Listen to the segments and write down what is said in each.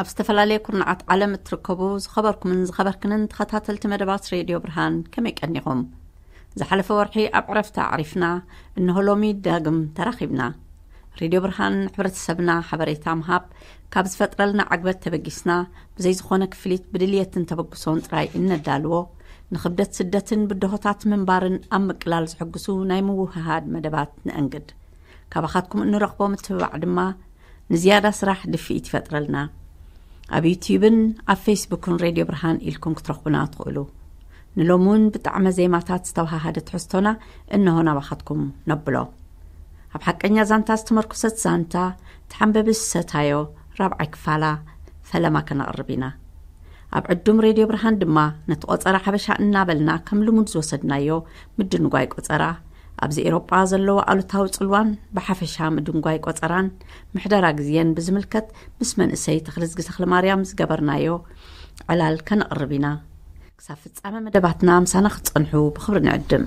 ኣብ ዝተፈላለየ ኩርናዓት ዓለም እትርከቡ ዝኸበርኩምን ዝኸበርክንን ተኸታተልቲ መደባት ሬድዮ ብርሃን፣ ከመይ ቀኒኹም? ዝሓለፈ ወርሒ ኣብ ዕረፍቲ ኣዕሪፍና፣ እንሆ ሎሚ ዳግም ተራኺብና። ሬድዮ ብርሃን ሕብረተሰብና ሓበሬታ ምሃብ ካብ ዝፈጥረልና ዕግበት ተበጊስና፣ ብዘይ ዝኾነ ክፍሊት ብድልየትን ተበግሶን ጥራይ እነዳልዎ፣ ንኽብደት ስደትን ብድሆታት ምንባርን ኣብ ምቅላል ዝሕግሱ ናይ ምውህሃድ መደባት ነእንግድ። ካባኻትኩም እንረኽቦ ምትብባዕ ድማ ንዝያዳ ስራሕ ድፍኢት ይፈጥረልና። ኣብ ዩትዩብን ኣብ ፌስቡክን ሬድዮ ብርሃን ኢልኩም ክትረኽቡና ትኽእሉ። ንሎሚ እውን ብጣዕመ ዜማታት ዝተወሃሃደ ትሕዝቶና እንሆ ናባኻትኩም ነብሎ። ኣብ ሓቀኛ ዛንታ ዝተመርኮሰት ዛንታ፣ ተሓንበቢ ዝሰታዮ ራብዓይ ክፋላ ፈለማ ከነቕርብ ኢና። ኣብ ዕዱም ሬድዮ ብርሃን ድማ ነቲ ቆጸራ ሓበሻ እናበልና ከም ልሙድ ዝወሰድናዮ ምድንጓይ ቆጸራ፣ ኣብዚ ኤሮጳ ዘለዎ ኣሉታዊ ጽልዋን ብሓፈሻ ምድንጓይ ቆጸራን ምሕደራ ግዜን ብዝምልከት ምስ መንእሰይ ተኽልዝጊ ተኽለማርያም ዝገበርናዮ ዕላል ከነቕርብ ኢና። ክሳብ ፍጻመ መደባትና ምሳና ክትጸንሑ ብኽብሪ ንዕድም።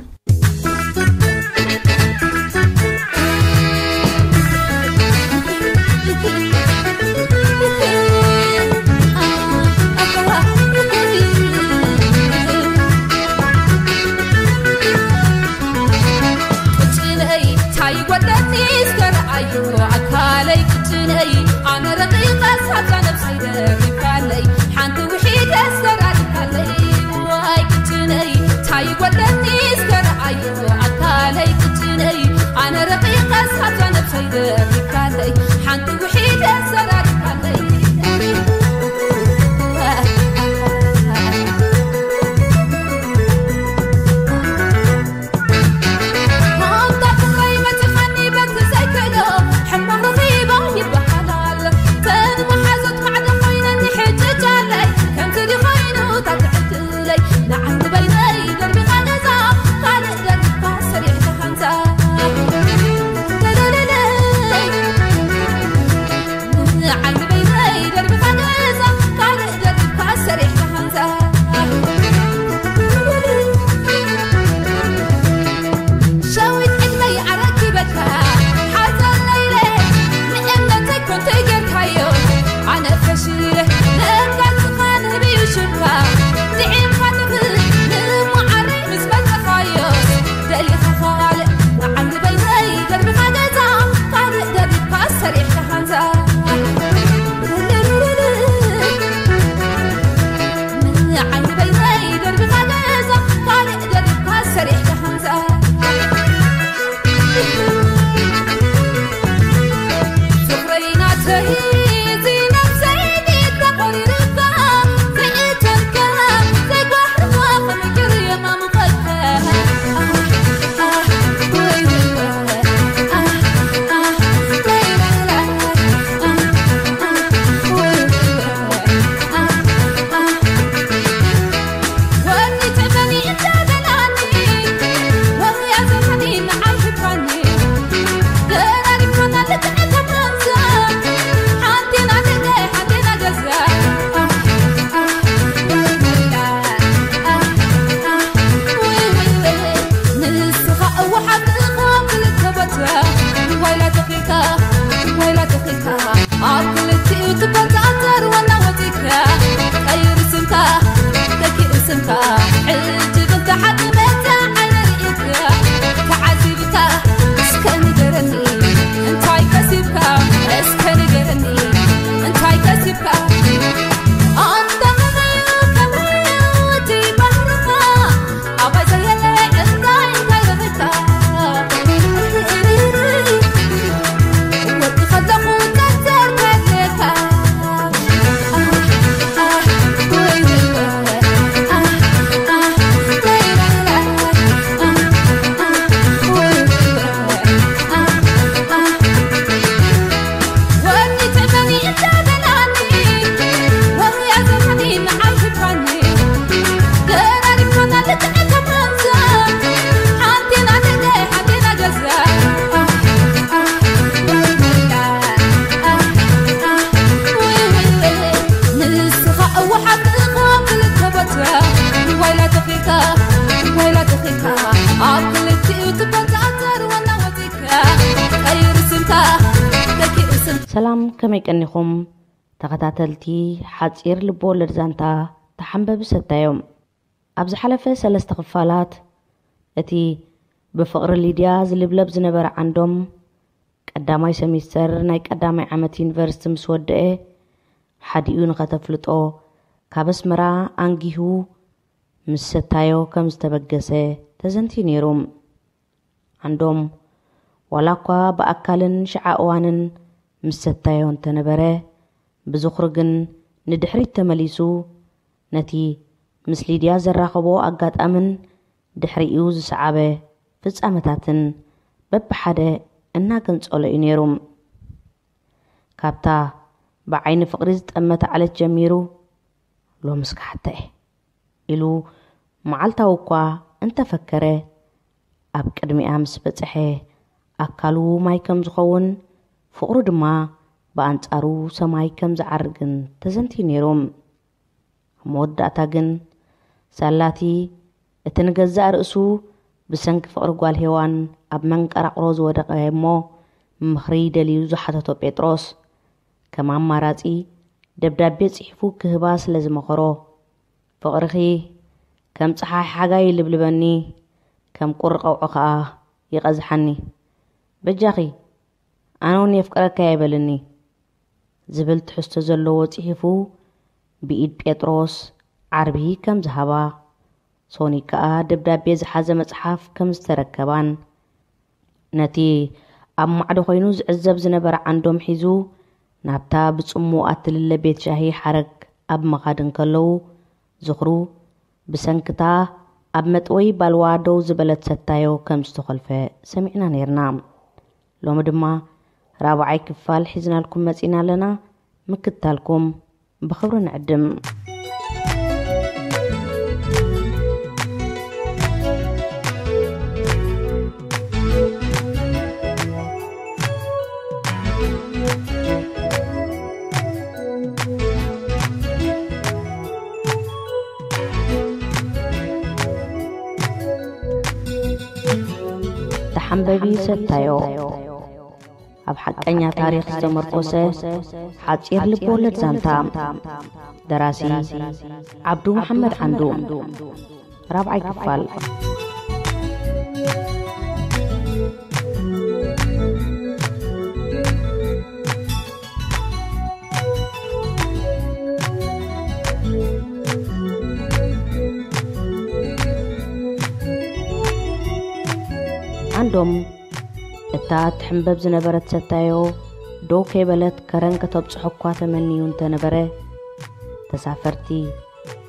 ቅጭነይ ታይ ጓደኒ ዝተረኣዩ ኣካለይ ቅጭነይ ኣነ ረቂቐ ሳብዛ ነብሰይ ደሪፋለይ ሓንቲ ውሒደ ዝተራሪፋለይ ዋይ ቅጭነይ ታይ ጓደኒ ዝተረኣዩ ኣካለይ ቅጭነይ ኣነ ረቂቐ ሳብዛ ነብሰይ ደሪፋለይ ሓንቲ ውሒደ ዝተራሪፋለይ ሰላም፣ ከመይ ቀኒኹም? ተኸታተልቲ ሓጺር ልብወለድ ዛንታ ተሓንበቢ ሰታዮም። ኣብ ዝሓለፈ ሰለስተ ክፋላት፣ እቲ ብፍቕሪ ሊድያ ዝልብለብ ዝነበረ ዓንዶም፣ ቀዳማይ ሰሚስተር ናይ ቀዳማይ ዓመት ዩኒቨርሲቲ ምስ ወደአ፣ ሓዲኡ ንኸተፍልጦ ካብ ኣስመራ ኣንጊሁ ምስ ሰታዮ ከም ዝተበገሰ ተዘንትዩ ነይሩ። ዓንዶም፣ ዋላ እኳ ብኣካልን ሽዓ እዋንን ምስ ሰታዮ እንተነበረ፣ ብዝኽሩ ግን ንድሕሪት ተመሊሱ፣ ነቲ ምስ ሊድያ ዘራኸቦ ኣጋጣምን ድሕሪኡ ዝሰዓበ ፍጻመታትን በብሓደ እናገንጸሎ እዩ ነይሩ። ካብታ ብዓይኒ ፍቕሪ ዝጠመተ ዓለት ጀሚሩ፣ "ሎምስ ክሓታ እየ" ኢሉ መዓልታዊ እኳ እንተፈከረ፣ ኣብ ቅድሚኣ ምስ በጽሐ ኣካሉ ማይ ከም ዝኸውን፣ ፍቕሩ ድማ ብኣንጻሩ ሰማይ ከም ዝዓርግን ተዘንትዩ ነይሩ። ኣብ መወዳእታ ግን፣ ሳላቲ እቲ ንገዛእ ርእሱ ብሰንኪ ፍቕሪ ጓል ሄዋን ኣብ መንቀራቕሮ ዝወደቐ እሞ ምኽሪ ደልዩ ዝሓተቶ ጴጥሮስ፣ ከም ኣማራጺ ደብዳቤ ጽሒፉ ክህባ ስለ ዝመኸሮ፣ "ፍቕርኺ ከም ጸሓይ ሓጋይ ይልብልበኒ፣ ከም ቁሪ ቀውዖ ኸኣ ይቐዝሓኒ። በጃኺ፣ ኣነ እውን የፍቅረካ እየ በልኒ" ዝብል ትሕዝቶ ዘለዎ ጽሒፉ ብኢድ ጴጥሮስ ዓርቢ ከም ዝሃባ፣ ሶኒ ከኣ ደብዳቤ ዝሓዘ መጽሓፍ ከም ዝተረከባን፣ ነቲ ኣብ ማዕዶ ኮይኑ ዝዕዘብ ዝነበረ ዓንዶም ሒዙ ናብታ ብጽሙዋ እትልለ ቤት ሻሂ ሓረግ ኣብ ምኻድ እንከለዉ፣ ዝኽሩ ብሰንክታ ኣብ መጥወይ ባልዋ ደው ዝበለት ሰታዮ ከም ዝተኾልፈ ሰሚዕና ነይርና። ሎሚ ድማ ራብዓይ ክፋል ሒዝናልኩም መጺና ኣለና። ምክታልኩም ብኽብሪ ንዕድም። ተሓንበቢ ሰታዮ፣ ኣብ ሓቀኛ ታሪኽ ዝተመርኮሰ ሓጺር ልብ ወለድ ዛንታ። ደራሲ ዓብዱ መሓመድ ዓንዱ። ራብዓይ ክፋል። ዓንዶም እታ ትሕንበብ ዝነበረት ሰታዮ ደው ከይበለት ከረን ከተብጽሖ እኳ ተመንዩ እንተነበረ፣ ተሳፈርቲ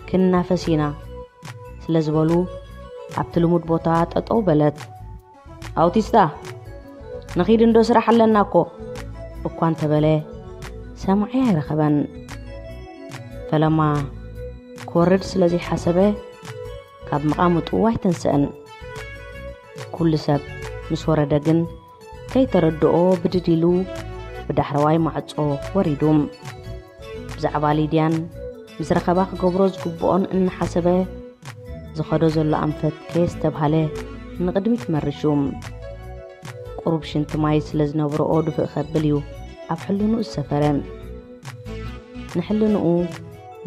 ክናፈስ ኢና ስለ ዝበሉ ኣብቲ ልሙድ ቦታ ጠጠው በለት። "ኣውቲስታ፣ ንኺድ እንዶ ስራሕ ኣለና እኮ" እኳ እንተበለ ሰማዒ ኣይረኸበን። ፈለማ ክወርድ ስለ ዘይሓሰበ ካብ መቓምጡ ኣይተንስአን። ኩሉ ሰብ ምስ ወረደ ግን ከይተረድኦ ብድድ ኢሉ ብዳሕረዋይ ማዕጾ ወሪዱ። ብዛዕባ ሊድያን ምስ ረኸባ ክገብሮ ዝግብኦን እናሓሰበ ዝኸዶ ዘሎ ኣንፈት ከየስተብሃለ ንቕድሚት መርሹ። ቁሩብ ሽንቲ ማይ ስለ ዝነብርኦ ድፍእ ከብል እዩ ኣብ ሕልንኡ ዝሰፈረ። ንሕልንኡ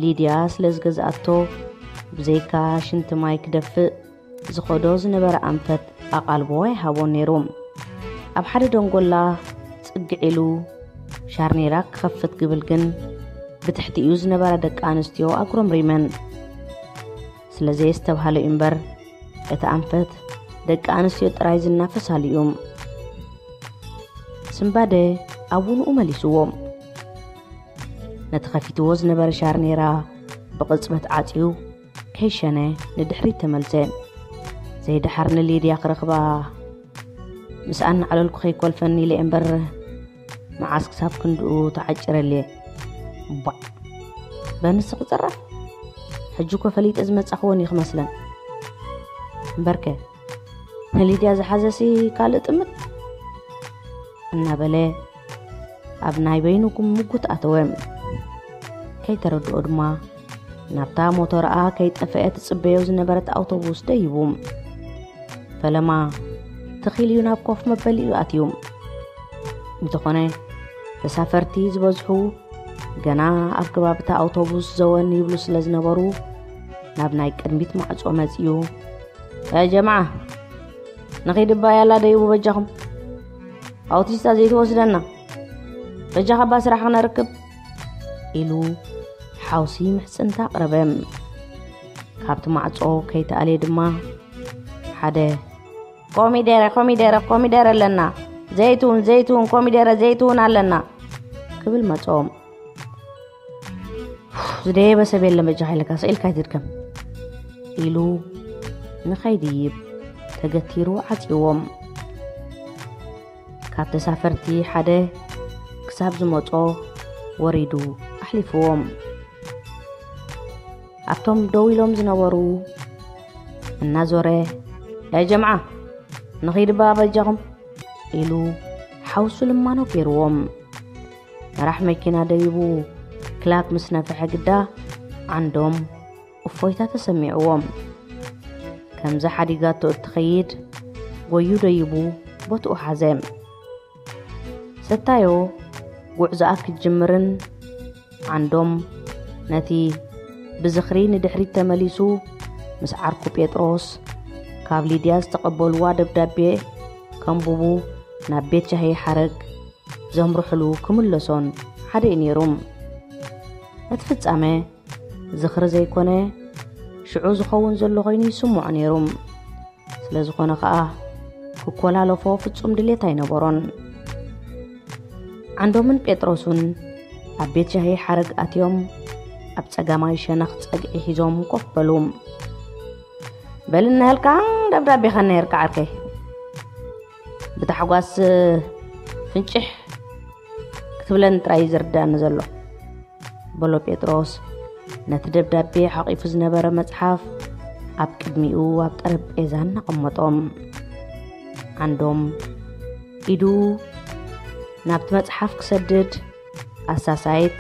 ሊድያ ስለ ዝገዝኣቶ ብዘይካ ሽንቲ ማይ ክደፍእ ዝኸዶ ዝነበረ ኣንፈት ኣቓልቦ ኣይሃቦን ነይሩ። ኣብ ሓደ ደንጎላ ጽግዕ ኢሉ ሻርኔራ ክኸፍት ክብል ግን ብትሕቲኡ ዝነበራ ደቂ ኣንስትዮ ኣጉረምሪመን። ስለ ዘየስተብሃለ እዩ እምበር እቲ ኣንፈት ደቂ ኣንስትዮ ጥራይ ዝናፈሳሉ እዩ። ስምባደ ኣብ ውንኡ መሊስዎ። ነቲ ከፊትዎ ዝነበረ ሻርኔራ ብቕጽበት ዓጽዩ ከይሸነ ንድሕሪት ተመልሰ። ዘይደሓር ንሊድያ ክረኽባ ምስ ኣናዕለልኩ ከይኮልፈኒ ኢለ እምበር መዓስ ክሳብ ክንድኡ ተዓጭረልየ። ባዕ! በንስ ክጸረፍ? ሕጂ እኮ ፈሊጠ ዝመጻኽወን እዩ ክመስለን። እምበርከ ንሊድያ ዝሓዘሲ ካልእ ጥምት እናበለ ኣብ ናይ በይኑ ምጉት ኣተወ። ከይተረድኦ ድማ ናብታ ሞተርኣ ከይጠፍአ ትጽበዮ ዝነበረት ኣውቶቡስ ደይቡ። ፈለማ ትኺል እዩ ናብ ኮፍ መበሊኡ ኣትዩ። እንተኾነ ተሳፈርቲ ዝበዝሑ ገና ኣብ ከባቢ እታ ኣውቶቡስ ዘወን ይብሉ ስለ ዝነበሩ ናብ ናይ ቅድሚት ማዕጾ መጺኡ። "ያ ጀማዓ፣ ንኺድ እባ ያላ ደይቡ በጃኹም። ኣውቲስታ ዘይትወስደና። በጃኻ እባ ስራሕ ክነርክብ" ኢሉ ሓውሲ ምሕጽንታ ኣቕረበ። ካብቲ ማዕጾ ከይተኣልየ ድማ ሓደ "ኮሚደረ፣ ኮሚደረ፣ ኮሚደረ ኣለና። ዘይትውን፣ ዘይትውን፣ ኮሚደረ፣ ዘይትውን ኣለና" ክብል መጾም። "ዝደየበ ሰብ የለን በጃኻ ኢለካ፣ ስቕ ኢልካ ኣይትድከም" ኢሉ ንኸይድይብ ተገቲሩ ዓጽይዎም። ካብ ተሳፈርቲ ሓደ ክሳብ ዝመጾ ወሪዱ ኣሕሊፍዎም። ኣብቶም ደው ኢሎም ዝነበሩ እናዞረ "ያ ጀምዓ፣ ንኺድ እባ በጃኹም" ኢሉ ሓውሱ ልማኖ ገይርዎም። መራሕ መኪና ደይቡ ክላክ ምስ ነፍሐ ግዳ ዓንዶም እፎይታ ተሰሚዕዎም። ከምዚ ሓዲጋቶ እትኸይድ ጎዩ ደይቡ ቦትኡ ሓዘ። ሰታዮ ጉዕዞኣ ክትጅምርን ዓንዶም ነቲ ብዝኽሪ ንድሕሪት ተመሊሱ ምስ ዓርኩ ጴጥሮስ ካብ ሊድያ ዝተቐበልዋ ደብዳቤ ከንብቡ ናብ ቤት ሻሂ ሓረግ ዘምርሕሉ ክምለሶን ሓደ እዩ ነይሩ። እቲ ፍጻመ ዝኽሪ ዘይኮነ ሽዑ ዝኸውን ዘሎ ኮይኑ ይስምዖ ነይሩ። ስለ ዝኾነ ኸኣ ክኮላለፎ ፍጹም ድሌት ኣይነበሮን። ዓንዶምን ጴጥሮስን ኣብ ቤት ሻሂ ሓረግ ኣትዮም ኣብ ጸጋማይ ሸነኽ ጸግዒ ሒዞም ኮፍ በሉ። "በል እነሀልካ ደብዳቤኻ እነሄርካ ዓርከይ። ብታሕጓስ ፍንጭሕ ክትብለን ጥራይ እዩ ዝርዳኒ ዘሎ" በሎ ጴጥሮስ ነቲ ደብዳቤ ሓቒፉ ዝነበረ መጽሓፍ ኣብ ቅድሚኡ ኣብ ጠረጴዛ እናቐመጦም። ዓንዶም ኢዱ ናብቲ መጽሓፍ ክሰድድ ኣሳሳይት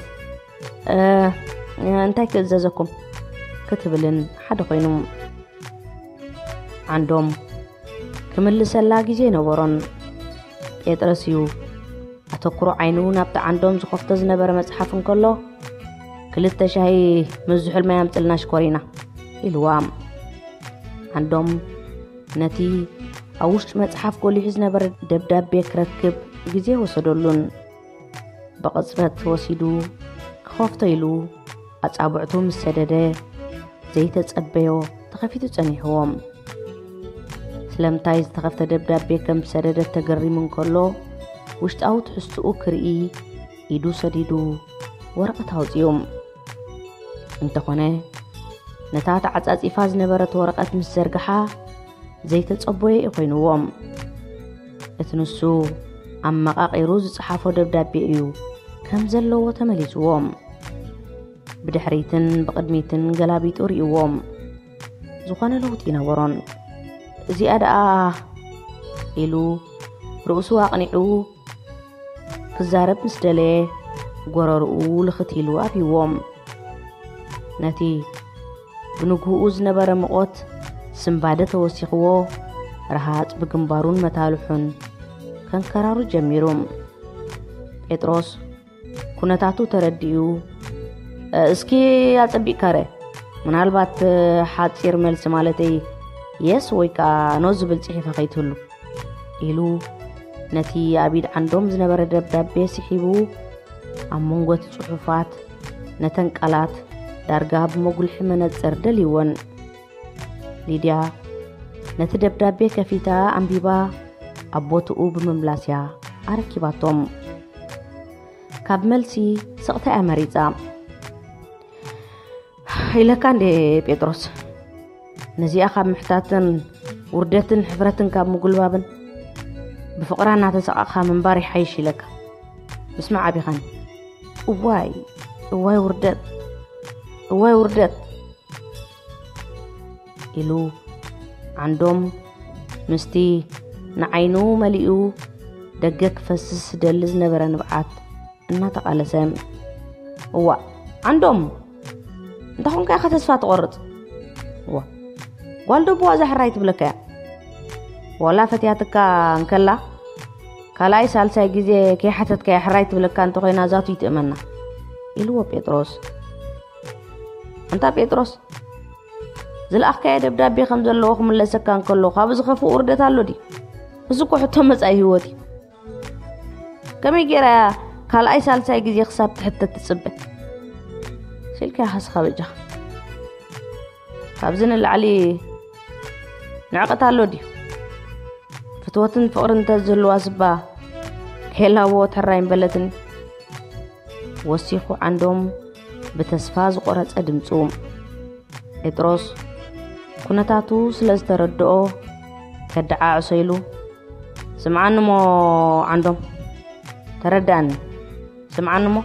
"እ፣ እንታይ ክእዘዘኩም?" ክትብልን ሓደ ኮይኑ። ዓንዶም ክምልሰላ ግዜ ነበሮን። ጴጥሮስ እዩ ኣተኩሮ ዓይኑ ናብቲ ዓንዶም ዝኸፍቶ ዝነበረ መጽሓፍ እንከሎ፣ "ክልተ ሻሂ ምስ ዝሑል ማይ ኣምጽልና ሽኮሪና" ኢልዋ። ዓንዶም ነቲ ኣብ ውሽጢ መጽሓፍ ጎሊሑ ዝነበረ ደብዳቤ ክረክብ ግዜ ወሰደሉን። ብቕጽበት ወሲዱ ክኸፍቶ ኢሉ ኣጻብዕቱ ምስ ሰደደ፣ ዘይተጸበዮ ተኸፊቱ ጸኒሕዎም። ስለምንታይ ዝተኸፍተ ደብዳቤ ከም ዝሰደደ ተገሪሙ እንከሎ፣ ውሽጣዊ ትሕዝትኡ ክርኢ ኢዱ ሰዲዱ ወረቐት ኣውጺኡ። እንተኾነ፣ ነታ ተዓጻጺፋ ዝነበረት ወረቐት ምስ ዘርግሓ፣ ዘይተጸቦየ እዩ ኮይንዎም። እቲ ንሱ ኣመቓቒሩ ዝጸሓፎ ደብዳቤ እዩ ከም ዘለዎ ተመሊስዎም። ብድሕሪትን ብቕድሚትን ገላቢጡ ርእይዎም። ዝኾነ ለውጢ ይነበሮን። "እዚኣ ደኣ" ኢሉ ርእሱ ኣቕኒዑ ክዛረብ ምስ ደለየ፣ ጎረርኡ ልኽት ኢሉ ኣብይዎም። ነቲ ብንግህኡ ዝነበረ ምቖት ስንባደ ተወሲኽዎ፣ ረሃጽ ብግንባሩን መታልሑን ከንከራሩ ጀሚሩ። ጴጥሮስ ኩነታቱ ተረዲኡ፣ "እስኪ ኣጸቢቕካ ርእ፣ ምናልባት ሓጺር መልሲ፣ ማለተይ የስ ወይ ከኣ ኖ ዝብል ጽሒፈ ከይትህሉ" ኢሉ ነቲ ኣብ ኢድ ዓንዶም ዝነበረ ደብዳቤ ስሒቡ፣ ኣብ መንጎ እቲ ጽሑፋት ነተን ቃላት ዳርጋ ብመጉልሒ መነጽር ደልይወን። ሊድያ ነቲ ደብዳቤ ከፊታ ኣንቢባ ኣብ ቦትኡ ብምምላስ እያ ኣረኪባቶም። ካብ መልሲ ስቕታ እያ መሪጻ። "ኢለካ እንዴ ጴጥሮስ፣ ነዚኣ ካብ ምሕታትን ውርደትን ሕፍረትን ካብ ምጉልባብን ብፍቕራ እናተሰቓቕካ ምንባር ይሓይሽ ኢለካ። ምስማዕ ኣቢኻኒ። እዋይ፣ እዋይ ውርደት፣ እዋይ ውርደት" ኢሉ ዓንዶም ምስቲ ንዓይኑ መሊኡ ደገ ክፈስስ ዝደሊ ዝነበረ ንብዓት እናተቓለሰ። "እዋእ ዓንዶም፣ እንታይ ኾንካ ኢኻ ተስፋ ትቖርጽ? እዋ፣ ጓል ደቡዋ እዛ ሕራይ ትብለካ እያ። ዋላ ፈትያትካ እንከላ፣ ካልኣይ ሳልሳይ ግዜ ከይሓተትካያ ሕራይ ትብለካ እንተኾይና ዛቱ ይትእመና" ኢልዎ ጴጥሮስ። ኣንታ ጴጥሮስ፣ ዝለኣኽካዮ ደብዳቤ ከም ዘለዎ ክምለሰካ እንከሎ፣ ካብዚ ዝኸፍእ ውርደት ኣሎ ድዩ? እዚ እኮ ሕቶ መጻኢ ህይወት እዩ። ከመይ ገይራ እያ ካልኣይ ሳልሳይ ግዜ ክሳብ ትሕተት ትጽበ? ሲልካ ኢኻ ስኻ በጃኻ። ካብዚ ንላዕሊ ንዕቀት ኣሎ ድዩ? ፍትወትን ፍቕርን እንተዝህልዋ ስባ ከየላዎ ተራይ ምበለትኒ። ወሲኹ ዓንዶም ብተስፋ ዝቖረጸ ድምጹ። ጴጥሮስ ኩነታቱ ስለ ዝተረድኦ ከደዓዕሶ ኢሉ፣ "ስምዓኒ እሞ ዓንዶም፣ ተረዳእኒ፣ ስምዓኒ እሞ፣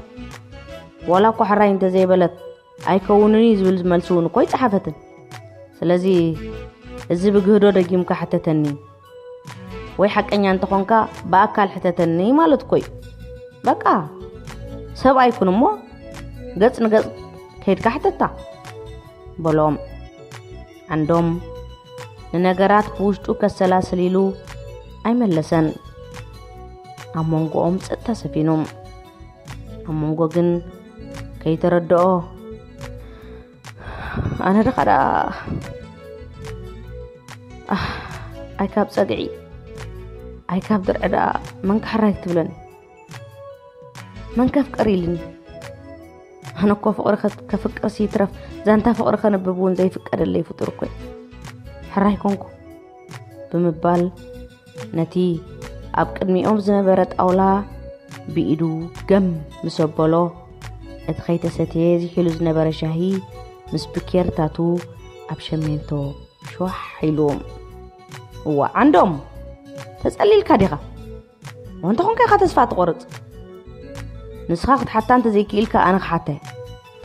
ዋላ እኳ ሕራይ እንተዘይበለት ኣይከውንን እዩ ዝብል መልሲ እውን እኮ ይጸሓፈትን። ስለዚ እዚ ብግህዶ ደጊምካ ሕተተኒ፣ ወይ ሓቀኛ እንተኾንካ ብኣካል ሕተተኒ ማለት እኮ እዩ። በቃ ሰብኣይ ኩን እሞ ገጽ ንገጽ ከይድካ ሕተታ" በሎም። ዓንዶም ንነገራት ብውሽጡ ከሰላስል ኢሉ ኣይመለሰን። ኣብ መንጎኦም ጸጥታ ሰፊኑ። ኣብ መንጎ ግን ከይተረድኦ፣ "ኣነ ደኻ ደኣ፣ ኣህ፣ ኣይ ካብ ጸግዒ፣ ኣይ ካብ ድርዒ ደኣ መን ክሕራይ ክትብለኒ? መን ከፍቅር ኢልኒ? ኣነ እኮ ፍቕሪ ከ-፣ ከፍቅርሲ ይትረፍ፣ ዛንታ ፍቕሪ ከንብብ እውን ዘይፍቀደለይ ፍጡር እኮ እየ። ሕራይ ኮንኩ?" ብምባል ነቲ ኣብ ቅድሚኦም ዝነበረ ጣውላ ብኢዱ ገም ምስ ኣበሎ፣ እቲ ከይተሰትየ ዝሒሉ ዝነበረ ሻሂ ምስ ብኬርታቱ ኣብ ሸሜንቶ ሸዋሕ ኢሉ። "እዋ ዓንዶም፣ ተጸሊልካ ዲኻ? እንተኾንካ ኢኻ ተስፋ ትቆርጽ። ንስኻ ክትሓታ እንተዘይክኢልካ ኣነ ክሓተ።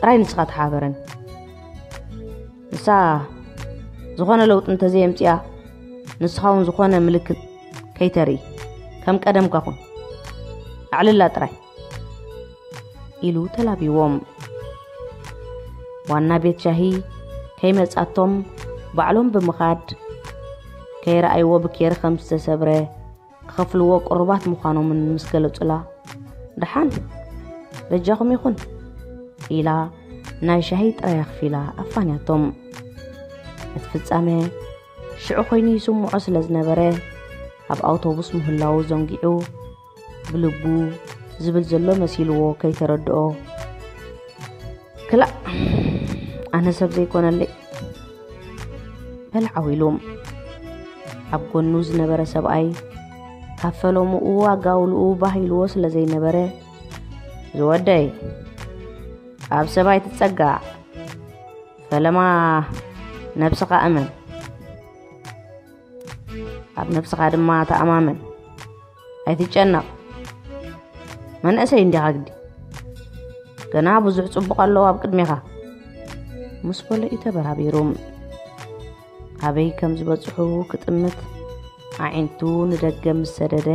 ጥራይ ንስኻ ተሓበረን። ንሳ ዝኾነ ለውጢ እንተዘየምጽኣ፣ ንስኻ እውን ዝኾነ ምልክት ከይተርኢ፣ ከም ቀደምካ ኩን። ኣዕልላ ጥራይ" ኢሉ ተላቢዎም። ዋና ቤት ሻሂ ከይመጻቶም ባዕሎም ብምኻድ፣ ከይረኣይዎ ብኬሪ ከም ዝተሰብረ ክኸፍልዎ ቅሩባት ምዃኖምን ምስ ገለጹላ፣ "ደሓን በጃኹም ይኹን" ኢላ ናይ ሻሂ ጥራይ ኣኽፊላ ኣፋንያቶም። እቲ ፍጻመ ሽዑ ኮይኑ ይስምዖ ስለ ዝነበረ፣ ኣብ ኣውቶቡስ ምህላዉ ዘንጊዑ፣ ብልቡ ዝብል ዘሎ መሲልዎ ከይተረድኦ፣ "ክላእ ኣነ ሰብ ዘይኮነለይ" በለ ዓው ኢሉ። ኣብ ጎኑ ዝነበረ ሰብኣይ ካብ ፈለምኡ ኣጋውልኡ ባህ ኢልዎ ስለ ዘይነበረ፣ "ዝወደይ፣ ኣብ ሰብ ኣይትጸጋዕ፣ ፈለማ ነብስኻ እመን፣ ኣብ ነብስኻ ድማ ተኣማመን፣ ኣይትጨነቕ፣ መንእሰይ እንዲኻ ግዲ፣ ገና ብዙሕ ጽቡቕ ኣለዎ ኣብ ቅድሜኻ" ምስ በሎ እዩ ተበራቢሩ። ኣበይ ከም ዝበጽሑ ክጥምት ኣዒንቱ ንደገ ምስ ሰደደ፣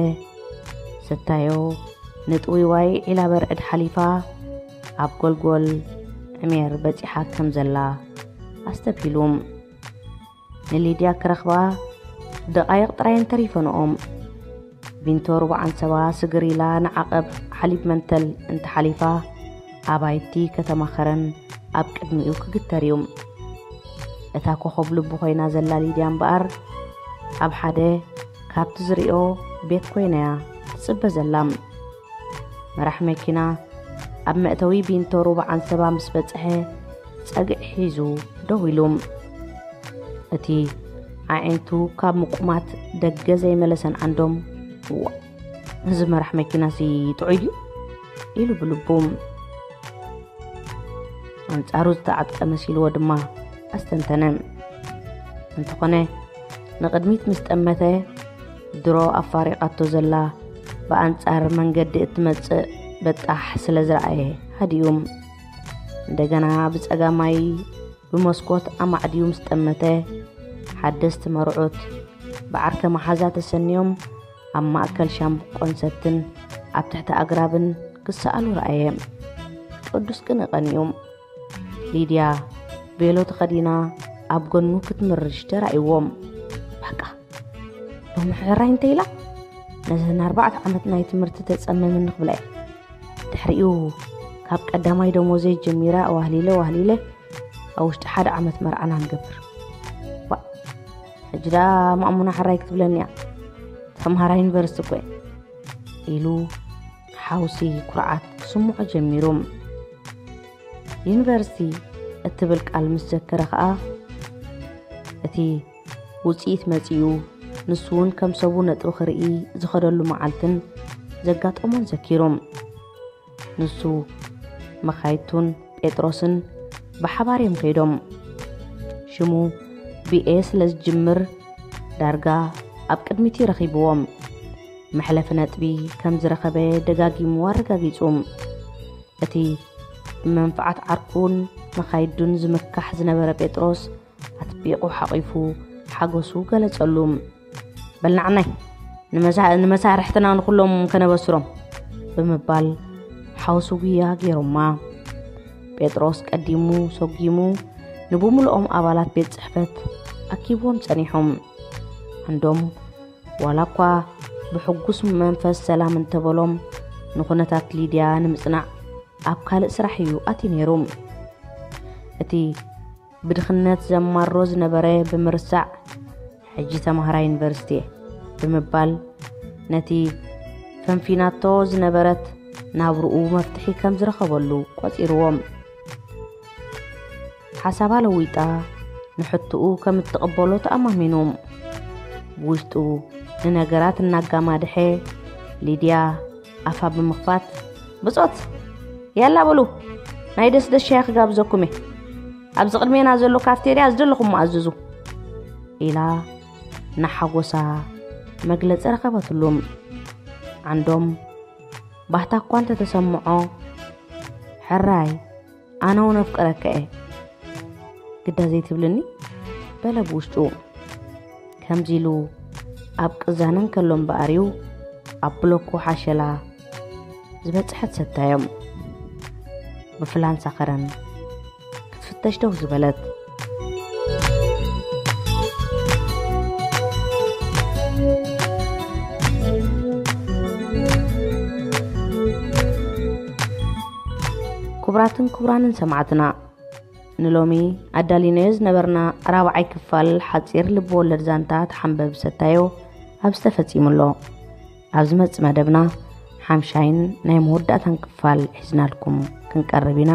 ሰታዮ ንጥውይዋይ ዒላ በርዕድ ሓሊፋ ኣብ ጎልጎል ዕሜር በጺሓ ከም ዘላ ኣስተብሂሉ። ንሊድያ ክረኽባ ደቓይቕ ጥራየን ተሪፈንኦም። ቢንቶ ርቡዕ ኣንሰባ ስግር ኢላ ንዓቐብ ሓሊብ መንተል እንተሓሊፋ፣ ኣባይቲ ከተማ ኸረን ኣብ ቅድሚኡ ክግተር እዩ። እታ ኮኾብ ልቡ ኮይና ዘላ ሊድያ እምበኣር፣ ኣብ ሓደ ካብቲ ዝርእዮ ቤት ኮይና እያ ትጽበ ዘላ። መራሕ መኪና ኣብ መእተዊ ቢንቶ ሩባ ዓንሰባ ምስ በጽሐ፣ ጸግዒ ሒዙ ደው ኢሉ። እቲ ኣዒንቱ ካብ ምቁማት ደገ ዘይመለሰን ዓንዶም፣ "ዋ፣ እዚ መራሕ መኪናሲ ጥዑይ ድዩ?" ኢሉ ብልቡ። ኣንጻሩ ዝተዓጥቀ መሲልዎ ድማ ኣስተንተነ። እንተኾነ፣ ንቕድሚት ምስ ጠመተ፣ ድሮ ኣፋሪቓቶ ዘላ ብኣንጻር መንገዲ እትመጽእ በጣሕ ስለ ዝረኣየ ሃዲኡ። እንደገና ብጸጋማይ ብመስኮት ኣማዕድዩ ምስ ጠመተ፣ ሓደስቲ መርዑት ብዓርከ መሓዛ ተሰንዮም ኣብ ማእከል ሻምብቆን ሰትን ኣብ ትሕቲ ኣግራብን ክሰኣሉ ረኣየ። ቅዱስ ቅንኢ ቀንዩ። ሊድያ ቤሎ ተኸዲና ኣብ ጎኑ ክትምርሽ ተራእይዎም። በቃ፣ ሎሚ ሕራይ እንተ ኢላ፣ ነዘን ኣርባዕተ ዓመት ናይ ትምህርቲ ተጸመመኒ ክብላ እየ። ድሕሪኡ ካብ ቀዳማይ ደሞዘይ ጀሚረ ኣዋህሊለ ኣዋህሊለ ኣብ ውሽጢ ሓደ ዓመት መርዓና ንገብር። ዋ፣ ሕጂ ደኣ ማእሙና ሕራይ ክትብለኒ እያ። ተምሃራይ ዩኒቨርሲቲ እኮ እየ፣ ኢሉ ሓውሲ ኩርዓት ክስምዖ ጀሚሩ። ዩኒቨርሲቲ እትብል ቃል ምስ ዘከረ ኸኣ፣ እቲ ውጽኢት መጺኡ፣ ንሱ እውን ከም ሰቡ ነጥቢ ክርኢ ዝኸደሉ መዓልትን ዘጋጠሞን ዘኪሩ። ንሱ፣ መኻይድቱን ጴጥሮስን ብሓባር እዮም ከይዶም። ሽሙ ብኤ ስለ ዝጅምር፣ ዳርጋ ኣብ ቅድሚት ረኺብዎም። መሕለፊ ነጥቢ ከም ዝረኸበ ደጋጊሙ ኣረጋጊጹ። እቲ ብመንፍዓት ዓርኩን መኻይዱን ዝምካሕ ዝነበረ ጴጥሮስ፣ ኣጥቢቑ ሓቒፉ ሓጎሱ ገለጸሉ። "በል ንዓናይ፣ ንመሳ-፣ ንመሳርሕትና ንኹሎም ከነበስሮም" ብምባል ሓውሱ ጉያ ገይሮማ። ጴጥሮስ ቀዲሙ ሰጒሙ ንብምልኦም ኣባላት ቤት ጽሕፈት ኣኪብዎም ጸኒሖም። ዓንዶም ዋላ እኳ ብሕጉስ መንፈስ ሰላም እንተበሎም፣ ንኹነታት ሊድያ ንምጽናዕ ኣብ ካልእ ስራሕ እዩ ኣትዩ ነይሩ። እቲ ብድኽነት ዘማሮ ዝነበረ ብምርሳዕ፣ "ሕጂ ተምሃራይ ዩኒቨርሲቲ እየ" ብምባል፣ ነቲ ፈንፊናቶ ዝነበረት ናብርኡ መፍትሒ ከም ዝረኸበሉ ቆጺርዎም። ሓሳባ ለዊጣ ንሕትኡ ከም እትቕበሎ ተኣማሚኑ። ብውሽጡ ንነገራት እናጋማድሐ፣ ሊድያ ኣፋ ብምኽፋት፣ "ብጾት፣ ያላ በሉ፣ ናይ ደስደስ ሻሂ ክጋብዘኩም እየ። ኣብዚ ቅድሜና ዘሎ ካፍቴርያ ዝደለኹም ኣዝዙ" ኢላ ንሓጎሳ መግለጺ ረኸበትሉ። ዓንዶም ባህታ እኳ እንተተሰምዖ፣ "ሕራይ፣ ኣነ እውን ኣፍቅረካ እየ፣ ግዳ ዘይትብልኒ?" በለ ብውሽጡ። ከምዚ ኢሉ ኣብ ቅዛነ እንከሎ እምበኣር እዩ ኣብ ብሎኮ ሓሸላ ዝበጽሐት ሰታዮም። ብፍላንሳ ከረን ክትፍተሽ ደው ዝበለት። ክቡራትን ክቡራንን ሰማዕትና፣ ንሎሚ ኣዳሊናዮ ዝነበርና ራብዓይ ክፋል ሓጺር ልብወለድ ዛንታ ተሓንበብ ሰታዮ ኣብዚ ተፈጺሙ ኣሎ። ኣብ ዝመጽእ መደብና ሓምሻይን ናይ መወዳእታን ክፋል ሒዝናልኩም ክንቀርብ ኢና።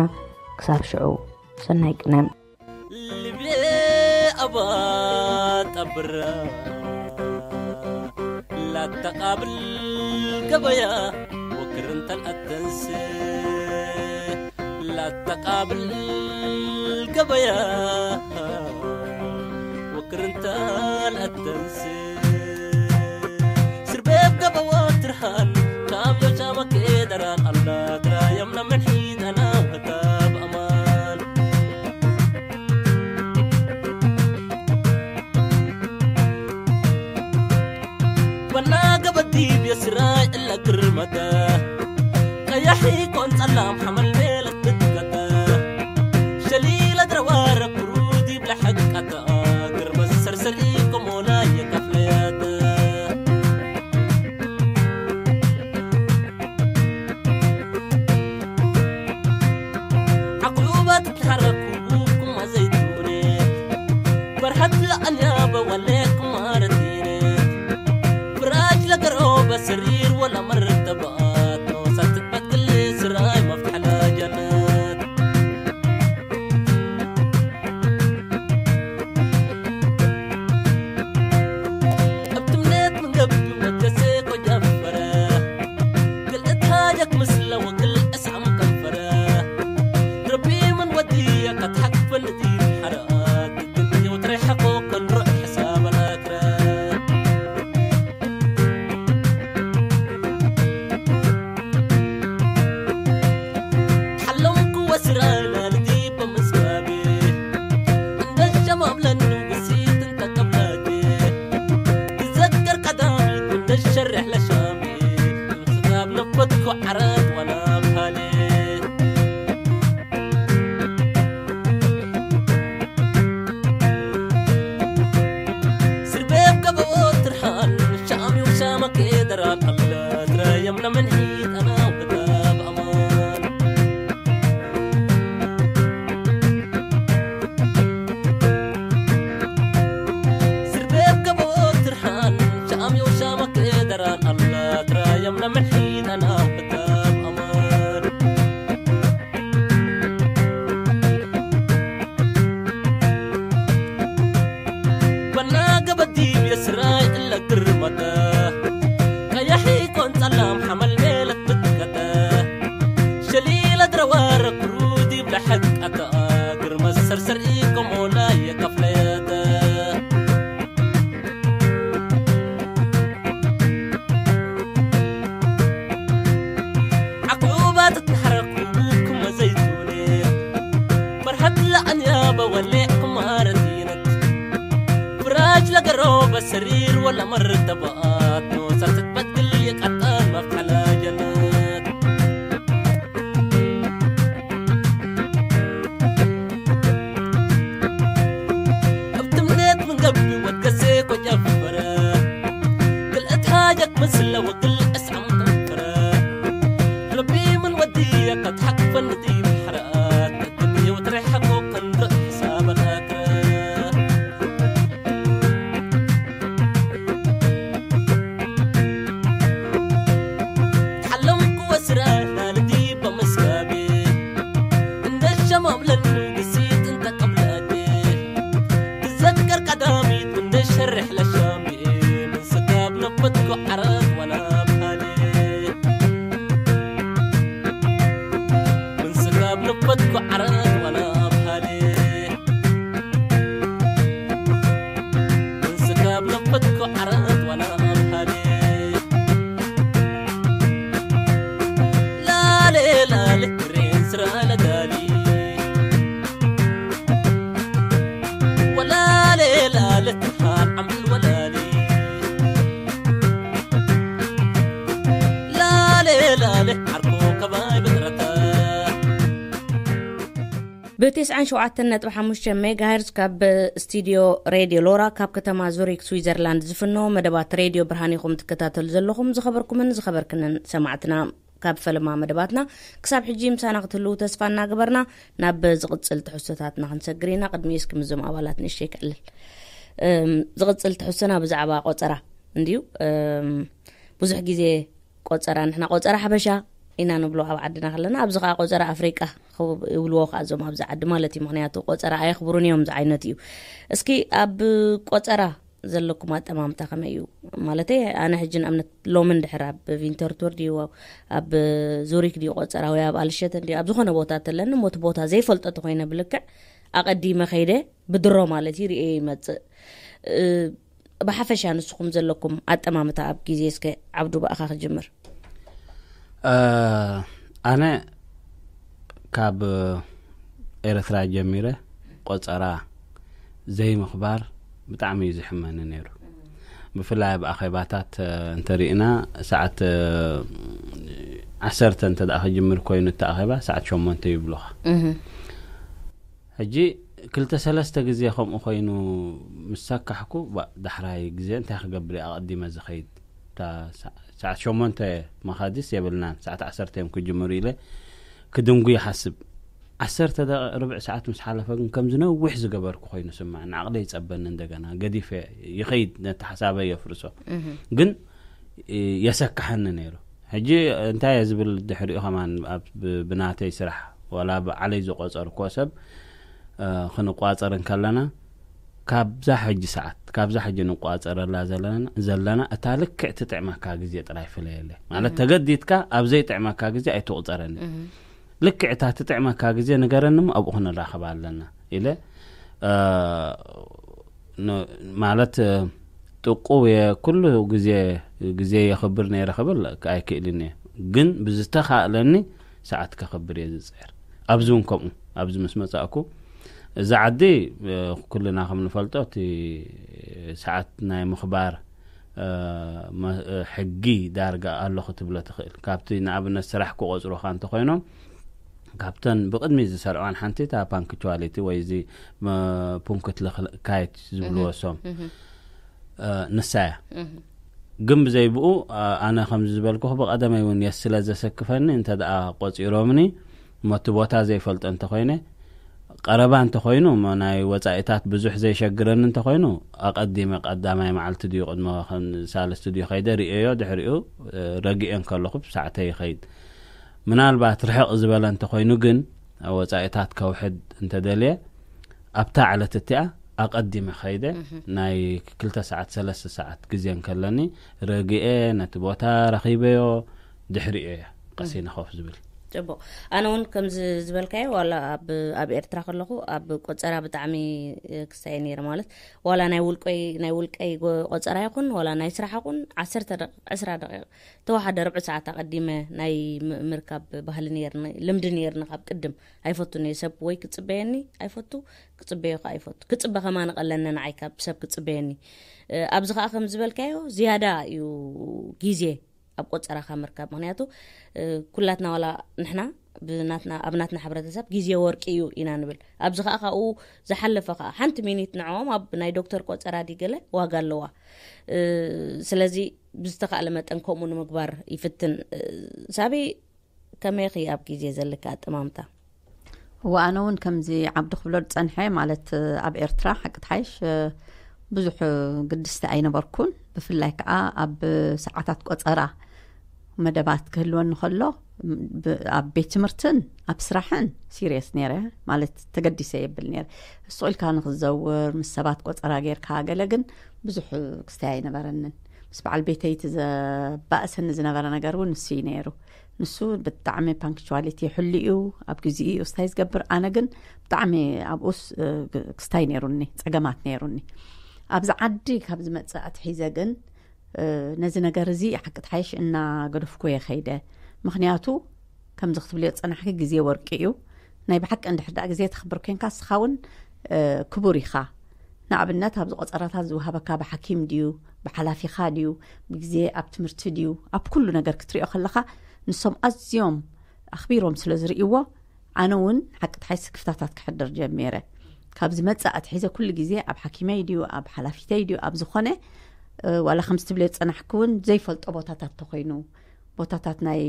ክሳብ ሽዑ፣ ሰናይ ቅነ። ልቤ ኣባጣ ብራ ላተቃብል ገበያ ወክርንተን ኣተንስ ላተቃብል ገበያ ወክርንተን ኣተንስ ስርቤብ ገበዎ ትርሃን ካብ ዮቻ መኬደራን ኣላ ትራየምና ምንሒተና ወታ ብኣማን በና ገበዲብ የስራይ እለ ግርመተ ቀያሕ ይኮን ጸላም ሓመል ሜለት ትትከተ ሸሊለ ድረዋረ ክሩድ ይብለ ሕቀተ ግርመ ዝሰርሰር ኢኮሞና የካፍለያተ ዓቁባት ትሓረኩ ቁማ ዘይትውኔት በርሐት ለኣንያ በዋሌ ቁማረቲኔት ብራጅ ለገሮ በሰሪር ወላ መርተባት ኖሳት ትትበት ግሌ ስራይ መፍትሐላይ ድረዋረ ክሩድ ይብላ ሕቃታ ግርመ ሰርሰር ኢኮሞና የከፍለየተ ዓቁባት ትናሕረኩ ክመ ዘይቱኔ መርሃት ለኣንያ በወሌ ክማረቲነት ብራጅ ለገሮ በሰሪር ወላ መርተባት ኖ ሰርተት በትግል የቃጣን መፍተላ ጀነት እብትምነት ምን ገብቢ ወድገሴ ኮጨፍበረ ክልእት ሃጀት ምስለ ወግል እስዓም ተንፍረ ረቢ ምን ወዲ ከተሓቅፈን ዲ ብሕራት ግን የውትረ ሓቆ ከንድእ ሕሳበ ታክረ ሓለምኩ ወስራ ናልዲ በመስጋቢ እንደሸማምለን ግሲት እንተቀብላኒ ትዘከር ቀዳሚት እንደሸርሕ ለሻሚ ምን ስጋብ ነፈትኩ ዓረት ወላ ብሃሊ ምን ስጋብ ነፈትኩ ዓረት ወላ ብሃሊ ምን ስጋብ ነፈትኩ ዓረት ወላ ብሃሊ ላሌ ላሌ ሬን ስራ ለዳሊ ወላሌ ላሌ ትሃል ዓምብል ወላሊ ላሌ ላሌ ዓርኮ ከባይ ብጥረታ ብ97.5 ሜጋሄርዝ ካብ ስቱድዮ ሬድዮ ሎራ ካብ ከተማ ዙሪክ ስዊዘርላንድ ዝፍኖ መደባት ሬድዮ ብርሃን ኢኹም ትከታተሉ ዘለኹም። ዝኸበርኩምን ዝኸበርክንን ሰማዕትና፣ ካብ ፈለማ መደባትና ክሳብ ሕጂ ምሳና ክትህልዉ ተስፋ እናገበርና ናብ ዝቕጽል ትሕዝቶታትና ክንሰግር ኢና። ቅድሚ እስኪ ምስዞም ኣባላት ንእሽተይ ክዕልል። እም፣ ዝቕጽል ትሕዝቶና ብዛዕባ ቆጸራ እንድዩ። እም፣ ብዙሕ ግዜ ቆጸራ፣ ንሕና ቆጸራ ሓበሻ ኢና ንብሎ ኣብ ዓድና ከለና፣ ኣብዚ ከዓ ቆጸራ ኣፍሪቃ ክብ-፣ ይብልዎ ከዓ እዞም ኣብዚ ዓዲ ማለት እዩ። ምኽንያቱ ቆጸራ ኣየኽብሩን እዮም ዝዓይነት እዩ። እስኪ ኣብ ቆጸራ ዘለኩም ኣጠማምታ ከመይ እዩ? ማለተይ ኣነ ሕጂ ንኣብነት ሎሚ እንድሕር ኣብ ቪንተርቱር ድዩ ኣብ ዙሪክ ድዩ ቆጸራ ወይ ኣብ ኣልሸተን ድዩ ኣብ ዝኾነ ቦታ ተለኒ ሞቲ ቦታ ዘይፈልጦ ተኮይነ ብልክዕ ኣቐዲመ ከይደ ብድሮ ማለት እዩ ርእየ ይመጽእ። እ፣ ብሓፈሻ ንስኹም ዘለኩም ኣጠማምታ ኣብ ግዜ እስከ ዓብዱ ብኣኻ ክጅምር። እ፣ ኣነ ካብ ኤርትራ ጀሚረ ቆጸራ ዘይምኽባር ብጣዕሚ እዩ ዝሕመኒ ነይሩ። ብፍላይ ኣብ ኣኼባታት፣ እ፣ እንተሪእና ሰዓት፣ እ፣ ዓሰርተ እንተ ደኣ ክጅምር ኮይኑ እቲ ኣኼባ ሰዓት ሸሞንተ ይብሉኻ። እህ። ሕጂ ክልተ ሰለስተ ግዜ ከምኡ ኮይኑ ምስ ሰካሕኩ፣ ባ-፣ ዳሕራይ ግዜ እንታይ ክገብር እየ ኣቐዲመ ዝኸይድ? እታ ሰ-፣ ሰዓት ሸሞንተ መኻዲስ የብልናን፣ ሰዓት ዓሰርተ እዮም ክጅምሩ ኢለ ክድንጉ ይሓስብ። ዓሰርተ ደቂ-፣ ርብዒ ሰዓት ምስ ሓለፈ ግን ከምዚ ነዊሕ ዝገበርኩ ኮይኑ ስምዓኒ። ዓቕለይ ይጸበኒ፣ እንደገና ገዲፈ ይኸይድ፣ ነቲ ሓሳበይ የፍርሶ። እህ። ግን የሰክሓኒ ነይሩ። ሕጂ እንታይ እየ ዝብል ድሕሪኡ ከማን ኣብ ብ-፣ ብናተይ ስራሕ ዋላ ብዓለይ ዝቆጸርክዎ ሰብ፣ እ፣ ክንቋጸር እንከለና ካብዛ ሕጂ ሰዓት፣ ካብዛ ሕጂ ንቋጸረላ ዘለና፣ ዘለና እታ ልክዕ ትጥዕመካ ግዜ ጥራይ ፍለየለይ። ማለት እህ። ተገዲድካ ኣብ ዘይጥዕመካ ግዜ ኣይትቑጸረኒ። እህ። ልክዕ እታ ትጥዕመካ ግዜ ንገረኒ እሞ ኣብኡ ክንራኸብ ኣለና ኢለ፣ እ፣ ን-፣ ማለት፣ እ፣ ጥቁው እየ፣ ኩሉ ግዜ፣ ግዜ የኽብር ነይረ ክብል ኣይክእልን እየ። ግን ብዝተኻእለኒ ሰዓት ከኽብር እየ ዝጽዕር። ኣብዚ እውን ከምኡ፣ ኣብዚ ምስ መጻእኩ፣ እዚ ዓዲ፣ እ፣ ኩልና ከም ንፈልጦ እቲ ሰዓት ናይ ምኽባር፣ እ፣ መ-፣ እ፣ ሕጊ ዳርጋ ኣሎ ክትብሎ ትኽእል። ካብቲ ንኣብነት ስራሕ ክቆጽሩኻ እንተኾይኖም፣ ካብተን ብቕድሚ ዝሰርዕዋን ሓንቲ እታ ፓንክቹዋሊቲ ወይ እዚ መ-፣ ፑንክት ለኽል-፣ ካይት ዝብልዎ እህ፣ ሶም፣ እህ። እ፣ ንሳ እያ። እህ። ግን ብዘይ ብኡ፣ እ፣ ኣነ ከምዚ ዝበልኩ ብቐደመይ እውን የስ ስለ ዘሰክፈኒ፣ እንተ ደኣ ቆጺሮምኒ፣ እሞ እቲ ቦታ ዘይፈልጦ እንተኾይነ፣ ቀረባ እንተኾይኑ፣ እሞ ናይ ወጻኢታት ብዙሕ ዘይሸግረኒ እንተኾይኑ፣ ኣቐዲመ ቀዳማይ መዓልቲ ድዩ ቅድሚ ኸን-፣ ሳልስቲ ድዩ ከይደ ርእየዮ፣ ድሕሪኡ፣ እ፣ ረጊኤ እንከለኹ ብሳዕተይ ይኸይድ። ምናልባት ርሕቕ ዝበለ እንተኾይኑ ግን፣ ወጻኢታት ከውሕድ እንተደልየ፣ ኣብታ ዕለት እቲኣ ኣቐዲመ ከይደ፣ እህ። ናይ ክልተ ሰዓት፣ ሰለስተ ሰዓት ግዜ እንከለኒ፣ ረጊኤ ነቲ ቦታ ረኺበዮ፣ ድሕሪኡ እየ ቀሲነ ኮፍ ዝብል። ጽቡቕ። ኣነ እውን ከምዚ ዝበልካዮ፣ ዋላ ኣብ ኣብ ኤርትራ ከለኹ ኣብ ቆጸራ ብጣዕሚ ክስታይ ነይረ። ማለት ዋላ ናይ ውልቀይ ናይ ውልቀይ ጎ- ቆጸራ ይኹን፣ ዋላ ናይ ስራሕ ይኹን፣ ዓሰርተ ደቂቕ፣ ዕስራ ደቂቕ፣ ተወሓደ ርብዒ ሰዓት ኣቐዲመ ናይ ም- ምርካብ ባህሊ ነይርኒ፣ ልምዲ ነይርኒ ካብ ቅድም። ኣይፈቱን እየ ሰብ ወይ ክጽበየኒ ኣይፈቱ፣ ክጽበዮ ከኣ ኣይፈቱ። ክጽበ ከማን ቀለኒ ንዓይ ካብ ሰብ ክጽበየኒ። እ፣ ኣብዚ ከኣ ከም ዝበልካዮ ዝያዳ እዩ ግዜ ኣብ ቆጸራኻ ምርካብ። ምኽንያቱ እ፣ ኩላትና ዋላ ንሕና ብናትና ኣብ ናትና ሕብረተሰብ ግዜ ወርቂ እዩ ኢና ንብል። ኣብዚ ከኣ ካብኡ ዝሓለፈ ከኣ ሓንቲ ሚኒት ንዕኦም ኣብ ናይ ዶክተር ቆጸራ ድዩ ገለ ዋጋ ኣለዋ። እ፣ ስለዚ ብዝተኻእለ መጠን ከምኡ ንምግባር ይፍትን። እ፣ ሳቢ ከመይ ኢኺ ኣብ ግዜ ዘለካ ኣጠማምታ? እወ፣ ኣነ እውን ከምዚ ዓብዲ ክብሎ ዝጸንሐ፣ ማለት ኣብ ኤርትራ ሓቂ ትሓይሽ ብዙሕ ግድስቲ ኣይነበርኩን። ብፍላይ ከዓ ኣብ ሰዓታት ቆጸራ መደባት ክህልወኒ ከሎ፣ ብ- ኣብ ቤት ትምህርትን ኣብ ስራሕን ሲሪየስ ነይረ። ማለት ተገዲሰ የብል ነይረ። ስቕ ኢልካ ንክትዘውር፣ ምስ ሰባት ቆጸራ ጌርካ ገለ፣ ግን ብዙሕ ክስታይ ኣይነበረንን። ምስ በዓል ቤተይ እቲ ዘባእሰኒ ዝነበረ ነገር እውን ንሱ እዩ ነይሩ። ንሱ ብጣዕሚ ፓንክቹዋሊቲ ይሕሉ እዩ፣ ኣብ ግዜኡ እዩ ስታይ ዝገብር። ኣነ ግን ብጣዕሚ ኣብኡስ እ፣ ግ- ክስታይ ነይሩኒ፣ ጸገማት ነይሩኒ። ኣብዚ ዓዲ ካብ ዝመጽእ ኣትሒዘ ግን እ፣ ነዚ ነገር እዚ ሓቂ ትሓይሽ እናገደፍኩ እየ ከይደ። ምክንያቱ ከምዚ ክትብልዮ ዝጸናሕኪ፣ ግዜ ወርቂ እዩ። ናይ ብሓቂ እንድሕር ደኣ ግዜ ተኽብር ኮንካ፣ ንስኻ እውን እ፣ ክቡር ኢኻ። ንኣብነት ኣብዚ ቆጸራታት ዝወሃበካ ብሓኪም ድዩ፣ ብሓላፊኻ ድዩ፣ ብግዜ ኣብ ትምህርቲ ድዩ፣ ኣብ ኩሉ ነገር ክትሪኦ ከለኻ፣ ንሶም ኣዝዮም ኣኽቢሮም ስለ ዝርእይዎ፣ ኣነ እውን ሓቂ ትሓይሽ ስክፍታታት ክሕድር ጀሚረ። ካብ ዝመጽእ ኣትሒዘ ኩሉ ግዜ ኣብ ሓኪመይ ድዩ፣ ኣብ ሓላፊተይ ድዩ፣ ኣብ ዝኾነ እ፣ ዋላ ከምዚ ትብልዮ ዝጸናሕኪ እውን ዘይፈልጦ ቦታታት ተኮይኑ፣ ቦታታት ናይ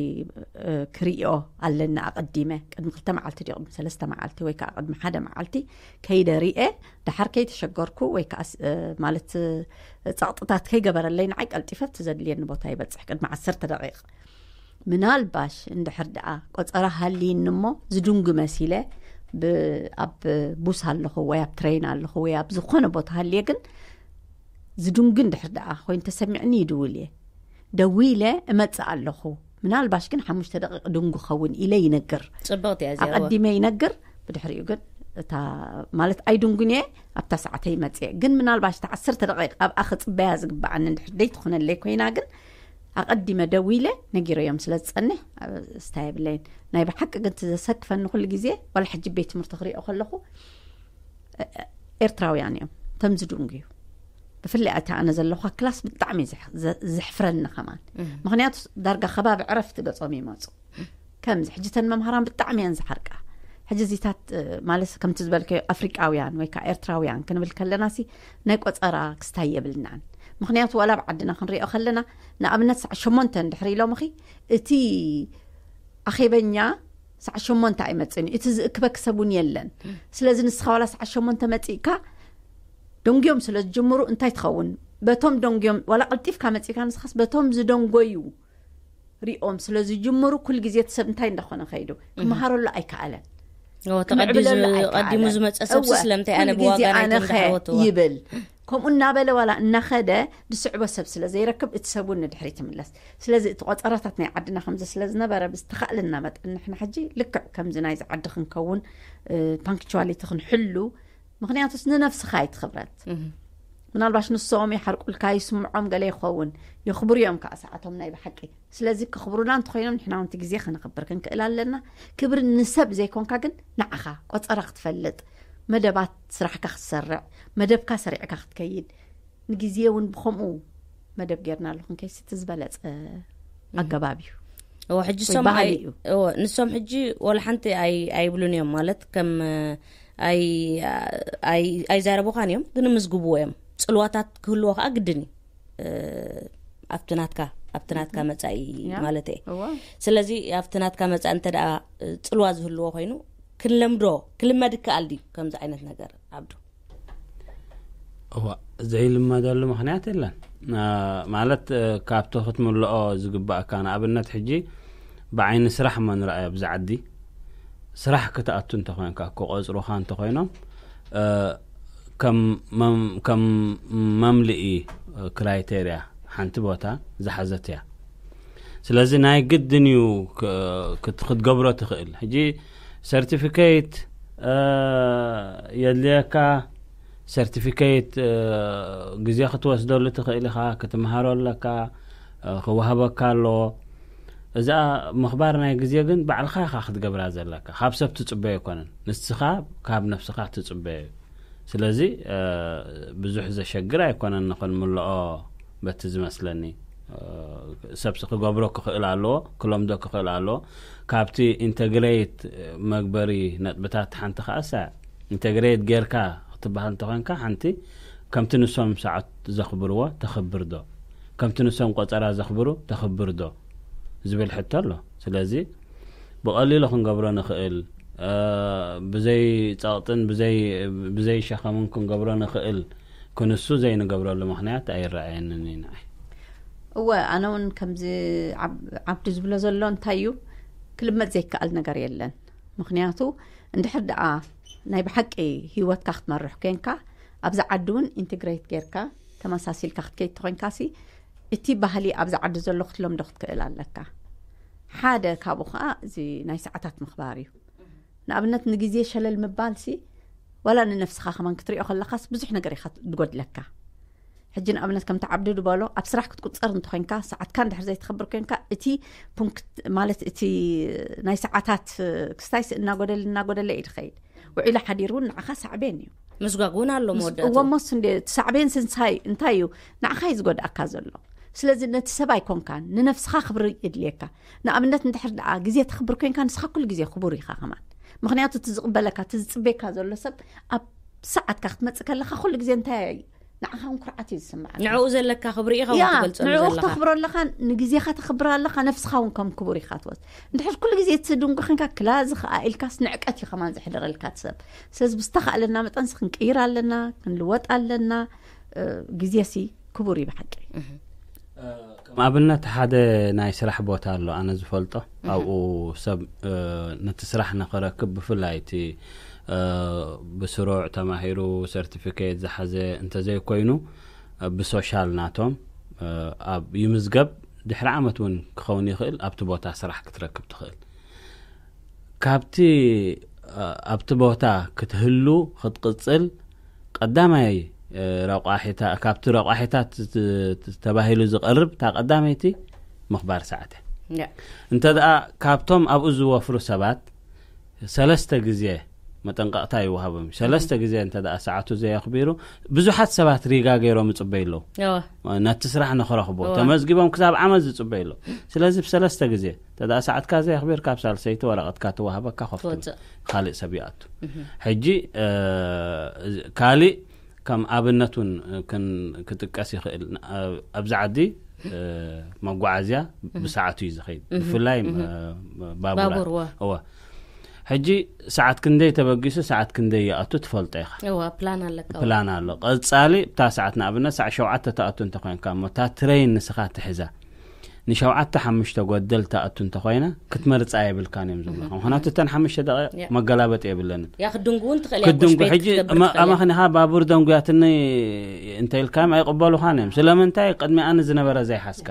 እ፣ ክርእዮ ኣለኒ። ኣቐዲመ ቅድሚ ክልተ መዓልቲ ድዩ ቅድሚ ሰለስተ መዓልቲ ወይ ከዓ ቅድሚ ሓደ መዓልቲ ከይደ ርኤ፣ ደሓር ከይተሸገርኩ ወይ ከዓ ስ- እ፣ ማለት እ፣ ጸቕጥታት ከይገበረለይ ንዓይ ቀልጢፈ ኣብቲ ዘድልየኒ ቦታ ይበጽሕ ቅድሚ ዓሰርተ ደቂቕ። ምናልባሽ እንድሕር ደኣ ቆጸራ ሃልይኒ እሞ ዝድንጉ መሲለ ብ- ኣብ ቡስ ኣለኹ ወይ ኣብ ትሬን ኣለኹ ወይ ኣብ ዝኾነ ቦታ ሃልየ፣ ግን ዝድንጉ እንድሕር ደኣ ኮይኑ ተሰሚዕኒ ይድውል እየ። ደዊለ እመጽእ ኣለኹ፣ ምናልባሽ ግን ሓሙሽተ ደቂቕ ድንጉ ኸውን ኢለ ይነግር። ጽብቕቲ እያ እዚኣ። እወ። ኣቐዲመ ይነግር። ብድሕሪኡ ግን እታ ማለት ኣይድንጉን እየ፣ ኣብታ ሰዓተይ መጽእ። ግን ምናልባሽ እታ ዓሰርተ ደቂቕ ኣብኣ ክጽበያ ዝግብኣኒ እንድሕር ደይትኾነለይ ኮይና ግን ኣቐዲመ ደዊለ ነጊረዮም ስለ ዝጸንሕ፣ ኣብ ስታይ የብለይን። ናይ ብሓቂ ግን እቲ ዘሰክፈኒ ኩሉ ግዜ፣ ዋላ ሕጂ ቤት ትምህርቲ ክሪኦ ከለኹ፣ እ፣ ኤርትራውያን እዮም፣ ተም ዝድንጉ እዩ። ብፍላይ እቲ ኣነ ዘለኹ ክላስ ብጣዕሚ እዩ ዘሕ- ዘ- ዘሕፍረኒ ከማን። ምኽንያቱ ዳርጋ ከባቢ ዕረፍቲ ገጾም ይመጹ። ከምዚ ሕጂ ተን መምሃራን ብጣዕሚ እየን ዝሓርቃ። ሕጂ እዚታት እ፣ ማለት ከምቲ ዝበልከዮ ኣፍሪቃውያን ወይ ከዓ ኤርትራውያን ክንብል ከለና ሲ ናይ ቆጸራ ክስታይ የብልናን። ምኽንያቱ ዋላ ኣብ ዓድና ክንሪኦ ከለና፣ ንኣብነት ሰዓ ሸሞንተ እንድሕር ኢሎምኺ፣ እቲ ኣኼበኛ ሰዓ ሸሞንተ ኣይመጽእን እዩ፣ እቲ ዝእክበኪ ሰብ እውን የለን። ስለዚ ንስኻ ዋላ ሰዓ ሸሞንተ መጺእካ፣ ደንጉዮም ስለ ዝጅምሩ እንታይ ትኸውን? በቶም ደንጉዮም ዋላ ቀልጢፍካ መጺእካ፣ ንስኻስ በቶም ዝደንጎዩ ሪኦም ስለ ዝጅምሩ፣ ኩል ግዜ እቲ ሰብ እንታይ እንዳኾነ ከይዱ ክመሃረሉ ኣይከኣለን። ኦ፣ ተቐዲ- ክምዕብለሉ ዝ- ኣይከኣለን። ቀዲሙ ዝመጸ ሰብሲ እወ፣ ስለምንታይ ኣነ ኩል ግዜ ብዋጋ ኣነ ናይቶም ኸ ዝዓወትዎ? ይብል። ከምኡ እናበለ ዋላ እናኸደ ዝስዕቦ ሰብ ስለ ዘይረክብ፣ እቲ ሰብ እውን ንድሕሪት ይምለስ። ስለዚ እቲ ቆጸራታት ናይ ዓድና ከምዚ ስለ ዝነበረ፣ ብዝተኻእለና መጠን ንሕና ሕጂ ልክዕ ከምዚ ናይዚ ዓዲ ክንከውን፣ እ፣ ፓንክቹዋሊቲ ክንሕሉ። ምኽንያቱስ ንነፍስኻ ኣይትኽብረት። ምናልባሽ ንሶም ይሓርቁልካ፣ ይስምዖም ገለ ይኸውን፣ የኽብሩ እዮም ከዓ ሰዓቶም ናይ ብሓቂ። ስለዚ ከኽብሩና እንተኾይኖም ንሕና እውን እቲ ግዜ ከነኽብር ክንክእል ኣለና። ክብሪ ንሰብ ዘይኮንካ ግን ንዓኻ ቆጸራ ክትፈልጥ፣ መደባት ስራሕካ ክትሰርዕ፣ መደብካ ሰሪዕካ ክትከይድ፣ ንግዜ እውን ብኸምኡ መደብ ጌርና ኣለኹ ክንከይስ እቲ ዝበለጸ ኣገባብ እዩ። እዎ፣ ሕጂ ወይ ሶም ባህሊ ኣይ- እዩ። እዎ፣ ንሶም ሕጂ ወላ ሓንቲ ኣይ- ኣይብሉን እዮም ማለት ከም ኣይ- ኣይ- ኣይዛረቡኻን እዮም፣ ግን ምዝግብዎ እዮም። ጽልዋታት ክህልዎ ከዓ ግድን እዩ። እ፣ ኣብቲ ናትካ ኣብቲ ናትካ መጻኢ ያ። ማለት እየ። እዎ። ስለዚ ኣብቲ ናትካ መጻኢ እንተ ደኣ ጽልዋ ዝህልዎ ኮይኑ ክንለምዶ ክልመድ ይከኣል ድዩ ከምዚ ዓይነት ነገር? ኣብዱ እዋ፣ ዘይልመደሉ ምኽንያት የለን። አ፣ ማለት እ፣ ካብቲ ክትምልኦ ዝግባእካ፣ ንኣብነት ሕጂ ብዓይኒ ስራሕ እሞ ንረኣዮ ኣብዚ ዓዲ። ስራሕ ክትኣቱ እንተኾይንካ፣ ክቆጽሩኻ እንተኾይኖም እ፣ ከም መም- ከም መምልኢ እ፣ ክራይቴርያ ሓንቲ ቦታ ዝሓዘት እያ። ስለዚ ናይ ግድን እዩ ክትገብሮ ትኽእል። ሕጂ ሰርቲፊኬት የድልየካ። ሰርቲፊኬት ግዜ ክትወስደሉ ትኽእል ኢኻ፣ ክትምሃሮ ኣለካ፣ ክወሃበካ ኣለዎ። እዛ ምኽባር ናይ ግዜ ግን ባዕልኻ ኢኻ ክትገብራ ዘለካ። ካብ ሰብ ትጽበዮ ኣይኮነን፣ ንስኻ ካብ ነፍስኻ ትጽበዮ። ስለዚ ብዙሕ ዘሸግር ኣይኮነን ንኽንምልኦ። በቲ ዝመስለኒ ሰብሲ ክገብሮ ክኽእል ኣለዎ፣ ክለምዶ ክኽእል ኣለዎ። ካብቲ ኢንተግሬት መግበሪ ነጥብታት ሓንቲ ከኣሳ ኢንተግሬት ጌርካ ክትበሃል እንተኾንካ ሓንቲ ከምቲ ንሶም ሰዓት ዘኽብርዎ ተኽብር ዶ፣ ከምቲ ንሶም ቆጸራ ዘኽብሩ ተኽብር ዶ ዝብል ሕቶ ኣሎ። ስለዚ ብቐሊሉ ክንገብሮ ንኽእል፣ ብዘይ ጸቕጥን ብዘይ ሸኸምን ክንገብሮ ንኽእል ክንሱ ዘይንገብረሉ ምኽንያት ኣይረኣየንን እዩ ንዓይ። እወ፣ ኣነ እውን ከምዚ ዓብዱ ዝብሎ ዘሎ እንታይ እዩ፣ ክልመድ ዘይከኣል ነገር የለን። ምኽንያቱ እንድሕር ደኣ ናይ ብሓቂ ህይወትካ ክትመርሕ ኮንካ፣ ኣብዚ ዓዲ እውን ኢንትግሬት ጌርካ ተመሳሲልካ ክትከይድ ተኾንካሲ፣ እቲ ባህሊ ኣብዚ ዓዲ ዘሎ ክትለምዶ ክትክእል ኣለካ። ሓደ ካብኡ ከዓ እዚ ናይ ሰዓታት ምኽባር እዩ። ንኣብነት ንግዜ ሸለል ምባል ሲ ዋላ ንነፍስኻ ከማን ክትሪኦ ከለኻስ ብዙሕ ነገር ኢኻ ዝጎድለካ። ሕጂ ንኣብነት ከምቲ ዓብዱ ዝበሎ ኣብ ስራሕ ክትቁጸር እንተኾይንካ ሰዓትካ እንድሕር ዘይትኽብር ኮንካ እቲ ፑንክት ማለት እቲ ናይ ሰዓታት ክስታይስ እናጎደል እናጎደለ እዩ ዝኸይድ። ውዒሉ ሓዲሩ እውን ንዓኻ ሳዕቤን እዩ። ምስጓግ እውን ኣሎ መወዳእቱ። እወ ሞስ እንደ ሳዕቤን ስንሳይ እንታይ እዩ ንዓኻ እዩ ዝጎድኣካ ዘሎ። ስለዚ ነቲ ሰብ ኣይኮንካን ንነፍስኻ ክብሪ የድልየካ። ንኣብነት እንድሕር ደኣ ግዜ ተኽብር ኮንካ ንስኻ ኩሉ ግዜ ክቡር ኢኻ ከማን። ምኽንያቱ እቲ ዝቕበለካ እቲ ዝጽበየካ ዘሎ ሰብ ኣብ ሰዓትካ ክትመጽእ ከለኻ ኩሉ ግዜ እንታይ ንዓኻ እውን ኩርዓት እዩ ዝስምዓካ። ንዕኡ ዘለካ ክብሪ ኢኻ እውን ያ ትገልጸሉ ንዕኡ ዘለኻ። ክተኽብሮ ኣለኻ፣ ንግዜኻ ተኽብር ኣለኻ፣ ነፍስኻ እውን ከም ክቡር ኢኻ ትወስድ። እንድሕር ኩሉ ግዜ እቲ ድንጉ ኮንካ ክላ ዝኸኣ ኢልካስ ንዕቀት እዩ ከማን ዘሕደረልካ እቲ ሰብ። ስለዚ ብዝተኻእለና መጠንስ ክንቅይር ኣለና፣ ክንልወጥ ኣለና። ግዜሲ ክቡር እዩ ብሓቂ። ከም ኣብነት ሓደ ናይ ስራሕ ቦታ ኣሎ ኣነ ዝፈልጦ። ኣብኡ ሰብ ነቲ ስራሕ ንኽረክብ ብፍላይ እቲ ብስሩዕ ተማሂሩ ሰርቲፊኬት ዝሓዘ እንተዘይኮይኑ ብሶሻል ናቶም ኣብ ይምዝገብ። ድሕሪ ዓመት እውን ክኸውን ይኽእል ኣብቲ ቦታ ስራሕ ክትረክብ ትኽእል። ካብቲ ኣብቲ ቦታ ክትህሉ ክትቅጽል ቀዳማይ ረቋሒታ ካብቲ ረቋሒታት ተባሂሉ ዝቐርብ እታ ቀዳመይቲ ምኽባር ሰዓት እያ። እንተ ደኣ ካብቶም ኣብኡ ዝወፍሩ ሰባት ሰለስተ ግዜ መጠንቀቕታ ይወሃቦም። ሰለስተ ግዜ እንተ ደኣ ሰዓቱ ዘየኽቢሩ ብዙሓት ሰባት ሪጋ ገይሮም ይጽበዩ ኣለዉ። ነቲ ስራሕ ንኽረኽቦ ተመዝጊቦም ክሳብ ዓመት ዝጽበዩ ኣለዉ። ስለዚ ብሰለስተ ግዜ እንተ ደኣ ሰዓትካ ዘየኽቢር ካብ ሳልሰይቲ ወረቐትካ ትወሃበካ ኮፍ ትብል። ትወጽእ። ካልእ ሰብ ይኣቱ። ሕጂ ካልእ ከም ኣብነት እውን ክጥቀስ ይኽእል። ኣብዚ ዓዲ መጓዓዝያ ብሰዓቱ እዩ ዝኸይድ። ብፍላይ ባቡራት። ባቡር፣ እወ። እወ። ሕጂ ሰዓት ክንደይ ተበጊሱ ሰዓት ክንደይ ይኣቱ ትፈልጦ ኢኻ። እወ፣ ፕላን ኣለካ። ፕላን ኣሎ። ቀጻሊ እታ ሰዓት ንኣብነት ሰዓት ሸውዓተ ትኣቱ እንተኾይንካ እሞ እታ ትረይን ንስኻ ትሕዛ ንሸውዓተ ሓሙሽተ ጎደል ትኣቱ እንተኾይና ክትመርጻ የብልካን እዮም ዝብሉኻ። ምኽንያቱ እተን ሓሙሽተ ደቂቕ ያ። መገላበጢ የብለንን። ያ ክትድንጉ እውን ትኽእል እያ፣ ክትድንጉ ኮሽቤት ሕጂ ክትገብር ትኽእል እያ። ኣማኽኒኻ ባቡር ደንጉያትኒ እንተ ኢልካዮም ኣይቕበሉኻን እዮም። ስለምንታይ ቅድሚ ኣነ ዝነበረ ዘይሓዝካ።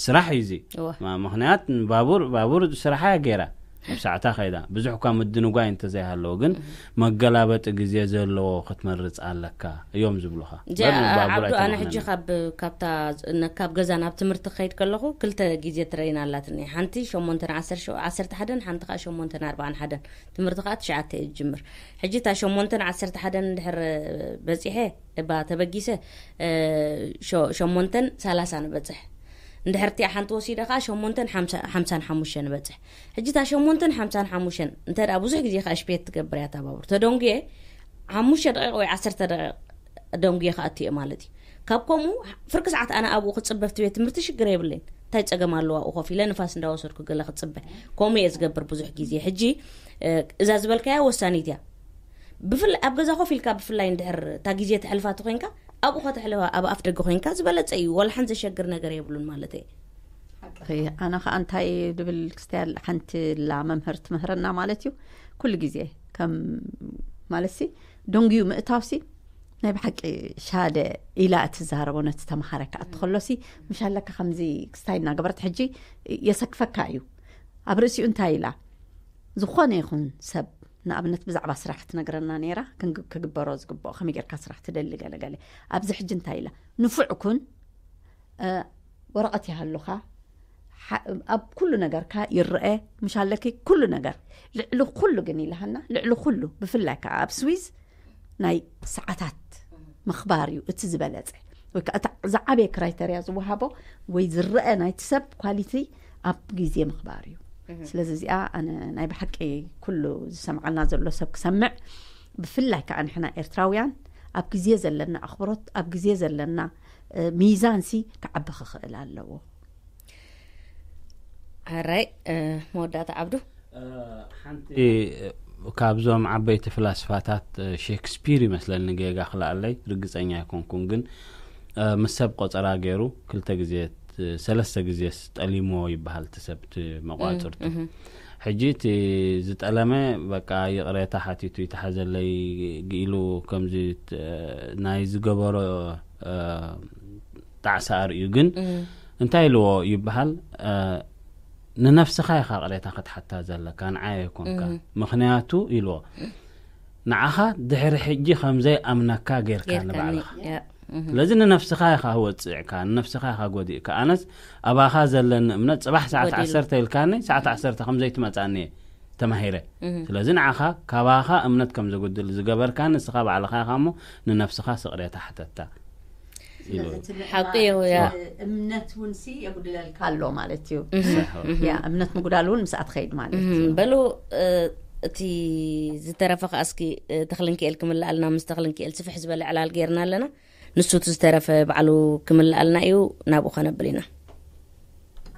ስራሕ እዩ እዚ። እወ። ማ- ምኽንያት ባቡር ባቡር ስራሓ እያ ገይራ ኣብ ሰዓታ ከይዳ ብዙሕ እኳ ምድንጓይ እንተዘይሃለዎ ግን መገላበጢ ግዜ ዘለዎ ክትመርጽ ኣለካ እዮም ዝብሉኻ። እዚኣ እምበር ባቡር ዓብዱ፣ ኣነ ኣይተማኽነን። ሕጂ ካብ ካብታ ነ- ካብ ገዛ ናብ ትምህርቲ ክኸይድ ከለኹ ክልተ ግዜ ትረይን ኣላትኒ። ሓንቲ ሸሞንተን ዓሰርተ ሸው- ዓሰርተ ሓደን ሓንቲ ከዓ ሸሞንተን ኣርባዓን ሓደን። ትምህርቲ ከዓ ትሽዓተ እየ ዝጅምር። ሕጂ እታ ሸሞንተን ዓሰርተ ሓደን እንድሕር በፂሐ እባ ተበጊሰ ሸሞንተን ሰላሳ ንበፅሕ። እንድሕር እቲኣ ሓንቲ ወሲደ ከዓ ሸሞንተን ሓምሳን ሓሙሽተ ንበፅሕ። ሕጂ እታ ሸሞንተን ሓምሳን ሓሙሽተን እንተ ደኣ ብዙሕ ግዜ ከዓ ሽፔት ትገብር እያ እታ ባቡር። ተደንጉየ ሓሙሽተ ደቂቕ ወይ ዓሰርተ ደቂቕ ደንጉየ ከዓ እትየ ማለት እዩ። ካብ ከምኡ ፍርቂ ሰዓት ኣነ ኣብኡ ክፅበ ኣብቲ ቤት ትምህርቲ ሽግር የብለይን። እንታይ ፀገም ኣለዎ ኣብኡ ኮፍ ኢለ ንፋስ እንዳወሰድኩ ገለ ክፅበ። ከምኡ እየ ዝገብር ብዙሕ ግዜ። ሕጂ እዛ ዝበልካያ ወሳኒት እያ። ብፍላይ ኣብ ገዛ ኮፍ ኢልካ ብፍላይ እንድሕር እታ ግዜ ተሕልፋ ተኮይንካ ኣብኡ ከተሕልፋ ኣብ ኣፍ ደገ ኮይንካ ዝበለጸ እዩ። ወላ ሓንቲ ዘሸግር ነገር የብሉን ማለት እየ። ሓቅኺ። ኣነ ከዓ እንታይ ድብል ክስትያል ሓንቲ ላ መምህር ትምህረና ማለት እዩ። ኩሉ ግዜ ከም ማለት ሲ ደንጉዩ ምእታው ሲ ናይ ብሓቂ ሻደ ኢላ እትዛረቦ ነቲ ተምሃረ ክኣቲ ከሎሲ፣ ምሽ ኣለካ ከምዚ ክስታይ እናገበረት ሕጂ የሰክፈካ እዩ። ኣብ ርእሲኡ እንታይ ኢላ? ዝኾነ ይኹን ሰብ ንኣብነት ብዛዕባ ስራሕ ክትነግረና ነይራ፣ ክንግ- ክግበሮ ዝግብኦ ከመይ ጌርካ ስራሕ ትደሊ ገለ ገለ። ኣብዚ ሕጂ እንታይ ኢላ? ንፉዕ ኩን፣ እ፣ ወረቐት ይሃሉኻ፣ ሓ- ኣብ ኩሉ ነገርካ ይረአ፣ ምሽ ኣለኪ ኩሉ ነገር። ልዕሊ ኩሉ ግን ኢላሃና፣ ልዕሊ ኩሉ ብፍላይ ከዓ ኣብ ስዊዝ ናይ ሰዓታት ምኽባር እዩ እቲ ዝበለጸ። ወይ ከዓ እቲ ዝዓበየ ክራይተርያ ዝወሃቦ ወይ ዝረአ ናይቲ ሰብ ኳሊቲ ኣብ ግዜ ምኽባር እዩ። ስለዚ እዚኣ ኣነ ናይ ብሓቂ ኩሉ ዝሰምዓና ዘሎ ሰብ ክሰምዕ፣ ብፍላይ ከዓ ንሕና ኤርትራውያን ኣብ ግዜ ዘለና ኣኽብሮት፣ ኣብ ግዜ ዘለና ሚዛንሲ ክዓቢ ክኽእል ኣለዎ። ሕራይ፣ መወዳእታ ዓብዱ። ሓንቲ ካብዞም ዓበይቲ ፍላስፋታት ሼክስፒር ይመስለኒ፣ ጌጋ ክልኣለይ ርግፀኛ ኣይኮንኩን፣ ግን ምስ ሰብ ቆፀራ ገይሩ ክልተ ግዜ ሰለስተ ግዜ ጠሊሞ ይበሃል እቲ ሰብ እቲ መቋፅርቱ። ሕጂ እቲ ዝጠለመ በቃ ይቕሬታ ሓቲቱ ይተሓዘለይ ኢሉ ከምዚ ናይ ዝገበሮ ጣዕሳ ኣርእዩ። ግን እንታይ ኢልዎ ይበሃል? ንነፍስኻ ኢኻ ቅሬታ ክትሓታ ዘለካ፣ ንዓይ ኣይኮንካ። ምኽንያቱ ኢልዎ ንዓኻ ድሕሪ ሕጂ ከምዘይ ኣምነካ ጌርካ ንባዕልኻ። ስለዚ ንነፍስኻ ኢኻ ወፅዕካ፣ ንነፍስኻ ኢኻ ጎዲእካ። ኣነስ ኣባኻ ዘለኒ እምነት ፅባሕ ሰዓት ዓሰርተ ኢልካኒ፣ ሰዓት ዓሰርተ ከምዘይ ትመፃኒ ተማሂረ። ስለዚ ንዓኻ ካባኻ እምነት ከም ዘጉድል ዝገበርካ ንስኻ ባዕልኻ ኢኻ እሞ ንነፍስኻ ስቕሬታ ሕተታ። ሓቂ እዩ። እምነት እውን ሲ የጉድለልካ ኣሎ ማለት እዩ። ያ እምነት ምጉዳል እውን ምስኣ ትኸይድ ማለት እዩ። በሉ፣ እቲ ዝተረፈ ከኣ እስኪ ተኽልንክኤል ክምልኣልና፣ ምስ ተኽልንክኤል ስፍሕ ዝበለ ዕላል ጌርና ኣለና። ንሱ እቲ ዝተረፈ ባዕሉ ክምልኣልና እዩ። ናብኡ ከነብል ኢና።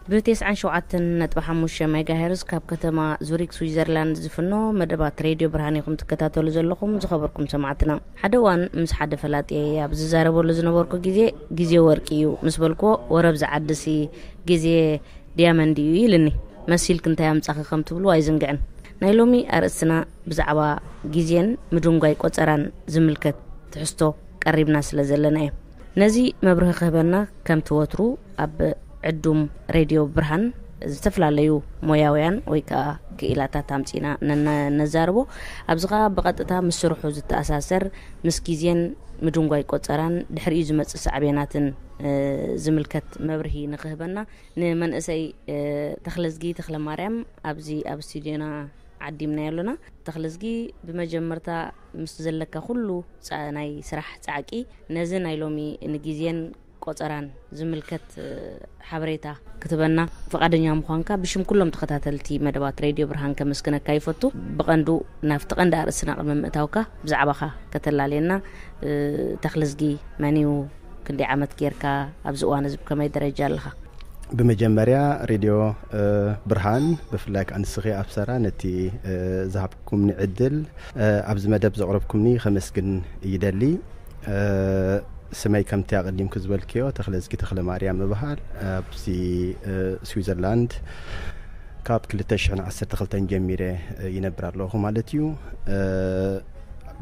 ብ ተስዓን ሸውዓተን ነጥቢ ሓሙሽተ ሜጋሄርዝ ካብ ከተማ ዙሪክ ስዊዘርላንድ ዝፍኖ መደባት ሬድዮ ብርሃን ኢኹም ትከታተሉ ዘለኹም። ዝኸበርኩም ሰማዕትና፣ ሓደ እዋን ምስ ሓደ ፈላጥየይ ኣብ ዝዛረበሉ ዝነበርኩ ግዜ፣ ግዜ ወርቂ እዩ ምስ በልክዎ፣ ወረ ኣብዚ ዓድሲ ግዜ ዲያመንድ እዩ ኢልኒ። መሲልኪ እንታይ ኣምጻኺ ከም ትብሉ ኣይዝንግዕን። ናይ ሎሚ ኣርእስትና ብዛዕባ ግዜን ምድንጓይ ቆጸራን ዝምልከት ትሕዝቶ ቀሪብና ስለ ዘለና እዩ። ነዚ መብርሂ ክህበና ከምቲ ወትሩ ኣብ ዕዱም ሬድዮ ብርሃን ዝተፈላለዩ ሞያውያን ወይ ከዓ ክኢላታት ኣምጺና ነዛርቦ። ኣብዚ ከዓ ብቐጥታ ምስ ስርሑ ዝተኣሳሰር ምስ ግዜን ምድንጓይ ቆጸራን ድሕሪኡ ዝመጽእ ሳዕቤናትን ዝምልከት መብርሂ ንክህበና ንመንእሰይ ተኽለዝጊ ተኽለማርያም ኣብዚ ኣብ ስቱድዮና ዓዲምናዮ ኣለና። ተኽለዝጊ፣ ብመጀመርታ ምስ ዘለካ ኩሉ ናይ ስራሕ ጻዕቂ ነዚ ናይ ሎሚ ንግዜን ቆጸራን ዝምልከት ሓበሬታ ክትበና ፍቓደኛ ምዃንካ ብሽም ኩሎም ተኸታተልቲ መደባት ሬድዮ ብርሃን ከመስግነካ ይፈቱ። ብቐንዱ ናብቲ ቀንዲ ኣርእስትና ቅድሚ ምእታውካ ብዛዕባኻ ከተላልየና፣ ተኽለዝጊ መን እዩ? ክንደይ ዓመት ጌርካ? ኣብዚ እዋን እዚ ብከመይ ደረጃ ኣለኻ? ብመጀመርያ ሬድዮ ብርሃን ብፍላይ ከዓ ንስኺ ኣብ ሰራ ነቲ ዝሃብኩምኒ ዕድል ኣብዚ መደብ ዘቕረብኩምኒ ከመስግን ይደሊ። ስመይ ከምቲ ኣቐዲምኩ ዝበልክዮ ተኽለዝጊ ተኽለ ማርያም እበሃል። ኣብዚ ስዊዘርላንድ ካብ ክልተ ሽሕን ዓሰርተ ክልተን ጀሚረ ይነብር ኣለኹ ማለት እዩ።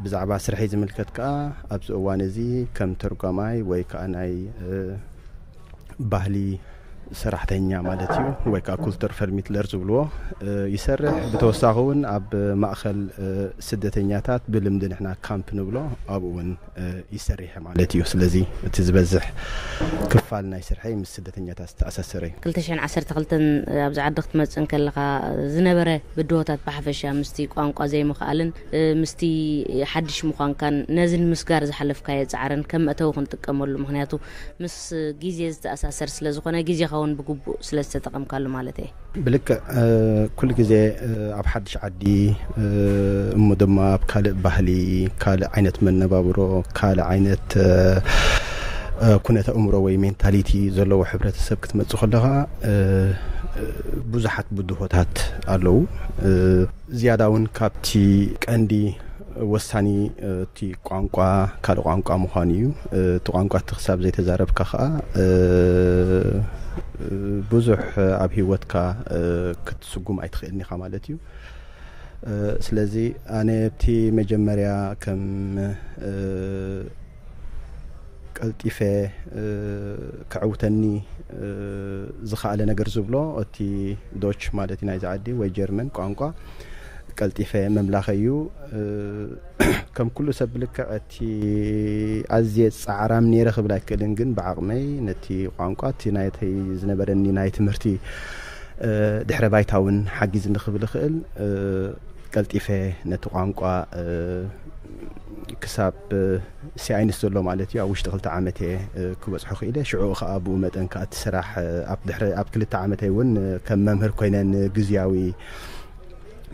ብዛዕባ ስርሐይ ዝምልከት ከዓ ኣብዚ እዋን እዚ ከም ተርጓማይ ወይ ከዓ ናይ ባህሊ ሰራሕተኛ ማለት እዩ፣ ወይ ከዓ ኩልተር ፈርሚትለር ዝብልዎ ይሰርሕ። ብተወሳኺ እውን ኣብ ማእኸል ስደተኛታት ብልምዲ ንሕና ካምፕ ንብሎ ኣብኡ እውን ይሰርሕ ማለት እዩ። ስለዚ እቲ ዝበዝሕ ክፋል ናይ ስርሐይ ምስ ስደተኛታት ዝተኣሳሰረ እዩ። ክልተ ሽሕን ዓሰርተ ክልተን ኣብዚ ዓዲ ክትመጽእ እንከለኻ ዝነበረ ብድሆታት ብሓፈሻ ምስቲ ቋንቋ ዘይምኽኣልን ምስቲ ሓድሽ ምዃንካን ነዚ ንምስጋር ዝሓለፍካዮ ጻዕርን ከም መእተዊ ክንጥቀመሉ፣ ምኽንያቱ ምስ ግዜ ዝተኣሳሰር ስለ ዝኾነ ግዜኻ እውን ብግቡእ ስለ ዝተጠቐምካሉ ማለት እየ። ብልክዕ ኩሉ ግዜ ኣብ ሓድሽ ዓዲ እሞ ድማ ኣብ ካልእ ባህሊ፣ ካልእ ዓይነት መነባብሮ፣ ካልእ ዓይነት ኩነተ እምሮ ወይ ሜንታሊቲ ዘለዎ ሕብረተሰብ ክትመጽእ ከለኻ ብዙሓት ብድሆታት ኣለዉ። ዝያዳ እውን ካብቲ ቀንዲ ወሳኒ እቲ ቋንቋ ካልእ ቋንቋ ምዃኑ እዩ። እቲ ቋንቋ እቲ ክሳብ ዘይተዛረብካ ከዓ ብዙሕ ኣብ ህይወትካ ክትስጉም ኣይትኽእልን ኢኻ ማለት እዩ። ስለዚ ኣነ ኣብቲ መጀመርያ ከም ቀልጢፈ ክዕውተኒ ዝኸኣለ ነገር ዝብሎ እቲ ዶች ማለት እዩ ናይዚ ዓዲ ወይ ጀርመን ቋንቋ ቀልጢፈ መምላኸ እዩ። ከም ኩሉ ሰብ ብልክዕ እቲ ኣዝየ ጻዕራም ነይረ ክብል ኣይክእልን፣ ግን ብዓቕመይ ነቲ ቋንቋ እቲ ናይተይ ዝነበረኒ ናይ ትምህርቲ ድሕረ ባይታ እውን ሓጊዝኒ ክብል ይኽእል። ቀልጢፈ ነቲ ቋንቋ ክሳብ ሲኣይንስ ዘሎ ማለት እዩ ኣብ ውሽጢ ክልተ ዓመት እየ ክበፅሖ ክኢለ። ሽዑ ከዓ ብኡ መጠን ከዓ እቲ ስራሕ ኣብ ድሕሪ ኣብ ክልተ ዓመተይ እውን ከም መምህር ኮይነ ንግዝያዊ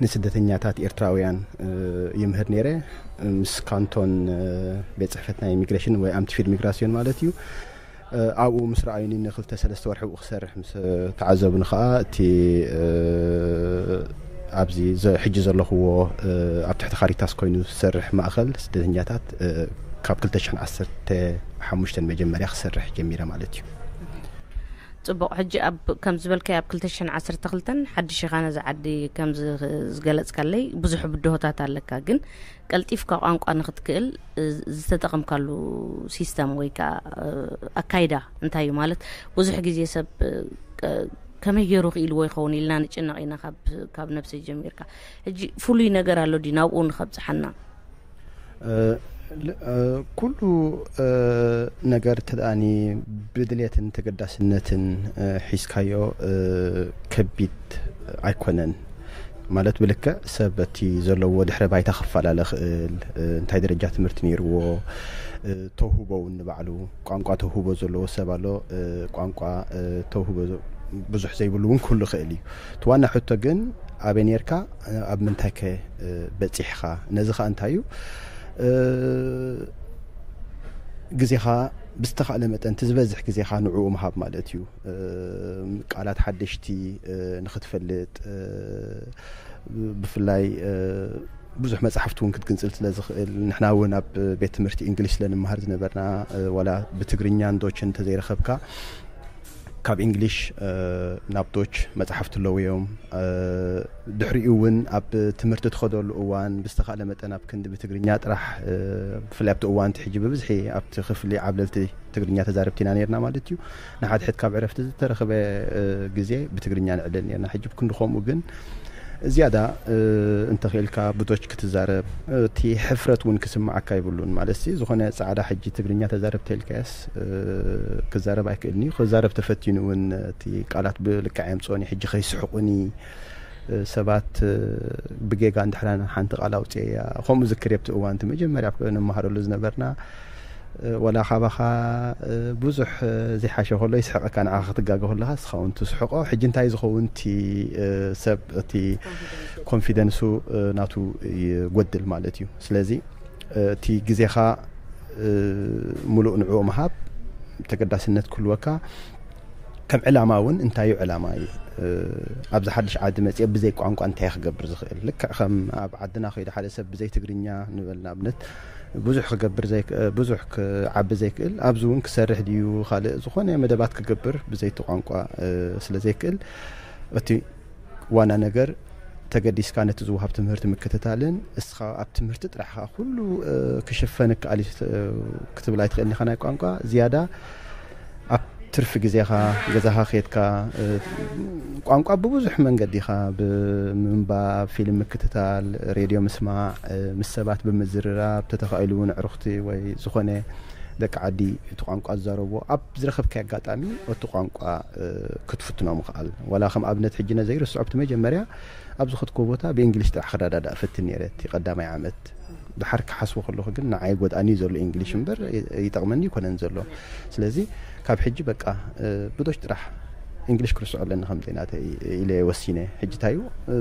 ንስደተኛታት ኤርትራውያን ይምህር ነይረ። ምስ ካንቶን ቤት ፅሕፈት ናይ ኢሚግሬሽን ወይ ኣምት ፊድ ሚግራሲዮን ማለት እዩ። ኣብኡ ምስ ረኣዩኒ ንክልተ ሰለስተ ወርሒ ብኡ ክሰርሕ ምስ ተዓዘቡኒ ከዓ እቲ ኣብዚ ሕጂ ዘለኽዎ ኣብ ትሕቲ ካሪታስ ኮይኑ ዝሰርሕ ማእኸል ስደተኛታት ካብ ክልተ ሽሕን ዓሰርተ ሓሙሽተን መጀመርያ ክሰርሕ ጀሚረ ማለት እዩ። ፅቡቕ። ሕጂ ኣብ ከም ዝበልካይ ኣብ ክልተ ሽሕን ዓሰርተ ክልተን ሓድሽ ኢኻ ነዚ ዓዲ ከም ዝገለፅካለይ ብዙሕ ብድሆታት ኣለካ፣ ግን ቀልጢፍካ ቋንቋ ንክትክእል ዝተጠቐምካሉ ሲስተም ወይ ከዓ ኣካይዳ እንታይ እዩ? ማለት ብዙሕ ግዜ ሰብ ከመይ ገይሩ ክኢልዎ ይኸውን ኢልና ንጭነቕ ኢና ካብ ነብሰይ ጀሚርካ። ሕጂ ፍሉይ ነገር ኣሎ ድዩ ናብኡ ንኸብፅሓና? ኩሉ ነገር ተደኣኒ ብድሌትን ተገዳስነትን ሒዝካዮ ከቢድ ኣይኮነን። ማለት ብልክዕ ሰብ እቲ ዘለዎ ድሕረ ባይታ ክፈላለ ክእል እንታይ ደረጃ ትምህርቲ ነይርዎ ተውህቦ እውን ንባዕሉ ቋንቋ ተውህቦ ዘለዎ ሰብ ኣሎ። ቋንቋ ተውህቦ ብዙሕ ዘይብሉ እውን ክህሉ ክእል እዩ። እቲ ዋና ሕቶ ግን ኣበይ ነርካ ኣብ ምንታይ ከ በፂሕኻ? ነዚ ከዓ እንታይ እዩ ግዜኻ ብዝተኻእለ መጠን እቲ ዝበዝሕ ግዜኻ ንዕኡ ምሃብ ማለት እዩ። ቃላት ሓደሽቲ ንክትፈልጥ ብፍላይ ብዙሕ መፅሓፍቲ እውን ክትግንፅል ስለ ዝኽእል ንሕና እውን ኣብ ቤት ትምህርቲ እንግሊሽ ስለ ንምሃር ዝነበርና ዋላ ብትግርኛን ዶችን እንተዘይረኸብካ ካብ እንግሊሽ ናብ ዶች መፅሓፍቲ ኣለዉ እዮም። ድሕሪኡ እውን ኣብ ትምህርቲ ትኸደሉ እዋን ብዝተኻእለ መጠን ኣብ ክንዲ ብትግርኛ ጥራሕ ብፍላይ ኣብቲ እዋንቲ ሕጂ ብብዝሒ ኣብቲ ክፍሊ ዓብለልቲ ትግርኛ ተዛረብቲ ኢና ነርና ማለት እዩ። ንሓድሕድ ካብ ዕረፍቲ ዝተረኸበ ግዜ ብትግርኛ ንዕልል ነርና። ሕጂ ብክንዲ ከምኡ ግን ዝያዳ እንተኽኢልካ ብዶች ክትዛረብ እቲ ሕፍረት እውን ክስምዓካ ይብሉን። ማለት ሲ ዝኾነ ፃዕዳ ሕጂ ትግርኛ ተዛረብ ተልካያስ ክዛረብ ኣይክእልን እዩ። ክዛረብ ተፈቲኑ እውን እቲ ቃላት ብልክዕ የምፅኦን እዩ። ሕጂ ከይስሕቁኒ ሰባት ብጌጋ እንድሕራ ሓንቲ ቃል ኣውፅኤያ ከምኡ ዝክር የብቲ እዋን እቲ መጀመርያ ንመሃረሉ ዝነበርና ወላ ካባኻ ብዙሕ ዘይሓሸ ከሎ ይስሕቀካ ንዓኻ ክትጋገ ከለኻ እስኻ እውን ትስሕቆ። ሕጂ እንታይ ዝኸውን እቲ ሰብ እቲ ኮንፊደንሱ ናቱ ይጎድል ማለት እዩ። ስለዚ እቲ ግዜኻ ሙሉእ ንዕኡ ምሃብ ተገዳስነት ክህልወካ ከም ዕላማ እውን እንታይ እዩ ዕላማ እዩ ኣብዚ ሓድሽ ዓዲ መፅአ ብዘይ ቋንቋ እንታይ ክገብር ዝኽእል ልክዕ ከም ኣብ ዓድና ከይደ ሓደ ሰብ ብዘይ ትግርኛ ንበል ንኣብነት ብዙሕ ክገብር ብዙሕ ክዓቢ ዘይክእል ኣብዚ እውን ክሰርሕ ድዩ ካልእ ዝኾነ መደባት ክገብር ብዘይቲ ቋንቋ ስለ ዘይክእል እቲ ዋና ነገር ተገዲስካ ነቲ ዝወሃብ ትምህርቲ ምክትታልን እስኻ ኣብ ትምህርቲ ጥራሕ ኩሉ ክሽፈን ክኣል ክትብል ኣይትኽእል ኢኻ ናይ ቋንቋ ዝያዳ ኣብ ትርፊ ግዜኻ ገዛኻ ከድካ ቋንቋ ብብዙሕ መንገዲ ኢኻ ብምንባብ ፊልም ምክትታል ሬድዮ ምስማዕ ምስ ሰባት ብምዝርራብ ተተኻኢሉ እውን ዕሩኽቲ ወይ ዝኾነ ደቂ ዓዲ እቲ ቋንቋ ዝዛረብዎ ኣብ ዝረኸብካዮ ኣጋጣሚ እቲ ቋንቋ ክትፍትኖ ምኽኣል ዋላ ከም ኣብነት ሕጂ ነዘይርስዖ ኣብቲ መጀመርያ ኣብ ዝኸድኩዎ ቦታ ብእንግሊሽ ጥራሕ ክረዳዳእ እፍትን ነይረ እቲ ቀዳማይ ዓመት ድሓር ክሓስቦ ከለኹ ግን ንዓይ ጎድኣኒ ዘሎ እንግሊሽ እምበር ይጠቕመኒ ይኮነን ዘሎ ስለዚ ካብ ሕጂ በቃ ብዶች ጥራሕ እንግሊሽ ክርስዖ ኣለኒ ከም ዜና ኢለ ወሲነ ሕጂ ታዩ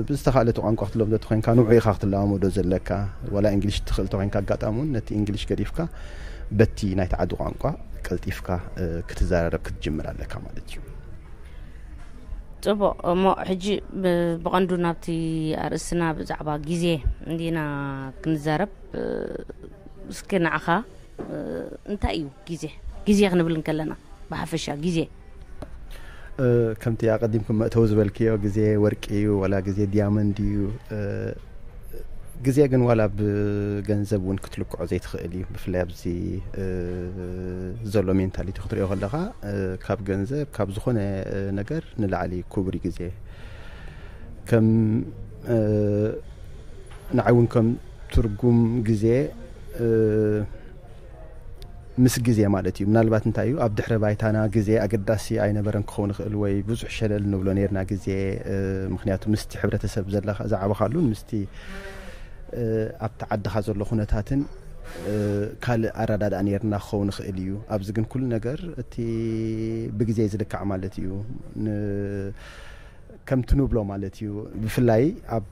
ብዝተኻእለ እቲ ቋንቋ ክትለምዶ ተኮይንካ ንዑ ኢኻ ክትለማመዶ ዘለካ ዋላ እንግሊሽ ትኽእል ተኮይንካ ኣጋጣሚ እውን ነቲ እንግሊሽ ገዲፍካ በቲ ናይቲ ዓዲ ቋንቋ ቀልጢፍካ ክትዘራረብ ክትጅምር ኣለካ ማለት እዩ ፅቡቕ እሞ ሕጂ ብቐንዱ ናብቲ ኣርእስትና ብዛዕባ ግዜ እንዲና ክንዛረብ እስኪ ንዓኻ እንታይ እዩ ግዜ ግዜ ክንብል እንከለና ብሓፈሻ ግዜ ከምቲ ኣቀዲምኩ መእተው ዝበልክዮ ግዜ ወርቂ እዩ ወላ ግዜ ዲያመንድ እዩ ግዜ ግን ዋላ ብገንዘብ እውን ክትልክዖ ዘይትኽእል እዩ። ብፍላይ ኣብዚ ዘሎ ሜንታሊቲ ክትሪኦ ከለኻ፣ ካብ ገንዘብ፣ ካብ ዝኾነ ነገር ንላዕሊ ክቡር እዩ ግዜ። ከም ንዓይ እውን ከም ትርጉም ግዜ ምስ ግዜ ማለት እዩ። ምናልባት እንታይ እዩ፣ ኣብ ድሕረ ባይታና ግዜ ኣገዳሲ ኣይነበረን ክኸውን ይኽእል፣ ወይ ብዙሕ ሸለል ንብሎ ነርና ግዜ። ምክንያቱ ምስቲ ሕብረተሰብ ዘለኻ ዝዓበኻሉን ምስቲ ኣብቲ ዓድኻ ዘሎ ኩነታትን ካልእ ኣረዳድኣ ነርና ክኸውን ይኽእል እዩ። ኣብዚ ግን ኩሉ ነገር እቲ ብግዜ ዝልካዕ ማለት እዩ። ከምቲ ንብሎ ማለት እዩ። ብፍላይ ኣብ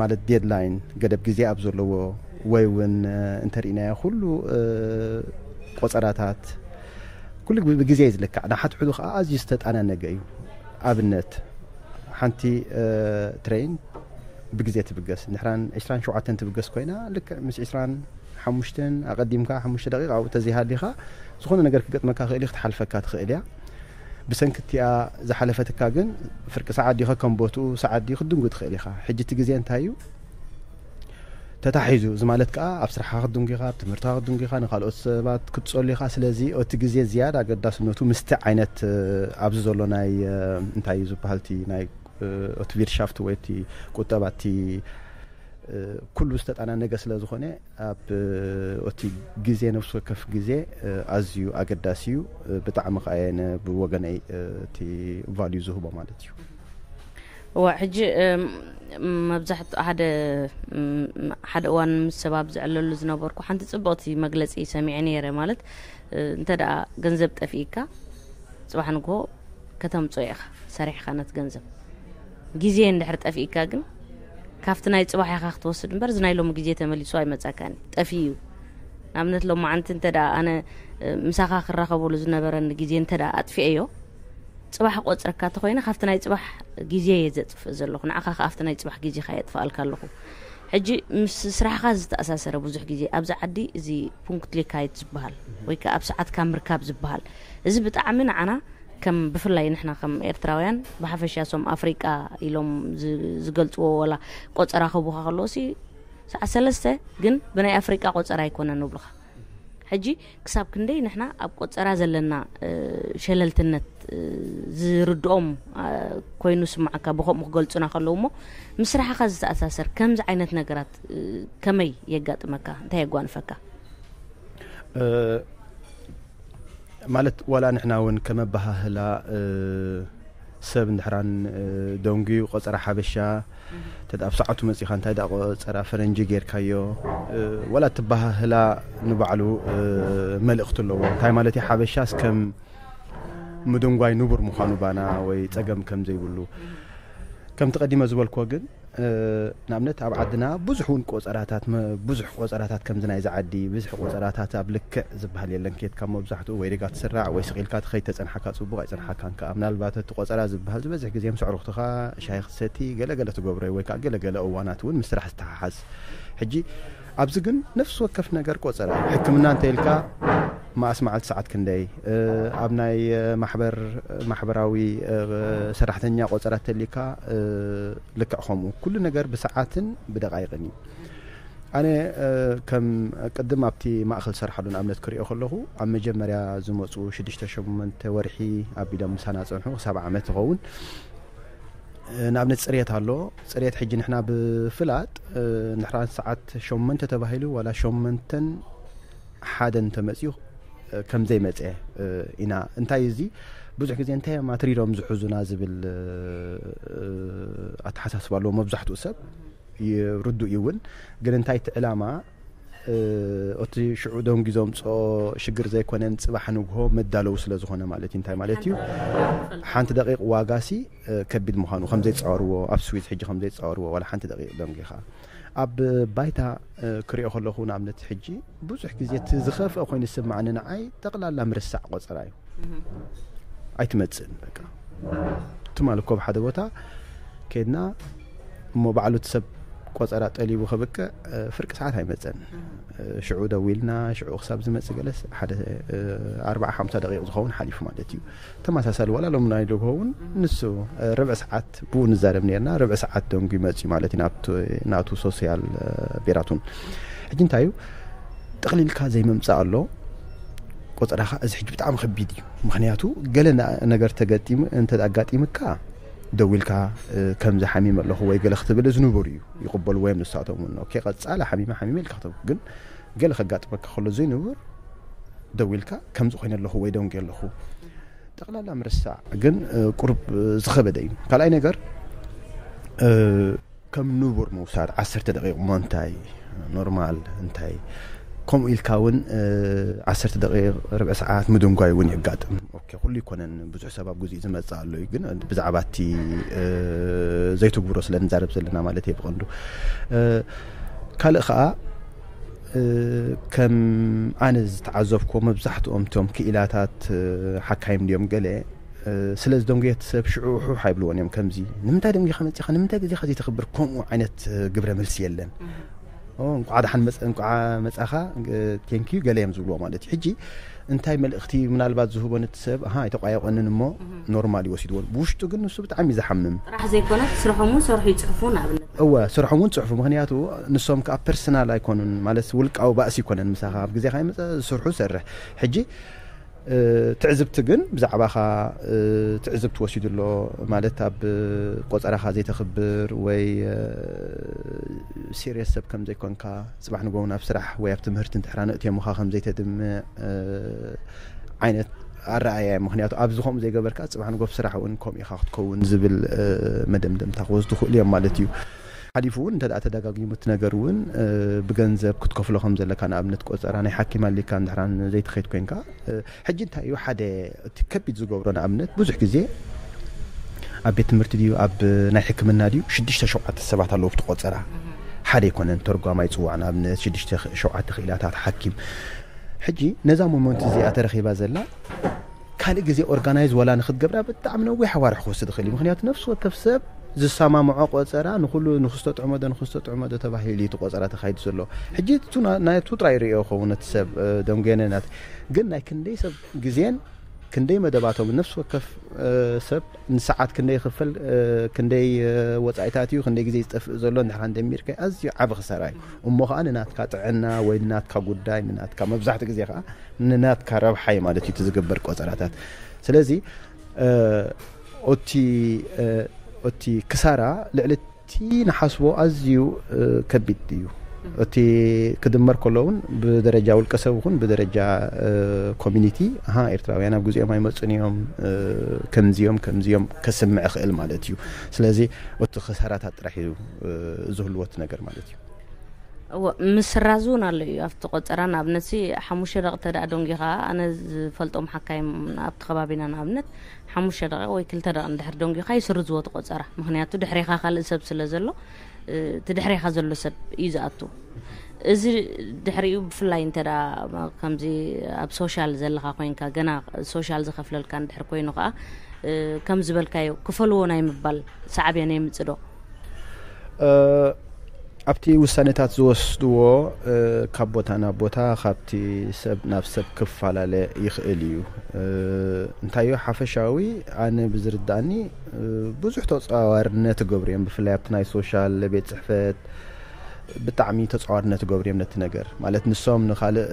ማለት ዴድላይን፣ ገደብ ግዜ ኣብ ዘለዎ፣ ወይ እውን እንተርኢናዮ ኩሉ ቆፀራታት ኩሉ ብግዜ እዩ ዝልካዕ። ንሓትሕዱ ከዓ ኣዝዩ ዝተጣናነገ እዩ። ኣብነት ሓንቲ ትሬን ብግዜ ትብገስ፣ ንድሕራን ዕስራን ሸውዓተን ትብገስ ኮይና፣ ልክዕ ምስ ዕስራን ሓሙሽተን ኣቐዲምካ ሓሙሽተ ደቂቃ ኣብኡ ተዘይሃሊኻ፣ ዝኾነ ነገር ክገጥመካ ክእል እዩ፣ ክትሓልፈካ ትኽእል እያ። ብሰንኪ እቲኣ ዝሓለፈትካ ግን ፍርቂ ሰዓት ድዩ ከም ቦትኡ ሰዓት ድዩ ክትድንጉ ትኽእል ኢኻ። ሕጂ እቲ ግዜ እንታይ እዩ ተታሒዙ? እዚ ማለት ከዓ ኣብ ስራሕካ ክትድንጉ ኢኻ፣ ኣብ ትምህርትካ ክትድንጉ ኢኻ፣ ንካልኦት ሰባት ክትፀሉ ኢኻ። ስለዚ እቲ ግዜ ዝያዳ ኣገዳስነቱ ምስቲ ዓይነት ኣብዚ ዘሎ ናይ እንታይ እዩ ዝበሃል እቲ ናይ እቲ ቪርትሻፍት ወይ እቲ ቁጠባ እቲ ኩሉ ዝተጣናነገ ስለ ዝኾነ ኣብ እቲ ግዜ ነፍሲ ወከፍ ግዜ ኣዝዩ ኣገዳሲ እዩ። ብጣዕሚ ከኣ እየ ብወገነይ እቲ ቫልዩ ዝህቦ ማለት እዩ። እዋ ሕጂ መብዛሕትኡ ሓደ ሓደ እዋን ምስ ሰብ ኣብ ዝዕለሉ ዝነበርኩ ሓንቲ ጽብቕቲ መግለጺ ሰሚዐ ነይረ። ማለት እንተ ደኣ ገንዘብ ጠፊእካ ጽባሕ ንግሆ ከተምጾ ኢኻ ሰሪሕኻ ነት ገንዘብ። ግዜ እንድሕር ጠፊእካ ግን ካብቲ ናይ ጽባሕ ኢኻ ክትወስድ እምበር፣ እዚ ናይ ሎሚ ግዜ ተመሊሱ ኣይመጻካን እዩ፣ ጠፊኡ እዩ። ንኣብነት ሎማዓንቲ እንተ ደኣ ኣነ ምሳኻ ክራኸበሉ ዝነበረኒ ግዜ እንተ ደኣ ኣጥፊኤዮ፣ ጽባሕ ቆጽረካ ተኾይነ ካብቲ ናይ ጽባሕ ግዜ እየ ዘጥፍእ ዘለኹ፣ ንዓኻ ከኣ ኣብቲ ናይ ጽባሕ ግዜኻ የጥፍኣልካ ኣለኹ። ሕጂ ምስ ስራሕኻ ዝተኣሳሰረ ብዙሕ ግዜ ኣብዚ ዓዲ እዚ ፑንክትሊካይት ዝበሃል ወይ ከኣ ኣብ ሰዓትካ ምርካብ ዝበሃል፣ እዚ ብጣዕሚ ንዓና ከም ብፍላይ ንሕና ከም ኤርትራውያን ብሓፈሻ ሶም ኣፍሪቃ ኢሎም ዝገልጽዎ ወላ ቆጸራ ክቡኻ ከለዎ ሲ ሰዓት ሰለስተ ግን ብናይ ኣፍሪቃ ቆጸራ ኣይኮነን ንብሉኻ። ሕጂ ክሳብ ክንደይ ንሕና ኣብ ቆጸራ ዘለና ሸለልትነት ዝርድኦም ኮይኑ ስምዓካ ብከምኡ ክገልጹና ከለዉ እሞ ምስ ስራሕኻ ዝተኣሳሰር ከምዚ ዓይነት ነገራት ከመይ የጋጥመካ? እንታይ የጓንፈካ? ማለት ዋላ ንሕና እውን ከመባሃህላ ሰብ እንድሕራን ደንጉዩ ቆፀራ ሓበሻ ተዳ ኣብ ሰዓቱ መፂኻ እንታይ ዳ ቆፀራ ፈረንጂ ጌርካዮ፣ ዋላ ትባሃህላ ንባዕሉ መልእኽቲ ኣለዎ። እንታይ ማለት እዩ? ሓበሻ እስከም ምድንጓይ ንቡር ምዃኑ ባና ወይ ፀገም ከም ዘይብሉ። ከምቲ ቀዲመ ዝበልክዎ ግን ንኣብነት ኣብ ዓድና ብዙሕ እውን ቆፀራታት ብዙሕ ቆፀራታት ከምዚ ናይዚ ዓዲ ብዙሕ ቆፀራታት ኣብ ልክዕ ዝበሃል የለን። ኬድካ መብዛሕትኡ ወይ ደጋ ትስራዕ ወይ ስቕ ኢልካ ትኸይድ ተፀንሓካ ፅቡቕ ኣይፀንሓካን ከዓ። ምናልባት እቲ ቆፀራ ዝበሃል ዝበዝሕ ግዜ ምስ ኣዕሩኽትኻ ሻሂ ክትሰቲ ገለገለ ትገብሮ ወይ ከዓ ገለገለ እዋናት እውን ምስ ስራሕ ዝተሓሓዝ። ሕጂ ኣብዚ ግን ነፍሲ ወከፍ ነገር ቆፀራ ሕክምና እንተ ኢልካ መኣስ መዓልቲ ሰዓት ክንደይ ኣብ ናይ ማሕበር ማሕበራዊ ሰራሕተኛ ቆፀራ ተሊካ ልክዕ ከምኡ ኩሉ ነገር ብሰዓትን ብደቃይቅን እዩ። ኣነ ከም ቅድም ኣብቲ ማእኸል ዝሰርሓሉ ንኣብነት ክሪኦ ከለኹ ኣብ መጀመርያ ዝመፁ ሽዱሽተ ሸሞንተ ወርሒ ኣቢሎም ምሳና ፀንሑ ክሳብ ዓመት ይኸውን። ንኣብነት ፅሬት ኣሎ። ፅሬት ሕጂ ንሕና ብፍላጥ ንሕራን ሰዓት ሸሞንተ ተባሂሉ ዋላ ሸሞንተን ሓደን ተመፅኡ ከም ዘይመፀ ኢና። እንታይ እዚ ብዙሕ ግዜ እንታይ እዮም ኣትሪሮም ዝሕዙና ዝብል ኣተሓሳስባ ኣለዎ መብዛሕትኡ ሰብ። ርዱእ እዩ እውን ግን እንታይ እቲ ዕላማ እቲ ሽዑ ደንጉ ዘምፅኦ ሽግር ዘይኮነን ፅባሕ ንግሆ መዳለዊ ስለ ዝኾነ ማለት እዩ። እንታይ ማለት እዩ? ሓንቲ ደቂቕ ዋጋሲ ከቢድ ምዃኑ ከም ዘይፃወርዎ ኣብ ስዊዝ ሕጂ ከም ዘይፃወርዎ ዋላ ሓንቲ ደቂቕ ደንጉ ኢኻ ኣብ ባይታ ክሪኦ ከለኹ ንኣብነት ሕጂ ብዙሕ ግዜ እቲ ዝኸፍአ ኮይኑ ዝስማዕኒ ንዓይ ጠቕላላ ምርሳዕ ቆፀራ እዩ። ኣይትመፅእን በቃ ትማል እኮ ብሓደ ቦታ ከድና እሞ ባዕሉ እቲ ሰብ ቆጸራ ጠሊቡ ከብቅዕ ፍርቂ ሰዓት ኣይመጸን። ሽዑ ደዊልና ሽዑ ክሳብ ዝመጽእ ገለስ ሓደ ኣርባዓ ሓምሳ ደቂቕ ዝኸውን ሓሊፉ ማለት እዩ። ተመሳሳሊ ዋላ ሎም ናይ ዶ ክኸውን ንሱ ርብዕ ሰዓት ብኡ ንዛረብ ነርና። ርብዕ ሰዓት ደንጉ ይመጽእ ማለት እዩ ናቱ ሶስያል ቤራቱን። ሕጂ እንታይ እዩ ጠቕሊልካ ዘይምምጻእ ኣሎ። ቆጸራኻ እዚ ሕጂ ብጣዕሚ ከቢድ እዩ። ምኽንያቱ ገለ ነገር ተገጢሙ እንተ ኣጋጢምካ ደዊልካ ከምዚ ሓሚም ኣለኹ ወይ ገለ ክትብል እዚ ንቡር እዩ፣ ይቕበልዎ እዮም ንሳቶም እውን። ኦኬ ቀጻሊ ሓሚመ ሓሚመ ኢልካ ክትብ ግን ገለ ከጋጥመካ ከሎ ዘይንቡር ደዊልካ ከምዚ ኮይነ ኣለኹ ወይ ደንጉ ኣለኹ ጠቕላላ ምርሳዕ ግን ቁሩብ ዝኸበደ እዩ። ካልኣይ ነገር ከም ንቡር ምውሳድ ዓሰርተ ደቂቕ እሞ እንታይ ኖርማል እንታይ ከምኡ ኢልካ እውን ዓሰርተ ደቂቕ ርብዒ ሰዓት ምድንጓይ እውን የጋጥም። ኦኬ ኩሉ ይኮነን ብዙሕ ሰብ ኣብ ግዜኡ ዝመጽእ ኣሎ እዩ፣ ግን ብዛዕባ እቲ ዘይትግብሮ ስለ ንዛረብ ዘለና ማለት እየ ብቐንዱ። ካልእ ከዓ ከም ኣነ ዝተዓዘብኩዎ መብዛሕትኦም እቶም ክኢላታት ሓካይም ድዮም ገለ ስለ ዝደንጉየ እቲ ሰብ ሽዑ ሑሕ ኣይብልዎን እዮም። ከምዚ ንምንታይ ደንጉኻ መፂኻ ንምንታይ ግዜኻ ዘይተኽብር ከምኡ ዓይነት ግብረ መልሲ የለን። እንቋዕ ደሓን መፀ እንቋዕ መፃኻ ቴንኪዩ ገለ እዮም ዝብልዎ ማለት እዩ። ሕጂ እንታይ መልእኽቲ ምናልባት ዝህቦ ነቲ ሰብ ኣሃ ኣይተቋየቆንን እሞ ኖርማል ይወሲድዎ። ብውሽጡ ግን ንሱ ብጣዕሚ እዩ ዝሓምም። ጥራሕ ዘይኮነ ስርሖም እውን ሰርሑ ይፅሕፉ ንኣብነት እወ ስርሖም እውን ፅሕፉ። ምክንያቱ ንሶም ከዓ ፐርሰናል ኣይኮኑን ማለት ውልቃዊ ባእሲ ይኮነን ምሳኻ ኣብ ግዜኻ ይመፀ ስርሑ ሰርሕ። ሕጂ ትዕዝብቲ ግን ብዛዕባኻ ትዕዝብቲ ወሲዱ ኣሎ ማለት ኣብ ቆፀራኻ ዘይተኽብር ወይ ሲሪየስ ሰብ ከም ዘይኮንካ ፅባሕ ንጎ ናብ ስራሕ ወይ ኣብ ትምህርቲ እንድሕራ ነእትዮምኻ ከም ዘይተድምዕ ዓይነት ኣረኣያ። ምክንያቱ ኣብዚ ከምኡ ዘይገበርካ ፅባሕ ንጎ ኣብ ስራሕ እውን ከምኡ ኢኻ ክትከውን ዝብል መደምደምታ ክወስዱ ክእሉ እዮም ማለት እዩ። ሓሊፉ እውን እንተ ተደጋጊሙ እቲ ነገር እውን ብገንዘብ ክትከፍሎ ከም ዘለካ ንኣብነት ቆፀራ ናይ ሓኪም ኣሊካ እንድሕራ ዘይትኸይድ ኮንካ ሕጂ እንታይ እዩ ሓደ እቲ ከቢድ ዝገብሮ ንኣብነት ብዙሕ ግዜ ኣብ ቤት ትምህርቲ ድዩ ኣብ ናይ ሕክምና ድዩ ሽዱሽተ ሸውዓተ ሰባት ኣለዉ ብቲ ቆፀራ ሓደ ኣይኮነን ተርጓማይ ፅዋዕ ንኣብነት ሽዱሽተ ሸውዓተ ክኢላታት ሓኪም ሕጂ ነዛ ሞመንት እዚኣ ተረኺባ ዘላ ካልእ ግዜ ኦርጋናይዝ ዋላ ንክትገብራ ብጣዕሚ ነዊሕ ኣዋርሕ ክወስድ ይኽእል እዩ። ምክንያቱ ነፍሲ ወከፍ ሰብ ዝሰማምዖ ቆፀራ ንኩሉ ንክዝተጥዕሞ ዶ ንክዝተጥዕሞ ዶ ተባሂሉ እዩ እቲ ቆፀራ ተካይዱ ዘሎ። ሕጂ እቱ ናቱ ጥራይ ይርእዮ ይኸውን እቲ ሰብ ደንጎየነ ናት ግን ናይ ክንደይ ሰብ ግዜን ክንደይ መደባቶም ነፍሲ ወከፍ ሰብ ንሰዓት ክንደይ ይኽፈል ክንደይ ወፃኢታት እዩ ክንደይ ግዜ ዝጠፍእ ዘሎ እንድሕራ እንደሚርካ ኣዝዩ ዓብ ክሰራ እዩ። እሞ ከዓ ንናትካ ጥዕና ወይ ንናትካ ጉዳይ ንናትካ መብዛሕትኡ ግዜ ከዓ ንናትካ ረብሓ እዩ ማለት እዩ እቲ ዝግበር ቆፀራታት። ስለዚ ኦቲ ኦቲ ክሳራ ልዕሊ እቲ ንሓስቦ ኣዝዩ ከቢድ እዩ። እቲ ክድመር ከሎ እውን ብደረጃ ውልቀ ሰብ ይኹን ብደረጃ ኮሚኒቲ ኣሃ ኤርትራውያን ኣብ ግዜኦም ኣይመፁን እዮም ከምዚኦም ከምዚኦም ከስምዕ ይኽእል ማለት እዩ። ስለዚ እቲ ክሳራታት ጥራሕ እዩ ዝህልዎ እቲ ነገር ማለት እዩ። እወ ምስራዝ እውን ኣሎ እዩ ኣብቲ ቆፀራ ንኣብነት ሲ ሓሙሽተ ደቂ ተደኣ ደንጊኻ ኣነ ዝፈልጦም ሓካይም ኣብቲ ከባቢና ንኣብነት ሓሙሽተ ደቂ ወይ ክልተ ደቂ እንድሕር ደንጊኻ ይስርዝዎ እቲ ቆፀራ ምክንያቱ ድሕሬኻ ካልእ ሰብ ስለ ዘሎ እቲ ድሕሬኻ ዘሎ ሰብ እዩ ዝኣቱ እዚ ድሕሪኡ ብፍላይ እንተ ከምዚ ኣብ ሶሻል ዘለኻ ኮይንካ ገና ሶሻል ዝኸፍለልካ እንድሕር ኮይኑ ከዓ ከም ዝበልካዮ ክፈልዎ ናይ ምባል ሳዕቤን የምፅእ ዶ ኣብቲ ውሳኔታት ዝወስድዎ ካብ ቦታ ናብ ቦታ ካብቲ ሰብ ናብ ሰብ ክፈላለ ይኽእል እዩ። እንታዮ ሓፈሻዊ ኣነ ብዝርዳእኒ ብዙሕ ተፀዋዋርነት ይገብሩ እዮም ብፍላይ ኣብቲ ናይ ሶሻል ቤት ፅሕፈት ብጣዕሚ ተፃዋርነት ይገብሩ እዮም ነቲ ነገር ማለት ንሶም ንካልእ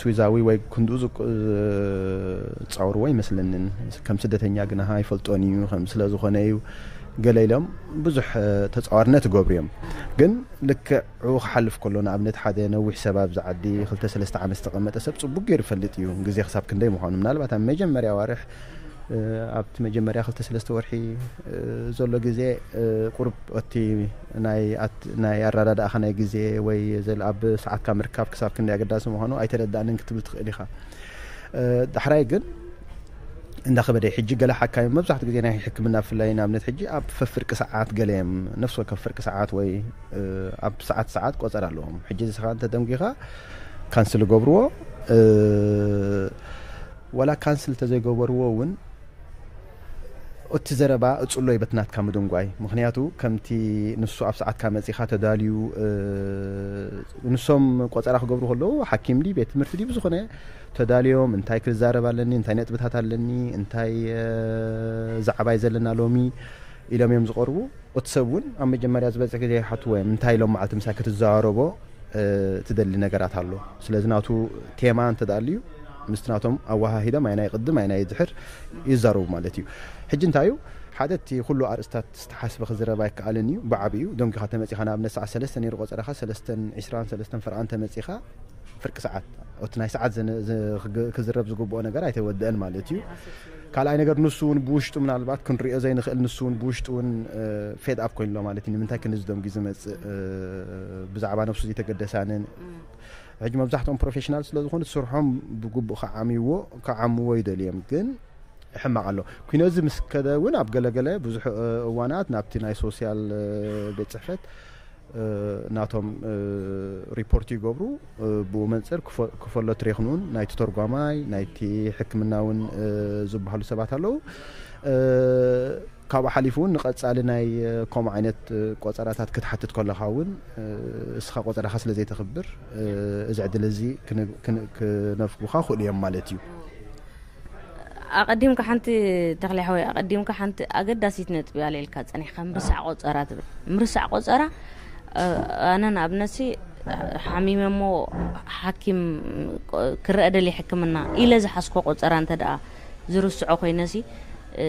ስዊዛዊ ወይ ክንድኡ ዝፃውርዎ ይመስለንን ከም ስደተኛ ግና ኣይፈልጦን እዩ ከም ስለዝኾነ እዩ ገለ ኢሎም ብዙሕ ተፃዋርነት ይገብሩ እዮም። ግን ልክዕ ክሓልፍ ከሎ ንኣብነት ሓደ ነዊሕ ሰብ ኣብዚ ዓዲ ክልተ ሰለስተ ዓመት ዝተቐመጠ ሰብ ፅቡቅ ገይሩ ይፈልጥ እዩ ግዜ ክሳብ ክንደይ ምዃኑ ምናልባት ኣብ መጀመርያ ኣዋርሕ ኣብቲ መጀመርያ ክልተ ሰለስተ ወርሒ ዘሎ ግዜ ቁሩብ እቲ ናይ ኣረዳድኣኻ ናይ ግዜ ወይ ኣብ ሰዓትካ ምርካብ ክሳብ ክንደይ ኣገዳሲ ምዃኑ ኣይተረዳእንን ክትብል ትኽእል ኢኻ። ዳሕራይ ግን እንዳኸበደ ሕጂ ገለ ሓካሚ መብዛሕትኡ ግዜ ናይ ሕክምና ብፍላይ ንኣብነት ሕጂ ኣብ ፈፍርቂ ሰዓት ገለ እዮም ነፍሲ ወከፍ ፍርቂ ሰዓት ወይ ኣብ ሰዓት ሰዓት ቆፀር ኣለዎም። ሕጂ ንስኻ እንተ ደንጒኻ ካንስል ገብርዎ ዋላ ካንስል እንተዘይገበርዎ እውን እቲ ዘረባ እጽሎ እዩ በቲ ናትካ ምድንጓይ። ምኽንያቱ ከምቲ ንሱ ኣብ ሰዓትካ መጺኻ ተዳልዩ፣ እ፣ ንሶም ቆጸራ ክገብሩ ከለዉ ሓኪም ድዩ ቤት ትምህርቲ ድዩ ብዝኾነ ተዳልዮም፣ እንታይ ክዛረብ ኣለኒ፣ እንታይ ነጥብታት ኣለኒ፣ እንታይ፣ እ፣ ዛዕባ እዩ ዘለና ሎሚ ኢሎም እዮም ዝቐርቡ። እቲ ሰብ እውን ኣብ መጀመርያ ዝበጽሕ ግዜ ይሓትዎ እዮም፣ እንታይ ኢሎም መዓልቲ ምሳይ ክትዘራረቦ፣ እ፣ ትደሊ ነገራት ኣሎ። ስለዚ ናቱ ቴማ እንተ ደኣ ኣልዩ ምስቲ ናቶም ኣወሃሂዶም ኣይናይ ቅድም ኣይናይ ድሕር ይዛረቡ ማለት እዩ። ሕጂ እንታይ እዩ ሓደ እቲ ኩሉ ኣርእስታት ዝተሓስበ ክዝረብ ኣይከኣልን እዩ። ብዓብዩ ደንጊኻ ተመጺኻ ንኣብነት ሰዓት ሰለስተ ነይሩ ቆጸራኻ ሰለስተን ዕስራን ሰለስተን ፈርቓን ተመጺኻ ፍርቂ ሰዓት እቲ ናይ ሰዓት ዘነ- ዝ- ክግ- ክዝረብ ዝግብኦ ነገር ኣይተወደአን ማለት እዩ። ካልኣይ ነገር ንሱ እውን ብውሽጡ ምናልባት ክንሪኦ ዘይንኽእል ንሱ እውን ብውሽጡ እውን እ፣ ፌድ ኣፕ ኮይኑ ኣሎ ማለት እዩ። ንምንታይ ክንዚ ደንጊ ዝመጽእ እ፣ ብዛዕባ ነብሱ ዘይተገደሳንን ሕጂ መብዛሕትኦም ፕሮፌሽናል ስለ ዝኾኑ ስርሖም ብግቡእ ከዓምይዎ ከዓምዎ ይደልዮም ግን ሕማቕ ኣሎ። ኩነዚ ምስ ከደ እውን ኣብ ገለገለ ብዙሕ እ፣ እዋናት ናብቲ ናይ ሶስያል እ፣ ቤት ጽሕፈት እ፣ ናቶም እ፣ ሪፖርት ይገብሩ። እ፣ ብኡ መንጽር ክፈ- ክፈሎ ትሬኽን እውን ናይቲ ተርጓማይ ናይቲ ሕክምና እውን እ፣ ዝበሃሉ ሰባት ኣለዉ። እ፣ ካብኡ ሓሊፉ እውን ንቐጻሊ ናይ እ፣ ከምኡ ዓይነት እ፣ ቆጸራታት ክትሓትት ከለኻ እውን እ፣ እስኻ ቆጸራኻ ስለ ዘይተኽብር እ፣ እዚ ዕድል እዚ ክን- ክን- ክነፍጉኻ ክእሉ እዮም ማለት እዩ። ኣቐዲምካ ሓንቲ ተኽሊ ሓወይ ኣቐዲምካ ሓንቲ ኣገዳሲት ነጥቢ ኣለልካ ጸኒሕካ ምርሳዕ ቆጸራ ትብል ምርሳዕ ቆጸራ እ፣ ኣነ ንኣብነትሲ ሓሚመ እሞ ሓኪም ክረአ ደልየ ሕክምና ኢለ ዝሓስኮ ቆጸራ እንተ ደኣ ዝርስዖ ኮይነሲ እ፣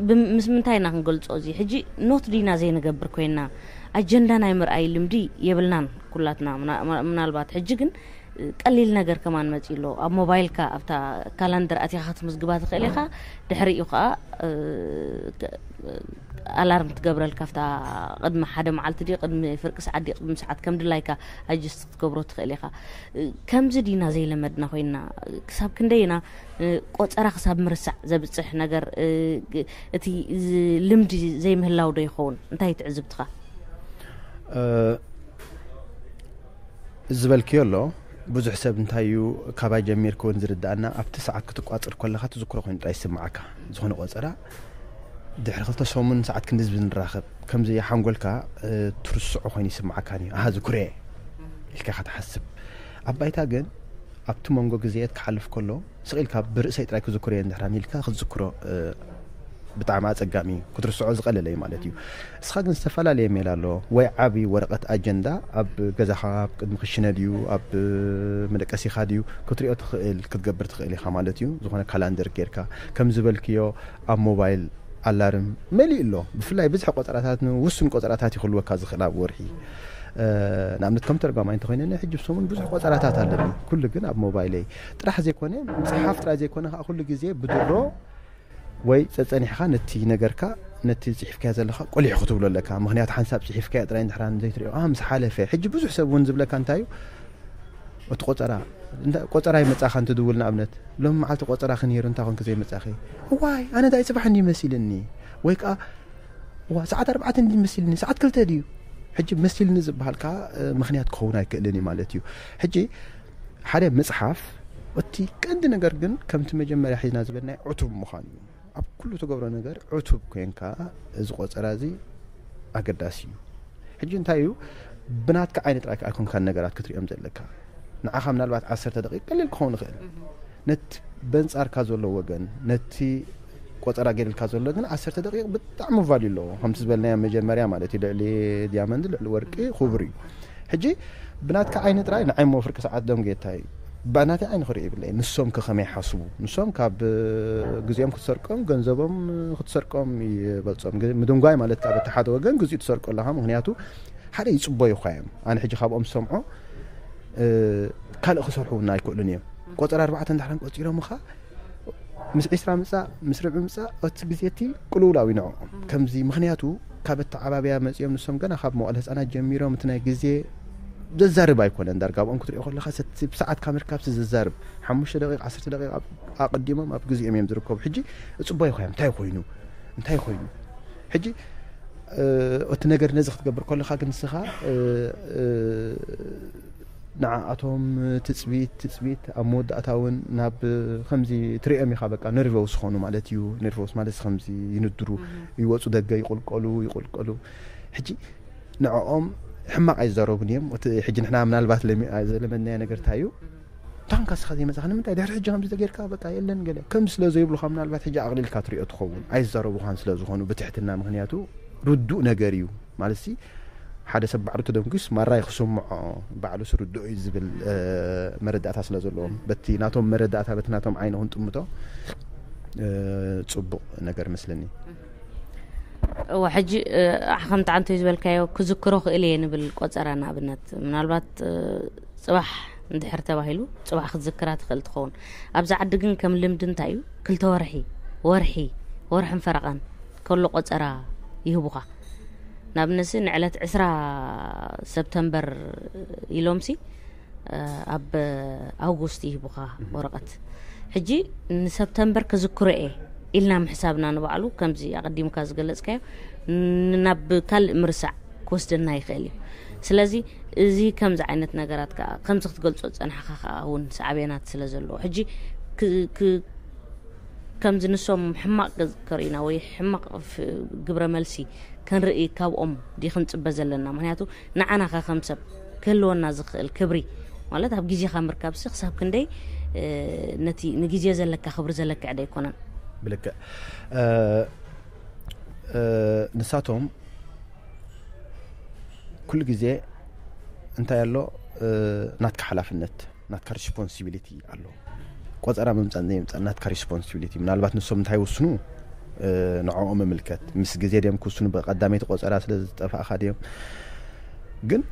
ብ- ምስ ምንታይ ኢና ክንገልጾ እዚ ሕጂ ኖት ዲና ዘይንገብር ኮይና ኣጀንዳ ናይ ምርኣይ ልምዲ የብልናን ኩላትና ምና- ምናልባት ሕጂ ግን ቀሊል ነገር ከማን መፂ ኣሎ ኣብ ሞባይልካ ኣብታ ካላንደር ኣቲኻ ክትምዝግባ ትኽእል ኢኻ ድሕሪኡ ከዓ እ፣ ኣላርም ትገብረልካ ኣብታ ቅድሚ ሓደ መዓልቲ ድዩ ቅድሚ ፍርቂ ሰዓት ድዩ ቅድሚ ሰዓት ከም ድላይካ ኣጅስት ክትገብሮ ትኽእል ኢኻ እ፣ ከምዚ ዲና ዘይለመድና ኮይና ክሳብ ክንደይ ኢና እ፣ ቆፀራ ክሳብ ምርሳዕ ዘብፅሕ ነገር እ፣ ግ- እቲ ዝ- ልምዲ ዘይምህላው ዶ ይኸውን እንታይ ትዕዝብትኻ እ፣ ዝበልክዮ ኣሎ ብዙሕ ሰብ እንታይ እዩ ካባይ ጀሚርክ እውን ዝርዳእና ኣብቲ ሰዓት ክትቋፅር ከለኻ ትዝክሮ ኮይኑ ጥራይ ይስምዓካ ዝኾነ ቆፀራ ድሕሪ ክልተ ሰሙን ሰዓት ክንዲ ዝብል ንራኸብ ከምዚ ሓንጎልካ እ፣ ትርስዖ ኮይኑ ይስምዓካ እዩ ኣሃ ዝኩረ ኢልካ ኢኻ ትሓስብ ኣብ ባይታ ግን ኣብቲ መንጎ ግዜየት ክሓልፍ ከሎ ስቕ ኢልካ ብርእሰይ ጥራይ ክዝክሮ እየ እንድሕራን ኢልካ ክትዝክሮ እ፣ ብጣዕሚ ኣጸጋሚ እዩ ክትርስዖ ዝቐለለ እዩ ማለት እዩ እስኻ ግን ዝተፈላለየ ሜላ ኣሎ ወይ ዓብዪ ወረቐት ኣጀንዳ ኣብ ገዛኻ ኣብ ቅድሚ ክሽነ ድዩ ኣብ መደቀሲኻ ድዩ ክትሪኦ ትኽእል ክትገብር ትኽእል ኢኻ ማለት እዩ ዝኾነ ካላንደር ጌርካ ከም ዝበልክዮ ኣብ ሞባይል ኣላርም መሊኡ ኣሎ ብፍላይ ብዝሒ ቆፀራታት ንውሱን ቆፀራታት ይኽልወካ ዝኽእል ኣብ ወርሒ እ፣ ንኣብነት ከም ተርጓማይ እንተኮይነ ሕጂ ብሰሙን ብዙሕ ቆፀራታት ኣለኒ ኩሉ ግን ኣብ ሞባይለይ ጥራሕ ዘይኮነ ምፅሓፍ ጥራይ ዘይኮነ ከዓ ኩሉ ግዜ ብድሮ ወይ ጸጸኒሕኻ ነቲ ነገርካ ነቲ ጽሒፍካዮ ዘለኻ ቆሊሕ ክትብሎ ኣለካ ምክንያቱ ሓንሳብ ጽሒፍካዮ ጥራይ እንድሕራ ዘይትሪኦ ምስ ሓለፈ ሕጂ ብዙሕ ሰብ እውን ዝብለካ እንታይ እዩ እቲ ቆጸራ እንዳ- ቆጸራ ይመጻኻ እንትድውል ንኣብነት ሎም መዓልቲ ቆጸራ ክነይሩ እንታይ ኮንክ ዘይመጻኺ እዋይ ኣነ ዳይ ጽባሕ እንዲ መሲልኒ ወይ ከዓ እዋ ሰዓት ኣርባዕተ እንዲ መሲልኒ ሰዓት ክልተ ድዩ ሕጂ መሲልኒ ዝበሃል ከዓ እ፣ ምክንያት ክኸውን ኣይክእልን እዩ ማለት እዩ ሕጂ ሓደ ምፅሓፍ እቲ ቀንዲ ነገር ግን ከምቲ መጀመርያ ሒዝና ዝበልናይ ዕቱብ ምዃን እዩ ኣብ ኩሉ ትገብሮ ነገር ዕቱብ ኮንካ እዚ ቆፀራ እዚ ኣገዳሲ እዩ ሕጂ እንታይ እዩ ብናትካ ዓይኒ ጥራይ ኣይኮንካን ነገራት ክትሪኦም ዘለካ ንዓኻ ምናልባት ዓሰርተ ደቂቅ ቀሊል ክኸውን ይኽእል ነቲ በንፃርካ ዘሎ ወገን ነቲ ቆፀራ ገይርልካ ዘሎ ግን ዓሰርተ ደቂቅ ብጣዕሚ ቫልዩ ኣለዎ ከምቲ ዝበልናዮ መጀመርያ ማለት እዩ ልዕሊ ዲያመንድ ልዕሊ ወርቂ ክቡር እዩ ሕጂ ብናትካ ዓይኒ ጥራይ ንዓይ ሞ ፍርቂ ሰዓት ደንጌታ እዩ ብናተይ ዓይኒ ክርኢ ይብለይ ንሶም ከ ከመይ ሓስቡ ንሶም ካብ ግዜኦም ክትሰርቆም ገንዘቦም ክትሰርቆም ይበልፆም ምድንጓይ ማለት ካብ እቲ ሓደ ወገን ግዜኡ ትሰርቆ ኣለካ ምክንያቱ ሓደ ይፅበዩኻ እዮም ኣነ ሕጂ ካብኦም ዝሰምዖ ካልእ ክሰርሑ እውን ኣይክእሉን እዮም ቆፀር ኣርባዕተ እንዳሕራን ቆፂሮምኻ ምስ ዒስራ ምፃእ ምስ ርብዒ ምፃእ እቲ ግዜ እቲ ቅልውላው ይንዖ ከምዚ ምክንያቱ ካብ ኣተዓባብያ መፂኦም ንሶም ገና ካብ መዋእለ ህፃናት ጀሚሮም እቲ ናይ ግዜ ዘዛርብ ኣይኮነን ዳርጋ ኣብኦም ክትሪኦ ከለካ ሰቲ ብሰዓት ካብ ምርካብሲ ዘዛርብ ሓሙሽተ ደቂቕ ዓሰርተ ደቂቕ ኣቐዲሞም ኣብ ግዜኦም እዮም ዝርከቡ ሕጂ እፅቦ ይኮዮም እንታይ ኮይኑ እንታይ ኮይኑ ሕጂ እቲ ነገር ነዚ ክትገብር ከለካ ግን ንስኻ ንዓኣቶም ትፅቢት ትፅቢት ኣብ መወዳእታ እውን ናብ ከምዚ ትሪኦም ኢኻ። በቃ ነርቨውስ ዝኾኑ ማለት እዩ። ነርቨውስ ማለት ከምዚ ይንድሩ፣ ይወፁ ደገ፣ ይቁልቀሉ ይቁልቀሉ። ሕጂ ንዕኦም ሕማቕ ኣይዛረቡን እዮም። እቲ ሕጂ ንሕና ምናልባት ለሚ- ዘለመድናዮ ነገር እንታይ እዩ? ታንካ ስኻ ዘይመፃኻ ንምንታይ ድሕሪ ሕጂ ከምዚ ተጌርካ በቃ የለን ገለ ከም ስለ ዘይብሉኻ ምናልባት ሕጂ ኣቕሊልካ ትሪኦ ትኸውን። ኣይዛረቡኻን ስለ ዝኾኑ ብትሕትና፣ ምክንያቱ ርዱእ ነገር እዩ ማለት ሲ ሓደ ሰብ ባዕሉ ተደንጉስ ማራይ ክስምዖ ባዕሉ ስርድኦ እዩ ዝብል መረዳእታ ስለ ዘለዎም በቲ ናቶም መረዳእታ በቲ ናቶም ዓይነ ክንጥምቶ ጽቡቕ ነገር መስለኒ። እወ ሕጂ ከምቲ ዓንቶይ ዝበልካዮ ክዝክሮ ክእል እየ ንብል ቆፀራ ንኣብነት ምናልባት ፅባሕ እንድሕር ተባሂሉ ፅባሕ ክትዝክራ ትኽእል ትኸውን። ኣብዚ ዓዲ ግን ከም ልምዲ እንታይ እዩ ክልተ ወርሒ ወርሒ ወርሕን ፈረቓን ከሎ ቆፀራ ይህቡኻ። ንኣብነትሲ ንዕለት ዕስራ ሰብተምበር ኢሎምሲ ኣብ ኣውጉስት ይህቡኻ ወረቐት። ሕጂ ንሰብተምበር ክዝክሮ እየ ኢልና ምሕሳብና ንባዕሉ ከምዚ ኣቐዲምካ ዝገለጽካዮ ናብ ካልእ ምርሳዕ ክወስደና ይኽእል እዩ። ስለዚ እዚ ከምዚ ዓይነት ነገራት ከዓ ከምዚ ክትገልጾ ዝጸናሕካ ከዓ እውን ሳዕቤናት ስለ ዘለዎ ሕጂ ከምዚ ንሶም ሕማቕ ከርእዩና ወይ ሕማቕ ግብረ መልሲ ክንርኢ ካብኦም ዲ ክንጽበ ዘለና? ምክንያቱ ንዓና ከ ከም ሰብ ክህልወና ዝኽእል ክብሪ ማለት ኣብ ግዜኻ ምርካብሲ ክሳብ ክንደይ ነቲ ንግዜ ዘለካ ክብሪ ዘለክዕ ዶ ኣይኮነን? ብልክዕ ንሳቶም ኩሉ ግዜ እንታይ ኣሎ ናትካ ሓላፍነት ናትካ ሪስፖንሲቢሊቲ ኣሎ። ቆፀራ ምምፃን ዘይምፃን ናትካ ሪስፖንሲቢሊቲ ምናልባት ንሶም እንታይ ይውስኑ ንዕኦም ምምልከት ምስ ግዜ ድዮም ክውስኑ ብቀዳመይቲ ቆፀራ ስለ ዝጠፋእካ ድዮም ግን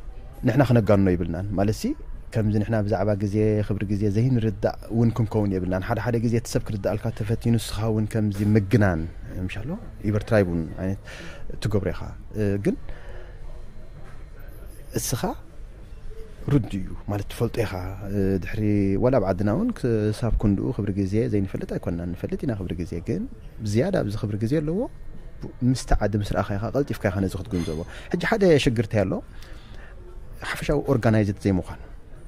ንሕና ክነጋኖ ይብልናን ማለት ሲ ከምዚ ንሕና ብዛዕባ ግዜ ክብሪ ግዜ ዘይንርዳእ እውን ክንከውን የብልናን ሓደ ሓደ ግዜ እቲ ሰብ ክርዳእልካ ተፈቲኑ ንስኻ እውን ከምዚ ምግናን ምሻሎ ኢቨርትራይቭ እውን ዓይነት ትገብሮ ኢኻ ግን እስኻ ርዱ እዩ ማለት ትፈልጦ ኢኻ ድሕሪ ዋላ ኣብ ዓድና እውን ክሳብ ክንድኡ ክብሪ ግዜ ዘይንፈልጥ ኣይኮንና ንፈልጥ ኢና ክብሪ ግዜ ግን ዝያዳ ኣብዚ ክብሪ ግዜ ኣለዎ ምስቲ ዓዲ ምስ ረኣኻ ኢኻ ቀልጢፍካ ኢኻ ነዚ ክትግንዘቦ ሕጂ ሓደ ሽግር እንታይ ኣሎ ሓፈሻዊ ኦርጋናይዝድ ዘይምዃን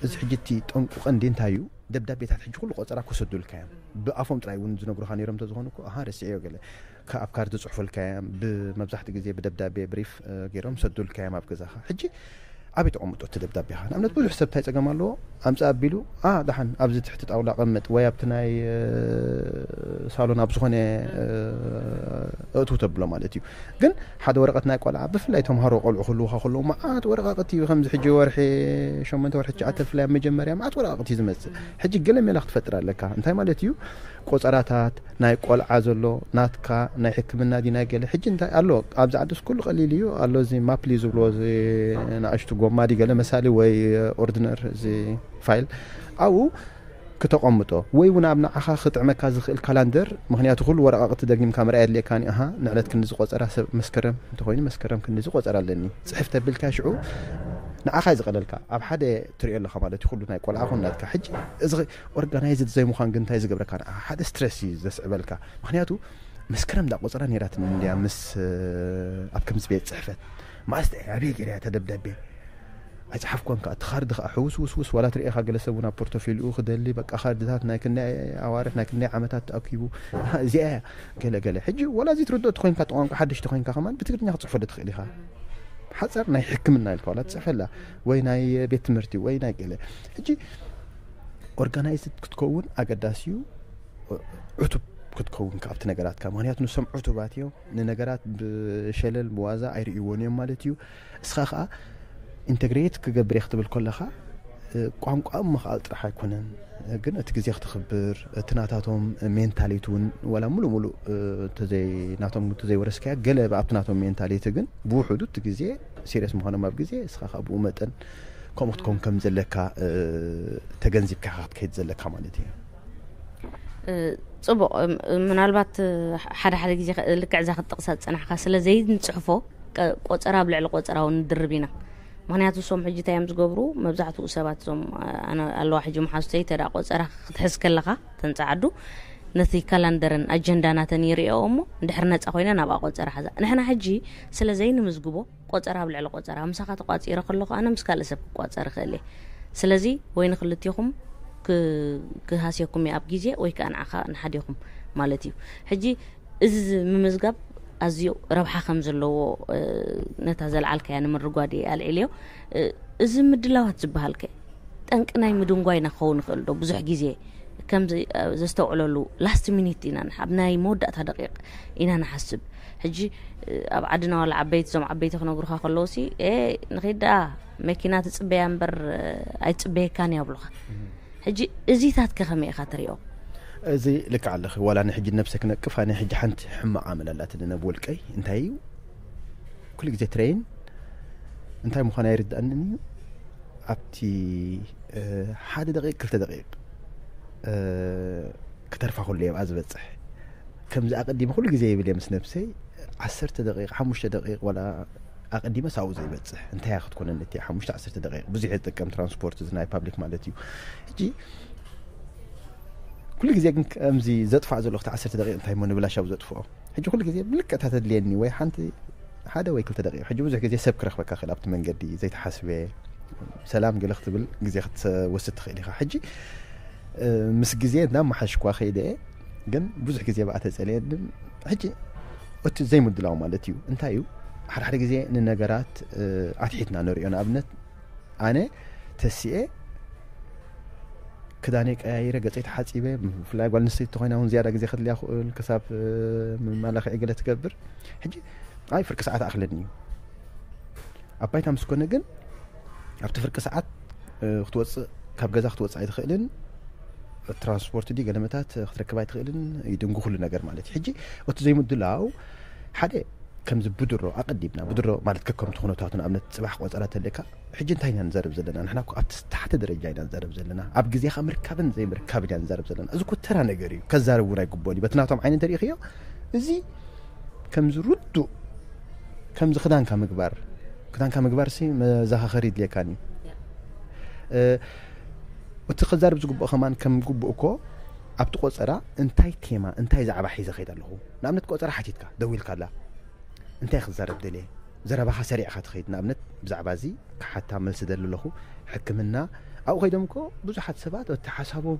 እዚ ሕጂ እቲ ጠንቁ ቀንዲ እንታይ እዩ ደብዳቤታት ሕጂ ኩሉ ቆፀራ ክወሰዱልካ እዮም ብኣፎም ጥራይ እውን ዝነግሩኻ ነይሮም እንተዝኾኑ እኮ ኣሃ ረስዕዮ ገለ ካብ ካርድ ዝፅሑፉልካ እዮም ብመብዛሕትኡ ግዜ ብደብዳቤ ብሪፍ ገይሮም ሰዱልካ እዮም ኣብ ገዛኻ ሕጂ ኣበይ ተቐምጦ እቲ ደብዳቤኻ ንኣብነት ብዙሕ ሰብ እንታይ ፀገም ኣለዎ ኣምፃ ኣቢሉ ኣ ደሓን ኣብዚ ትሕቲ ጣውላ ቀምጥ ወይ ኣብቲ ናይ ሳሎን ኣብ ዝኾነ እእትው ተብሎ ማለት እዩ ግን ሓደ ወረቐት ናይ ቆልዓ ብፍላይ ተምሃሮ ቆልዑ ክህልውኻ ከለዉ መዓት ወረቓቕቲ እዩ ከምዚ ሕጂ ወርሒ ሸሞንተ ወርሒ ትሽዓተ ብፍላይ ኣብ መጀመርያ መዓት ወረቓቕቲ እዩ ዝመፅእ ሕጂ ገለ ሜላ ክትፈጥር ኣለካ እንታይ ማለት እዩ ቆፀራታት ናይ ቆልዓ ዘሎ ናትካ ናይ ሕክምና ዲ ናይ ገለ ሕጂ እንታይ ኣሎ ኣብዚ ዓድስ ኩሉ ቀሊል እዩ ኣሎ እዚ ማፕሊ ዝብሎ እዚ ንኣሽቱ ጎማ ዲ ገለ መሳሊ ወይ ኦርድነር እዚ ፋይል ኣብኡ ክተቐምጦ ወይ እውን ኣብ ንዓኻ ክጥዕመካ ዝኽእል ካላንደር ምክንያቱ ኩሉ ወረቓቕቲ ደጊምካ ምርኣይ ኣድልየካኒ ኣሃ ንዕለት ክንዲ ዝቆፀራ ሰብ መስከረም እንተኮይኑ መስከረም ክንዲ ዝቆፀር ኣለኒ ፅሕፍ ተቢልካ ሽዑ ንዓኻ እዩ ዝቐለልካ ኣብ ሓደ ትሪኦ ኣለኻ ማለት እዩ ኩሉ ናይ ቆልዓ ኮን ናትካ ሕጂ እዚ ኦርጋናይዝድ ዘይምዃን ግን እንታይ ዝገብረካ ንዓኻ ሓደ ስትረስ እዩ ዘስዕበልካ ምክንያቱ መስከረም ዳ ቆፀራ ነይራትኒ እንድያ ምስ ኣብ ከምዚ ቤት ፅሕፈት ማእስተ ኣበይ ገይረ እያ ተደብዳቤ ኣይፀሓፍኳን ከዓ እቲ ካርድ ከዓ ሕውስ ውስውስ ዋላ ትርእኻ ገለ ሰብ እውን ኣብ ፖርቶፊልኡ ክደሊ በቃ ካርድታት ናይ ክንደይ ኣዋርሕ ናይ ክንደይ ዓመታት ተኣኪቡ እዚኣ እያ ገለ ገለ ሕጂ ዋላ እዚ ትርድኦ ተኮይንካ ተቋንቋ ሓደሽ ተኮይንካ ከማን ብትግርኛ ክፅሕፈሉ ትኽእል ኢኻ ሓፀር ናይ ሕክምና ኢልካ ዋላ ትፅሕፈላ ወይ ናይ ቤት ትምህርቲ ወይ ናይ ገለ ሕጂ ኦርጋናይዝድ ክትከውን ኣገዳሲ እዩ ዕቱብ ክትከውን ካብቲ ነገራትካ ምክንያቱ ንሶም ዕቱባት እዮም ንነገራት ብሸለል ብዋዛ ኣይርእይዎን እዮም ማለት እዩ እስኻ ከዓ ኢንተግሬት ክገብር እየ ክትብል ከለኻ ቋንቋ ምኽኣል ጥራሕ ኣይኮነን ግን እቲ ግዜ ክትኽብር እቲ ናታቶም ሜንታሊቲ እውን ዋላ ሙሉእ ሙሉእ ናቶም ተዘይወረስካያ ገለ ኣብቲ ናቶም ሜንታሊቲ ግን ብውሕዱ እቲ ግዜ ሲሪየስ ምዃኖም ኣብ ግዜ እስኻ ከዓ ብኡ መጠን ከምኡ ክትከውን ከም ዘለካ ተገንዚብካ ክትከይድ ዘለካ ማለት እዩ ፅቡቕ ምናልባት ሓደ ሓደ ግዜ ልክዕ እዛ ክትጠቕሳ ዝፀናሕካ ስለ ዘይንፅሕፎ ቆፀራ ኣብ ልዕሊ ቆፀራ እውን ንድርብ ኢና ምክንያቱ እሶም ሕጂ እንታይ እዮም ዝገብሩ መብዛሕትኡ ሰባት እዞም ኣለዋ ሕጂ መሓዙተይ ተዳ ቆፀራ ክትሕዝ ከለኻ ተንፀዓዱ ነቲ ካላንደርን ኣጀንዳ ናተን ይርእኦ እሞ እንድሕር ነፃ ኮይነ ናብኣ ቆፀራ ሓዛ ንሕና ሕጂ ስለ ዘይንምዝግቦ ቆፀራ ኣብ ልዕሊ ቆፀራ ምሳኻ ተቋፂረ ከለኹ ኣነ ምስ ካልእ ሰብ ክቋፀር ይኽእል እየ ስለዚ ወይ ንክልቲኹም ክሃስየኩም እየ ኣብ ግዜ ወይ ከዓ ንዓኻ ንሓዲኹም ማለት እዩ። ሕጂ እዚ ምምዝጋብ ኣዝዩ ረብሓ ከም ዘለዎ ነታ ዘልዓልካያ ንምርጓድ እየ ኣልዒልዮ። እዚ ምድላዋት ዝበሃል ከ ጠንቂ ናይ ምድንጓይና ክኸውን ይኽእል ዶ? ብዙሕ ግዜ ከም ዘስተውዕለሉ ላስት ሚኒት ኢና ኣብ ናይ መወዳእታ ደቂቕ ኢና ንሓስብ። ሕጂ ኣብ ዓድና ዋላ ዓበይቲ እዞም ዓበይቲ ክነግሩኻ ከለውሲ ንኸይድ ደኣ መኪና ትፅበያ እምበር ኣይትፅበየካን እያ ብሉኻ። ሕጂ እዚታት ከ ከመይ ኢኻ ትሪኦ? እዚ ልክዕ ኣለኺ። ዋላ ንሕጂ ነብሰ ክነቅፍ ኣነ ሕጂ ሓንቲ ሕማቕ ኣመል ኣላትኒ ናብ ወልቀይ። እንታይ እዩ ኩሉ ግዜ ትሬን እንታይ ምዃኑ ኣይርዳእንን እዩ። ኣብቲ ሓደ ደቂቕ ክልተ ደቂቕ ክተርፋ ኩሉ እየ ኣብኣ ዝበፅሕ። ከምዚ ኣቐዲመ ኩሉ ግዜ ይብል እየ ምስ ነብሰይ ዓሰርተ ደቂቕ ሓሙሽተ ደቂቕ ዋላ ኣቐዲመ ሳብኡ ዘይበፅሕ እንታይ እያ ክትኮነኒ እቲ ሓሙሽተ ዓሰርተ ደቂቕ ብዙሕ እየ ዝጥቀም ትራንስፖርት እዚ ናይ ፓብሊክ ማለት እዩ። ሕጂ ኩሉ ግዜ ግን ከምዚ ዘጥፋእ ዘለኹ እቲ ዓሰርተ ደቂቕ እንታይ እሞ ንብላሽ ኣብ ዘጥፍኦ። ሕጂ ኩሉ ግዜ ብልክዕ እታ ተድልየኒ ወይ ሓንቲ ሓደ ወይ ክልተ ደቂቕ። ሕጂ ብዙሕ ግዜ ሰብ ክረኽበካ ክእል ኣብቲ መንገዲ ዘይተሓስበ ሰላም ገለ ክትብል ግዜ ክትወስድ ትኽእል ኢኻ። ሕጂ ምስ ግዜ እናመሓሽኳ ከይደ እየ ግን ብዙሕ ግዜ ብኣ ተፀልየኒ። ሕጂ እቲ ዘይምድላው ማለት እዩ እንታይ እዩ? ሓደ ሓደ ግዜ ንነገራት ኣትሒትና ንሪኦ። ንኣብነት ኣነ ተሲኤ ክዳነይ ቀያይረ ገፀይ ተሓፂበ ብፍላይ ጓል ኣንስተይቲ ተኮይና እውን ዝያዳ ግዜ ከድልያ ክእል ክሳብ መማላክዒ ገለ ትገብር። ሕጂ ኣይ ፍርቂ ሰዓት ኣኽለኒ እዩ ኣብ ባይታ ምስ ኮነ ግን ኣብቲ ፍርቂ ሰዓት ክትወፅእ ካብ ገዛ ክትወፅእ ኣይትኽእልን። ትራንስፖርት ዲ ገለመታት ክትረክብ ኣይትኽእልን። ይድንጉ ኩሉ ነገር ማለት እዩ። ሕጂ እቲ ዘይምድላው ሓደ ከምዚ ብድሮ ኣቐዲምና ብድሮ ማለት ከከምቲ ኩነታቱ ንኣብነት ፅባሕ ቆፀራ ተለካ ሕጂ እንታይ ኢና ንዘርብ ዘለና ንሕና እኮ ኣብቲ ዝተሓተ ደረጃ ኢና ንዘርብ ዘለና ኣብ ግዜኻ ምርካብን ዘይምርካብን ኢና ንዘርብ ዘለና። እዚ እኮ ተራ ነገር እዩ። ከዛርብ እውን ኣይግቦን እዩ። በቲ ናቶም ዓይኒ እንተሪእኽዮ እዚ ከምዚ ርዱእ ከምዚ ክዳንካ ምግባር ክዳንካ ምግባር ሲ መዘኻኸሪ ይድልየካን እዩ። እቲ ክዛርብ ዝግብኦ ከማን ከም ግቡእ እኮ ኣብቲ ቆፀራ እንታይ ቴማ እንታይ ዛዕባ ሒዘ ከይድ ኣለኹ። ንኣብነት ቆፀራ ሓቲትካ ደዊልካ ኣላ እንታይ ክዛረብ ደልየ ዘረባኻ ሰሪዕካ ትኸይድ። ንኣብነት ብዛዕባ እዚ ክሓታ መልሲ ደሊ ኣለኹ። ሕክምና ኣብኡ ከይዶም እኮ ብዙሓት ሰባት እቲ ሓሳቦም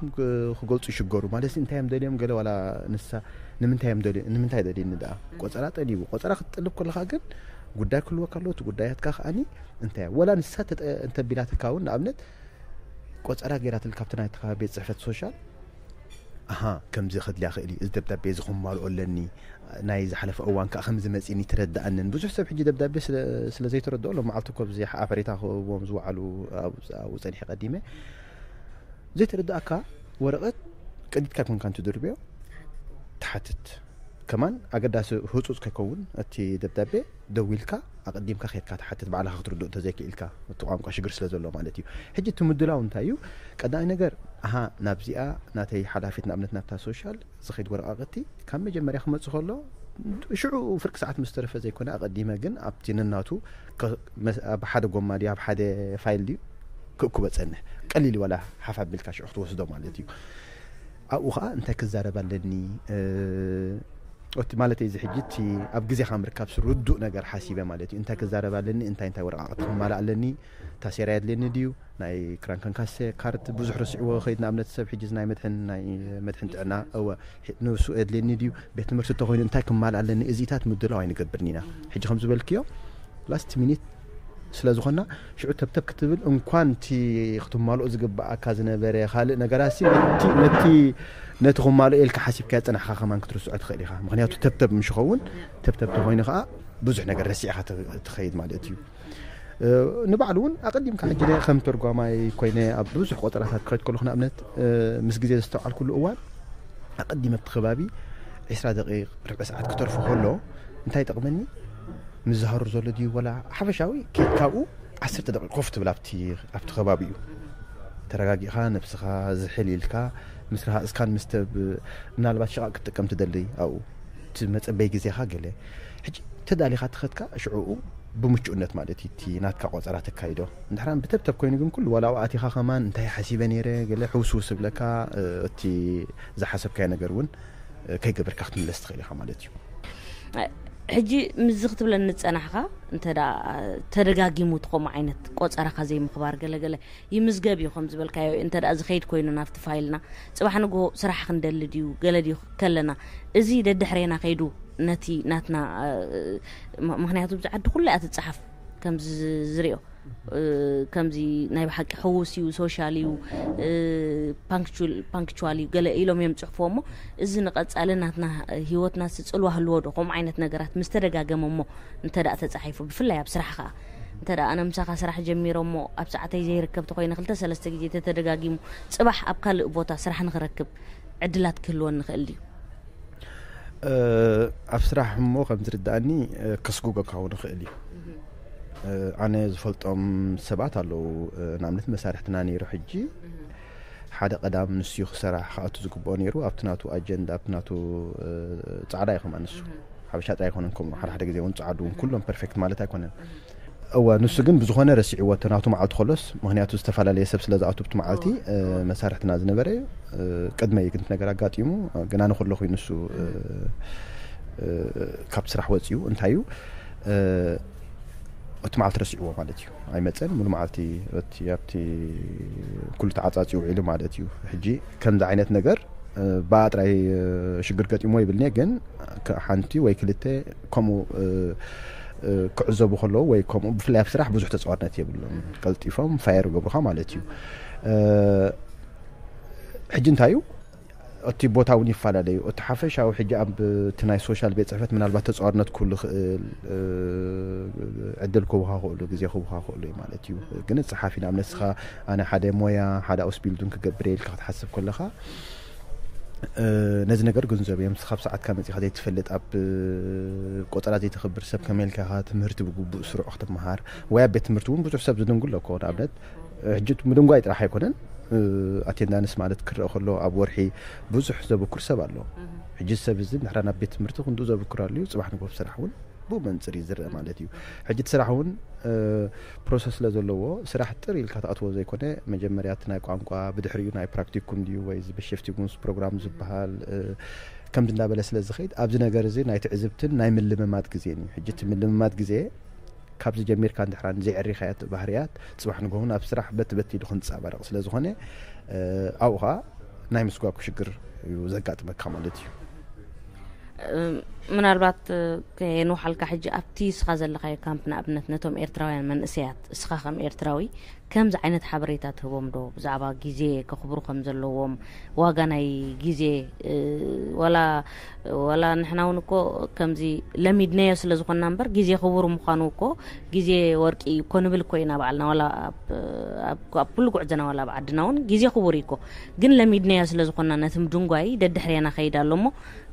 ክገልፁ ይሽገሩ ማለት እንታይ እዮም ደልዮም ገለ ዋላ ንሳ ንምንታይ እዮም ደልዮ ንምንታይ ደልዩኒ ደኣ ቆፀራ ጠሊቡ ቆፀራ ክትጥልብ ከለካ ግን ጉዳይ ክህልወካ ኣለዎ። እቲ ጉዳያትካ ከዓኒ እንታይ ወላ ንሳ እንተቢላትካ እውን ንኣብነት ቆፀራ ገይራትልካ ኣብቲ ናይትካ ቤት ፅሕፈት ሶሻል ኣሃ ከምዚ ከድልያ ክእል እዩ እዚ ደብዳቤ እዚ ክማልኦ ኣለኒ ናይ ዝሓለፈ እዋን ከዓ ከምዚ መፂኒ ትረዳእንን ብዙሕ ሰብ ሕጂ ደብዳቤ ስለ ዘይተረድኦ ሎም መዓልቲ እኮ ብዚ ሓፈሬታ ክህቦም ዝወዓሉ ኣብኡ ፀኒሐ ቀዲመ ዘይተረዳእካ ወረቐት ቀዲድካ ኮንካ እንትድርብዮ ትሓትት ከማን ኣገዳሲ ህፁፅ ከይከውን እቲ ደብዳቤ ደዊልካ ኣቐዲምካ ከድካ ትሓትት ባዕልካ ክትርድእ እንተዘይክኢልካ እቲ ቋንቋ ሽግር ስለ ዘሎ ማለት እዩ። ሕጂ እቲ ምድላው እንታይ እዩ? ቀዳማይ ነገር ኣሃ ናብዚኣ ናተይ ሓላፊት ንኣብነት ናብታ ሶሻል ዝኸይድ ወረቃቅቲ ካብ መጀመርያ ክመፅእ ከሎ ሽዑ ፍርቂ ሰዓት ምስ ተረፈ ዘይኮነ ኣቐዲመ ግን ኣብቲ ነናቱ ኣብ ሓደ ጎማ ድዩ ኣብ ሓደ ፋይል ድዩ ክእኩበ ፀንሕ ቀሊል ዋላ ሓፍ ኣቢልካ ሽዑ ክትወስዶ ማለት እዩ። ኣብኡ ከዓ እንታይ ክዛረብ ኣለኒ እቲ ማለት እዚ ሕጂ እቲ ኣብ ግዜኻ ምርካብ ርዱእ ነገር ሓሲበ ማለት እዩ። እንታይ ክዛረብ ኣለኒ እንታይ እንታይ ወረቃቅቲ ክማላእ ኣለኒ ታሴራ የድልየኒ ድዩ ናይ ክራንከንካሴ ካርድ ብዙሕ ረስዕዎ ከይድ ንኣብነት ሰብ ሕጂ ናይ መድሕን ናይ መድሕን ጥዕና እወ ንሱ የድልየኒ ድዩ ቤት ትምህርቲ እንተኮይኑ እንታይ ክማል ኣለኒ እዚታት ምድላው ኣይንገብርን ኢና። ሕጂ ከም ዝበልክዮ ላስት ሚኒት ስለ ዝኾና ሽዑ ተብተብ ክትብል እንኳን እቲ ክትማልኦ ዝግብኣካ ዝነበረ ካልእ ነገራት ነቲ ክማልኦ ኢልካ ሓሲብካ ያፀናሕካ ከማን ክትርስዖ ትኽእል ኢኻ። ምክንያቱ ተብተብ ምሽ ኸውን ተብተብ ተኮይኑ ከዓ ብዙሕ ነገር ረሲዕካ ትኸይድ ማለት እዩ። ንባዕሉ እውን ኣቐዲምካ ሕጂ ከም ተርጓማይ ኮይነ ኣብ ብዙሕ ቆጠራታት ክኸይድ ከለኹ ንኣብነት ምስ ግዜ ዘስተውዓልኩሉ እዋን ኣቐዲመ ኣብቲ ከባቢ ዒስራ ደቂቕ ርብዒ ሰዓት ክተርፎ ከሎ እንታይ ይጠቕመኒ ምዝሃሩ ዘሎ ድዩ ወላ ሓፈሻዊ ኬድ ካብኡ ዓሰርተ ደቂቕ ኮፍ ትብል ኣብቲ ኣብቲ ከባቢ እዩ ተረጋጊእኻ ነብስኻ ዝሕል ኢልካ ምስ ረሃፅካን ምስ ተብ ምናልባት ሽቓቕ ክትጥቀም ትደሊ ኣብኡ እቲ መፀበይ ግዜኻ ገለ ሕጂ ተዳሊኻ ትኸድካ ሽዕኡ ብምቹእነት ማለት እዩ እቲ ናትካ ቆፀራ ተካይዶ እንድሕራን ብተብተብ ኮይኑ ግን ኩሉ ዋላ ኣብኣቲኻ ከማን እንታይ ሓሲበ ነይረ ገለ ሕውስውስ ብለካ እቲ ዝሓሰብካዮ ነገር እውን ከይገበርካ ክትምለስ ትኽእል ኢኻ ማለት እዩ። ሕጂ ምስዚ ክትብለኒ ዝጸናሕካ፣ እንተ ደኣ ተደጋጊሙ እቲ ከምኡ ዓይነት ቆጸራኻ ዘይምኽባር፣ ገለገለ ይምዝገብ እዩ ከም ዝበልካዮ፣ እንተ ደኣ ዝኸይድ ኮይኑ ናብቲ ፋይልና፣ ጽባሕ ንግሆ ስራሕ ክንደሊ ድዩ፣ ገለ ድዩ ከለና፣ እዚ ደድሕሬና ከይዱ ነቲ ናትና፣ እ፣ ም-፣ ምኽንያቱ ብዚ ዓዲ ኩሉ እያ ትጸሓፍ ከምዚ ዝርእዮ። እ፣ ከምዚ ናይ ብሓቂ ሕዉስ እዩ፣ ሶሻል እዩ፣ እ፣ ፓንክቹል-፣ ፓንክቹዋል እዩ፣ ገለ ኢሎም እዮም ጽሕፎ እሞ፣ እዚ ንቐጻሊ ናትና ህይወትና ስጽልዋ ህልዎ ዶ? ከምኡ ዓይነት ነገራት ምስ ተደጋገመ እሞ እንተ ደኣ ተጻሒፉ፣ ብፍላይ ኣብ ስራሕ ከኣ፣ እንተ ደኣ ኣነ ምሳኻ ስራሕ ጀሚረ እሞ ኣብ ሰዓተይ ዘይርከብ ተኾይነ ክልተ ሰለስተ ግዜ ተተደጋጊሙ፣ ጽባሕ ኣብ ካልእ ቦታ ስራሕ ንኽረክብ ዕድላት ክህልወኒ ይኽእል ድዩ? እ፣ ኣብ ስራሕ እሞ ከም ዝርዳእኒ፣ እ፣ ከስጉገካ እውን ይኽእል እዩ። እ፣ ኣነ ዝፈልጦም ሰባት ኣለዉ። እ፣ ንኣብነት መሳርሕትና ነይሩ፣ ሕጂ ሓደ ቀዳም ንሱ ክሰራሕ ክኣቱ ዝግብኦ ነይሩ። ኣብቲ ናቱ ኣጀንዳ፣ ኣብቲ ናቱ፣ እ፣ ጻዕዳ እዩ ከማ ንሱ። ሓበሻ ጥራይ ኣይኮነን፣ ከምኡ ሓደ ሓደ ግዜ እውን ጻዕዱ እውን ኩሎም ፐርፌክት ማለት ኣይኮነን። እወ፣ ንሱ ግን ብዝኾነ ረሲዕዎ፣ እቲ ናቱ መዓልቲ ከሎስ፣ ምኽንያቱ ዝተፈላለየ ሰብ ስለ ዝኣቱ ብቲ መዓልቲ፣ እ፣ መሳርሕትና ዝነበረ እዩ። እ፣ ቅድመይ ግን እቲ ነገር ኣጋጢሙ፣ እ፣ ግን ኣነ ከለኹ እዩ ንሱ፣ እ፣ እ፣ ካብቲ ስራሕ ወጺኡ። እንታይ እዩ፣ እ፣ እቲ መዓልቲ ረሲዕዎ ማለት እዩ። ኣይመጸን፣ ሙሉ መዓልቲ እቲ ኣብቲ ኩሉ ተዓጻጺ ውዒሉ ማለት እዩ። ሕጂ ከምዚ ዓይነት ነገር፣ እ፣ ብኣ ጥራይ፣ እ፣ ሽግር ገጢሞ ይብልኒ፣ ግን ከ-፣ ሓንቲ ወይ ክልተ ከምኡ፣ እ፣ እ፣ ክዕዘቡ ከለዉ ወይ ከምኡ ብፍላይ ኣብ ስራሕ ብዙሕ ተጻዋርነት የብሎም። ቀልጢፎም ፋየር ይገብሩኻ ማለት እዩ። እ፣ ሕጂ እንታይ እዩ? እቲ ቦታ እውን ይፈላለዩ። እቲ ሓፈሻዊ ሕጂ ኣብ እቲ ናይ ሶሻል ቤት ጽሕፈት ምናልባት ተጻዋርነት ክህሉ ይኽእል፣ እ፣ ዕድል ክህቡኻ ክኽእሉ፣ ግዜ ክህቡኻ ክኽእሉ እዩ ማለት እዩ። ግን እቲ ጸሓፊ ንኣብነት ንስኻ ኣነ ሓደ ሞያ፣ ሓደ ኣውስቢልዱን ክገብር እየ ኢልካ ክትሓስብ ከለኻ፣ እ፣ ነዚ ነገር ግንዘብ እዮም። ንስኻ ኣብ ሰዓትካ መጺኻ ዘይትፈልጥ፣ ኣብ ቆጸራ ዘይተኽብር ሰብ ከመይ ኢልካ ኢኻ ትምህርቲ ብግቡእ ስሩዕ ክትመሃር? ወይ ኣብ ቤት ትምህርቲ እውን ብዙሕ ሰብ ዝድንጉሎ እኮ። ንኣብነት ሕጂ እቲ ምድንጓይ ጥራሕ ኣይኮነን፣ እ፣ ኣቴንዳንስ ማለት ክረአ ከሎ ኣብ ወርሒ ብዙሕ ዘበኩር ሰብ ኣሎ። ሕጂ እዚ ሰብ እዚ ንሕራ ናብ ቤት ትምህርቲ ክንድኡ ዘበኩር ኣልዩ፣ ጽባሕ ንግሆ ስራሕ እውን ብኡ መንጽር እዩ ዝረአ ማለት እዩ። ሕጂ እቲ ስራሕ እውን፣ እ፣ ፕሮሰስ ስለ ዘለዎ፣ ስራሕ ጥር ኢልካ ትኣትዎ ዘይኮነ፣ መጀመርያ እቲ ናይ ቋንቋ፣ ብድሕሪኡ ናይ ፕራክቲኩም ድዩ ወይ እዚ ብሽፍቲጉንስ ፕሮግራም ዝበሃል፣ እ፣ ከምዚ እንዳበለ ስለ ዝኸይድ፣ ኣብዚ ነገር እዚ ናይ ትዕዝብትን ናይ ምልምማድ ግዜን እዩ። ሕጂ እቲ ምልምማድ ግዜ ካብዚ ጀሚርካ እንድሕራ ንዘይዕሪኻዮ እቲ ባህርያት፣ ጽባሕ ንግሆ እውን ኣብ ስራሕ በቲ በቲ ኢሉ ክንጸባረቕ ስለ ዝኾነ፣ እ፣ ኣብኡ ኸኣ ናይ ምስጓጉ ሽግር እዩ ዘጋጥመካ ማለት እዩ። እ፣ ምናልባት፣ እ፣ ከየንውሓልካ፣ ሕጂ ኣብቲ እስኻ ዘለኻዮ ካምፕ ንኣብነት ነቶም ኤርትራውያን መንእሰያት፣ እስኻ ከም ኤርትራዊ ከምዚ ዓይነት ሓበሬታ ትህቦም ዶ ብዛዕባ ግዜ ከኽብሩ ከም ዘለዎም፣ ዋጋ ናይ ግዜ፣ እ፣ ዋላ፣ ዋላ ንሕና እውን እኮ ከምዚ ለሚድናዮ ስለ ዝኾንና እምበር፣ ግዜ ክቡር ምዃኑ እኮ፣ ግዜ ወርቂ እዩ እኮ ንብል እኮ ኢና ባዕልና፣ ዋላ ኣብ፣ ኣብ፣ ኣብ ኩሉ ጉዕዞና ዋላ ኣብ ዓድና እውን ግዜ ክቡር እዩ እኮ። ግን ለሚድናዮ ስለ ዝኾንና ነቲ ምድንጓይ ደድሕሬና ከይድ ኣሎ እሞ፣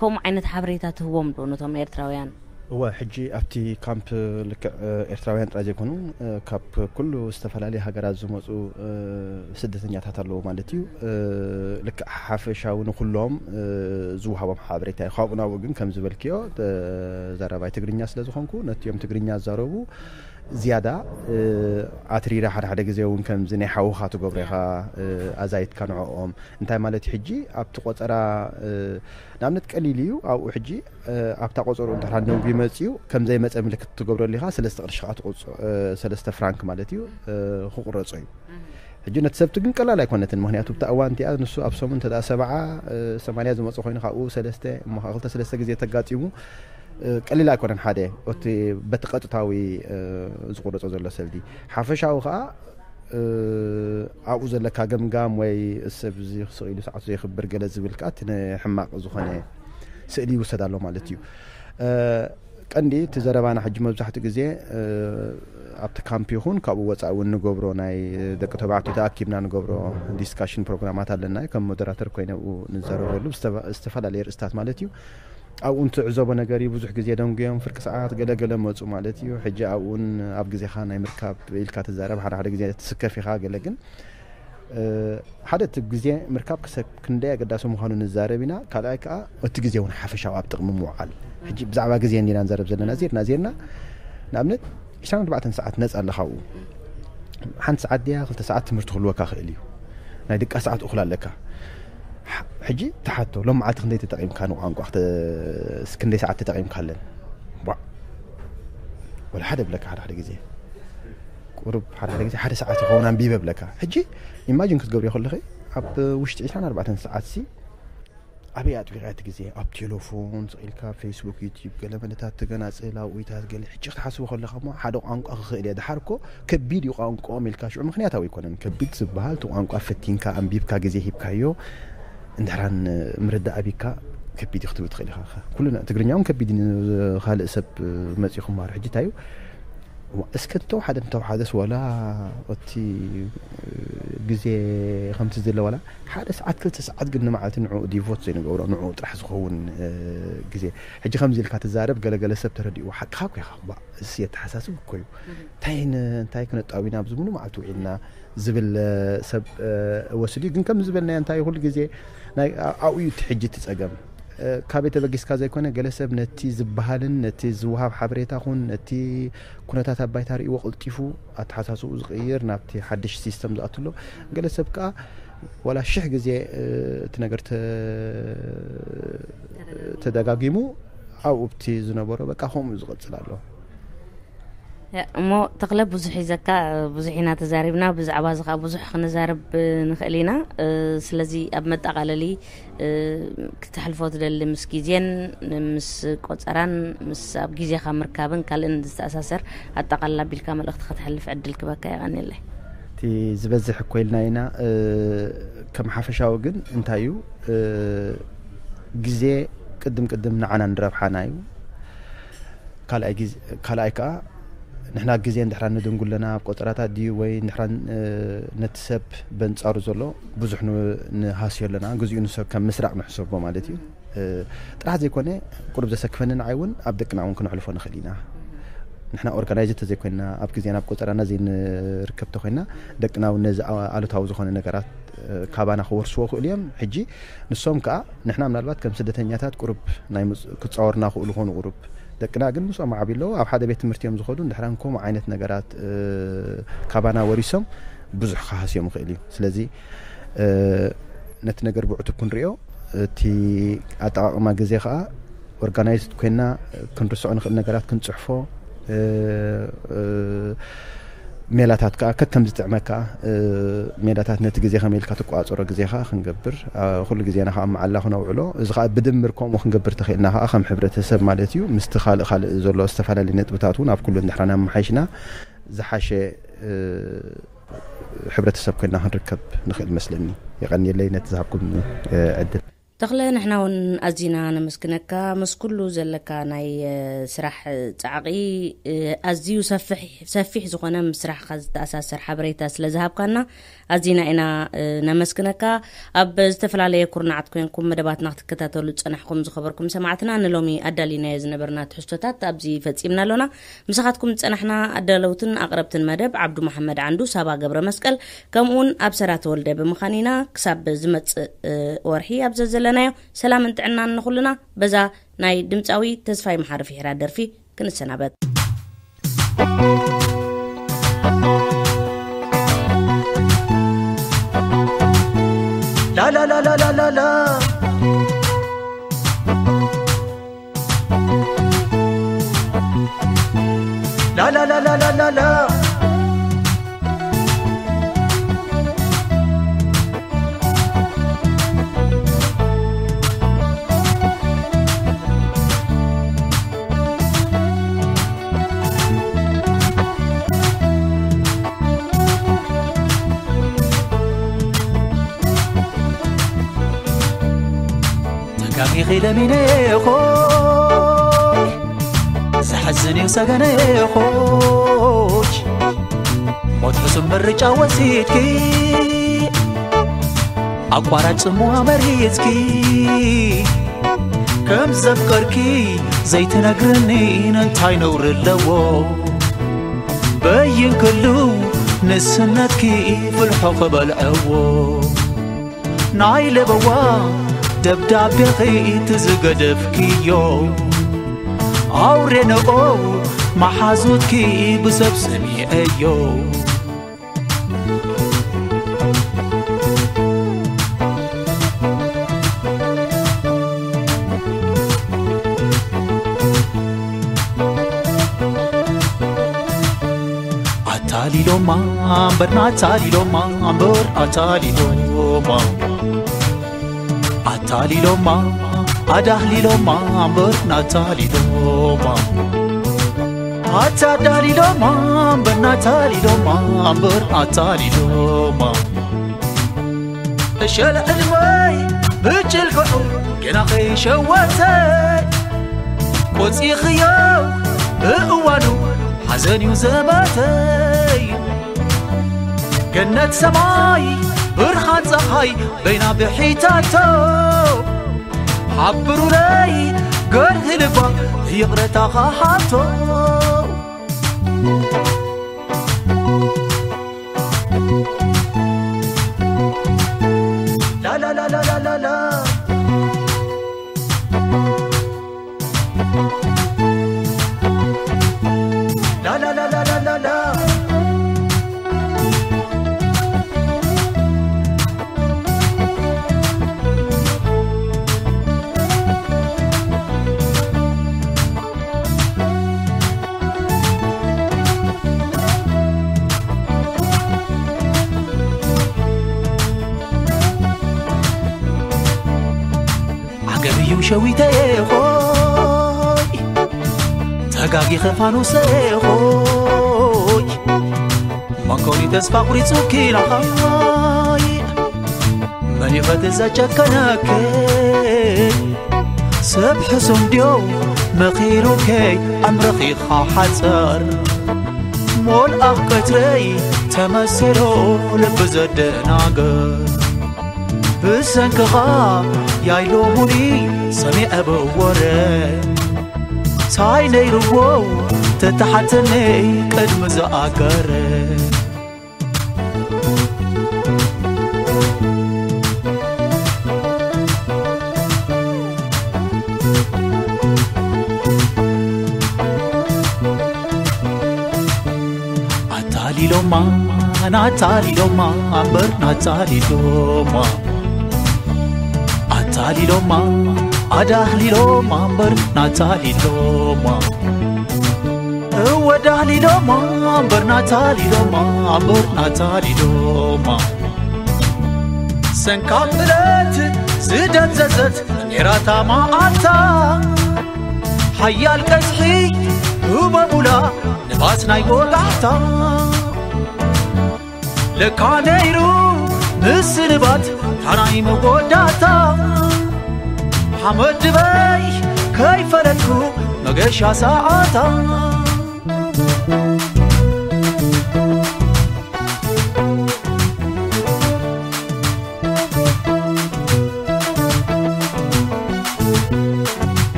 ከምኡ ዓይነት ሓበሬታ ትህቦም ዶ ነቶም ኤርትራውያን? እወ፣ ሕጂ ኣብቲ ካምፕ ልክዕ፣ እ፣ ኤርትራውያን ጥራይ ዘይኮኑ፣ እ፣ ካብ ኩሉ ዝተፈላለየ ሃገራት ዝመጹ፣ እ፣ ስደተኛታት ኣለዉ ማለት እዩ። እ፣ ልክዕ ሓፈሻዊ ንኩሎም፣ እ፣ ዝወሃቦም ሓበሬታ እዩ። ካብኡ ናብኡ ግን ከም ዝበልክዮ፣ እ፣ ዘራባይ ትግርኛ ስለ ዝኾንኩ፣ ነቲኦም ትግርኛ ዝዛረቡ ዝያዳ፣ እ፣ ኣትሪራ ሓደ ሓደ ግዜ እውን ከምዚ ናይ ሓውኻ ትገብሮ ኢኻ፣ እ፣ ኣዛይትካ ንዕኦም። እንታይ ማለት እዩ? ሕጂ ኣብቲ ቆጸራ፣ እ፣ ንኣብነት ቀሊል እዩ። ኣብኡ ሕጂ፣ እ፣ ኣብታ ቆጸርኡ እንተ ደኣ ነጉ ይመጽእ እዩ፣ ከም ዘይመጸ ምልክት ትገብረሉ ኢኻ። ሰለስተ ቅርሺ ከኣ ትቑጽ-፣ እ፣ ሰለስተ ፍራንክ ማለት እዩ፣ እ፣ ክቑረጾ እዩ። ሕጂ ነቲ ሰብቲ ግን ቀላል ኣይኮነትን። ምኽንያቱ ብታ እዋን እቲኣ ንሱ ኣብ ሰሙን እንተ ደኣ ሰብዓ፣ እ፣ ሰማንያ ዝመጽእ ኮይኑ ካብኡ ሰለስተ እሞ ከኣ ክልተ ሰለስተ ግዜ ተጋጢሙ፣ እ፣ ቀሊል ኣይኮነን ሓደ እቲ በቲ ቀጥታዊ፣ እ፣ ዝቑረጾ ዘሎ ሰልዲ። ሓፈሻዊ ከኣ፣ እ፣ ኣብኡ ዘለካ ገምጋም ወይ ሰብ እዚ ስቕ ኢሉ ሰዓቱ ዘይኽብር ገለ ዝብል ከኣ እቲ ንሕማቕ ዝኾነ ስእሊ ይውሰድ ኣሎ ማለት እዩ። እ፣ ቀንዲ እቲ ዘረባና ሕጂ መብዛሕትኡ ግዜ፣ እ፣ ኣብቲ ካምፕ ይኹን ካብኡ ወጻኢ እውን ንገብሮ ናይ ደቂ ተባዕትዮ ተኣኪብና ንገብሮ ዲስካሽን ፕሮግራማት ኣለና። ከም ሞደራተር ኮይነ ኣብኡ ንዛረበሉ ብዝተባ-፣ ዝተፈላለየ ርእስታት ማለት እዩ። ኣብኡ እንትዕዘቦ ነገር እዩ። ብዙሕ ግዜ ደንጉዮም ፍርቂ ሰዓት ገለ ገለ መጹ ማለት እዩ። ሕጂ ኣብኡን ኣብ ግዜኻ ናይ ምርካብ ኢልካ ትዛረብ፣ ሓደ ሓደ ግዜ ትስከፍ ኢኻ። ገለ ግን፣ እ፣ ሓደ እቲ ግዜ ምርካብ ክሰብ ክንደይ ኣገዳሲ ምዃኑ ንዛረብ ኢና። ካልኣይ ከኣ እቲ ግዜ እውን ሓፈሻዊ ኣብ ጥቕሚ ምውዓል። ሕጂ ብዛዕባ ግዜ እንዲና ንዛረብ ዘለና፣ ዜርና ዜርና ንኣብነት ዕስራን ኣርባዕተን ሰዓት ነጻ ኣለኻ ኣብኡ። ሓንቲ ሰዓት ድያ ክልተ ሰዓት ትምህርቲ ክህልወካ ክእል እዩ። ናይ ድቃስ ሰዓት እኹል ኣለካ። ሕ-፣ ሕጂ ተሓቶ፣ ሎም መዓልቲ ክንደይ ተጠቒምካ ንቋንቋ ክተ-፣ ክንደይ ሰዓት ተጠቒምካለን? ቧዕ፣ ወላ ሓደ ብለካ ሓደ ሓደ ግዜ ቁሩብ ሓደ ሓደ ግዜ ሓደ ሰዓት ይኸውን ኣንቢበ ብለካ። ሕጂ ኢማጂን ክትገብርዮ ከለኺ ኣብ ውሽጢ ዕስራን ኣርባዕተን ሰዓት ሲ ኣበይ ኣጥቢቓ እቲ ግዜ? ኣብ ቴሌፎን ስቕ ኢልካ ፌስቡክ፣ ዩቲዩብ፣ ገለ መለታት ትገናጽል፣ ኣብኡታት ገለ። ሕጂ ክትሓስቦ ከለኻ እሞ ሓደ ቋንቋ ክኽእል እየ። ደሓር እኮ ከቢድ እዩ ቋንቋኦም ኢልካ ሽዑ ምኽንያታዊ ኣይኮነን። ከቢድ ዝበሃል እቲ ቋንቋ ፈቲንካ ኣንቢብካ ግዜ ሂብካዮ እንድሕራን ምርዳእ ኣቢካ ከቢድ እዩ ክትብል ትኽእል ኢኻ። ኩሉ ትግርኛ እውን ከቢድ እዩ፣ ካልእ ሰብ መጺኡ ክመሃሮ። ሕጂ እንታይ እዩ? እዋ፣ እስከ እንተወሓደ እንተወሓደስ ዋላ እቲ ግዜ ከምቲ ዝለ ዋላ ሓደ ሰዓት ክልተ ሰዓት ግን ንመዓልቲ ንዕኡ ዲቮት ዘይንገብሮ ንዕኡ ጥራሕ ዝኸውን ግዜ። ሕጂ ከምዚ ኢልካ ትዛረብ ገለገለ ሰብ ተረዲእዎ ሓቅኻ እኮ ኢኻ። እባ እዚ የተሓሳስብ እኮ እዩ። እንታይ ን- እንታይ ክነጣዊና ኣብዚ ሙሉ መዓልቲ ውዒልና ዝብል ሰብ ወስድ እዩ። ግን ከም ዝበልናዮ እንታይ ኩሉ ግዜ ናይ ኣብኡ እዩ እቲ ሕጂ እቲ ፀገም። ካበይ ተበጊስካ ዘይኮነ ገለ ሰብ ነቲ ዝበሃልን ነቲ ዝወሃብ ሓበሬታ ኹን ነቲ ኩነታት ኣብ ባይታ ርእይዎ ቀልጢፉ ኣተሓሳስኡ ዝቕይር ናብቲ ሓድሽ ሲስተም ዝኣትሎ። ገለ ሰብ ከዓ ዋላ ሽሕ ግዜ እቲ ነገር ተደጋጊሙ ኣብኡ ብቲ ዝነበሮ በቃ ከምኡ ዝቐፅል ኣሎ። እሞ ተኽለ ብዙሕ ይዘካ ብዙሕ ኢና ተዛሪብና። ብዛዕባ እዚ ከዓ ብዙሕ ክንዛረብ ንኽእል ኢና። ስለዚ ኣብ መጠቓለሊ ክተሕልፎ ትደሊ ምስ ግዜን ምስ ቆፀራን ምስ ኣብ ግዜኻ ምርካብን ካልእን ዝተኣሳሰር ኣጠቓልላ ቢልካ መልእኽቲ ከተሕልፍ ዕድል ክበካ የቐንየለይ። እቲ ዝበዝሕ እኮ ኢልና ኢና። ከም ሓፈሻዊ ግን እንታይ እዩ ግዜ ቅድም ቅድም ንዓና ንረብሓና እዩ። ካልኣይ ከዓ ንሕና ግዜ እንድሕራ ንድንጉለና ኣብ ቆፀራታት ድዩ ወይ እንድሕራ ነቲ ሰብ በንፃሩ ዘሎ ብዙሕ ንሃስዮ ኣለና። ግዚኡ ንሰብ ከም ምስራቕ ንሕሰቦ ማለት እዩ። ጥራሕ ዘይኮነ ቁሩብ ዘሰክፈኒ ንዓይ እውን ኣብ ደቅና እውን ክነሕልፎ ንኽእል ኢና። ንሕና ኦርጋናይዝ ተዘይኮይንና ኣብ ግዜና ኣብ ቆፀራና ዘይንርከብ ተኮይንና ደቅና እውን ነዚ ኣሉታዊ ዝኾነ ነገራት ካባና ክወርስዎ ክእሉ እዮም። ሕጂ ንሶም ከዓ ንሕና ምናልባት ከም ስደተኛታት ቁሩብ ናይ ክፃወርና ክእሉ ኮኑ ቁሩብ ደቅና ግን ምስኦም ዓብዩ ኣለዉ ኣብ ሓደ ቤት ትምህርቲ እዮም ዝኸዱ። እንድሕራን ከምኡ ዓይነት ነገራት ካባና ወሪሶም ብዙሕ ክሃስዮም ይኽእል እዩ። ስለዚ ነቲ ነገር ብዕቱብ ክንሪኦ እቲ ኣጠቃቅማ ግዜ ከዓ ኦርጋናይዝድ ኮይና ክንርስዖ ንኽእል ነገራት ክንፅሕፎ ሜላታት ከዓ ከከም ዝጥዕመካ ሜላታት ነቲ ግዜ ከመይ ኢልካ ትቆፃፀሮ ግዜ ከዓ ክንገብር ኩሉ ግዜና ከዓ መዓላ ክነውዕሎ። እዚ ከዓ ብድምር ከምኡ ክንገብር ተኽእልና ከዓ ከም ሕብረተሰብ ማለት እዩ ምስቲ ካልእ ካልእ ዘሎ ዝተፈላለዩ ነጥብታት እውን ኣብ ኩሉ እንድሕራ ኣመሓይሽና ዝሓሸ ሕብረተሰብ ኮይና ክንርከብ ንኽእል መስለኒ። የቐንየለይ ነቲ ዝሃብኩም ዕድል። ተኽለ፣ ንሕና እውን ኣዚና ነመስግነካ። ምስ ኩሉ ዘለካ ናይ ስራሕ ጻዕቒ ኣዝዩ ሰፊሕ ዝኾነ ምስ ስራሕካ ዝተኣሳሰር ሓበሬታ ስለ ዝሃብካና ኣዚና ኢና ነመስግነካ። ኣብ ዝተፈላለየ ኩርናዓት ኮይንኩም መደባትና ክትከታተሉ ዝጸናሕኩም ዝኸበርኩም ሰማዕትና ንሎሚ ኣዳሊናዮ ዝነበርና ትሕዝቶታት ኣብዚ ፈጺምና ኣሎና። ምሳኻትኩም ዝጸናሕና ኣዳለውትን ኣቕረብትን መደብ ዓብዱ መሓመድ ዓንዱ፣ ሳባ ገብረ መስቀል፣ ከምኡውን ኣብ ሰራ ተወልደ ብምኻን ኢና ክሳብ ዝመጽእ ወርሒ ኣብ ዘዘለናዮ ሰላምን ጥዕናን ንኹልና በዛ ናይ ድምፃዊ ተስፋይ መሓሪ ፍሒራ ደርፊ ክንሰናበት። ተጋጊኺ ለሚነኮይ ዘሕዝን እዩ ሰገነኮይ ሞት ሕሱም ምርጫ ወሲድኪ ኣቋራጭ ጽምዋ መሪጽኪ ከም ዘፍቀርኪ ዘይትነግርኒ እንታይ ነውሪ ኣለዎ በይን ክሉ ንስነትኪ ፍልሖ ክበልዐዎ ናይ ለበዋ ደብዳቤኺ ትዝገደፍክዮ ኣውሬ ነቆ መሓዙትኪ ብሰብ ሰሚዐዮ ኣምበርና ኣታሊሎማ ኣምበር ኣታሊሎማ ኣታሊሎማ ኣዳህሊሎማ ኣምበርና ኣታሊሎማ ኣታዳህሊሎማ ኣምበርና ኣታሊሎማ ኣምበር ኣታሊሎማ እሸል ዕድመይ ብጭልፍዑ ገና ኸይሸወተይ ቆጺኽዮ ብእዋኑ ሓዘን እዩ ዘመተይ ገነት ሰማይ ብርሃን ፀሓይ በይና ብሒታቶ ሓብሩለይ ገርህ ልባ ይቕረታ ኻሓቶ ዓገብ እዩ ሸዊተየ ኾይ ተጋጊኸ ፋኑሰየ ኾይ መንኮኒ ተስፋ ቁሪጹ ኪናኻይ መን ይኸት ዘጨከነክ ሰብ ሕሱም ድዮ መኺሩከይ ኣምረኺኻ ሓጸር ሞልኣኽ ቀትረይ ተመሲሉ ልቢ ዘደናገር ብሰንክኻ ያይሎሙኒ ሰሚዐ ብወረ ታይ ነይርዎ ተተሓተኒ ቅድሚ ዝኣገረ ኣታሊሎማ ናታሊሎማ ኣምበር ናታሊሎማ ኣታሊሎማ ኣዳህሊሎማ ኣምበር ናታሊሎማ እወዳህሊሎማ ኣምበር ናታሊሎማ ኣምበር ናታሊሎማ ሰንካም እለት ዝደንዘዘት ኔራታ ማዓልታ ሓያል ቀዝሒ ህበሙላ ንፋስ ናይ ወጋሕታ ለካ ነይሩ ምስንባት ታናይ መወዳእታ ሓመድ ድበይ ከይፈለጥኩ መገሻ ሰዓታ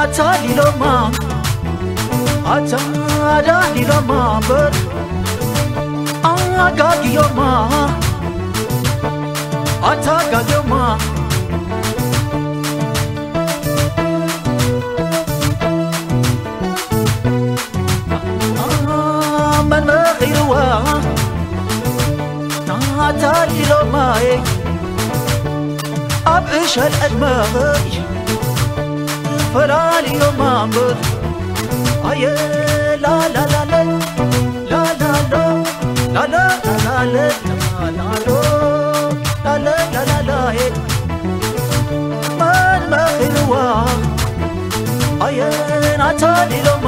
ኣታሊሎማ ኣታዳሊሎማ እምበር ኣጋግዮማ ኣታጋግዮማ መን መኺርዋ ኣታሊሎማይ ኣብ እሸል ዕድመኸይ ፈላልዮማ እምበር ኣየ ላላላለ ላላሎ ላላላለ ላላሎ ላላላላየ መን መኺርዋ ኣየ ኣታሊሎማ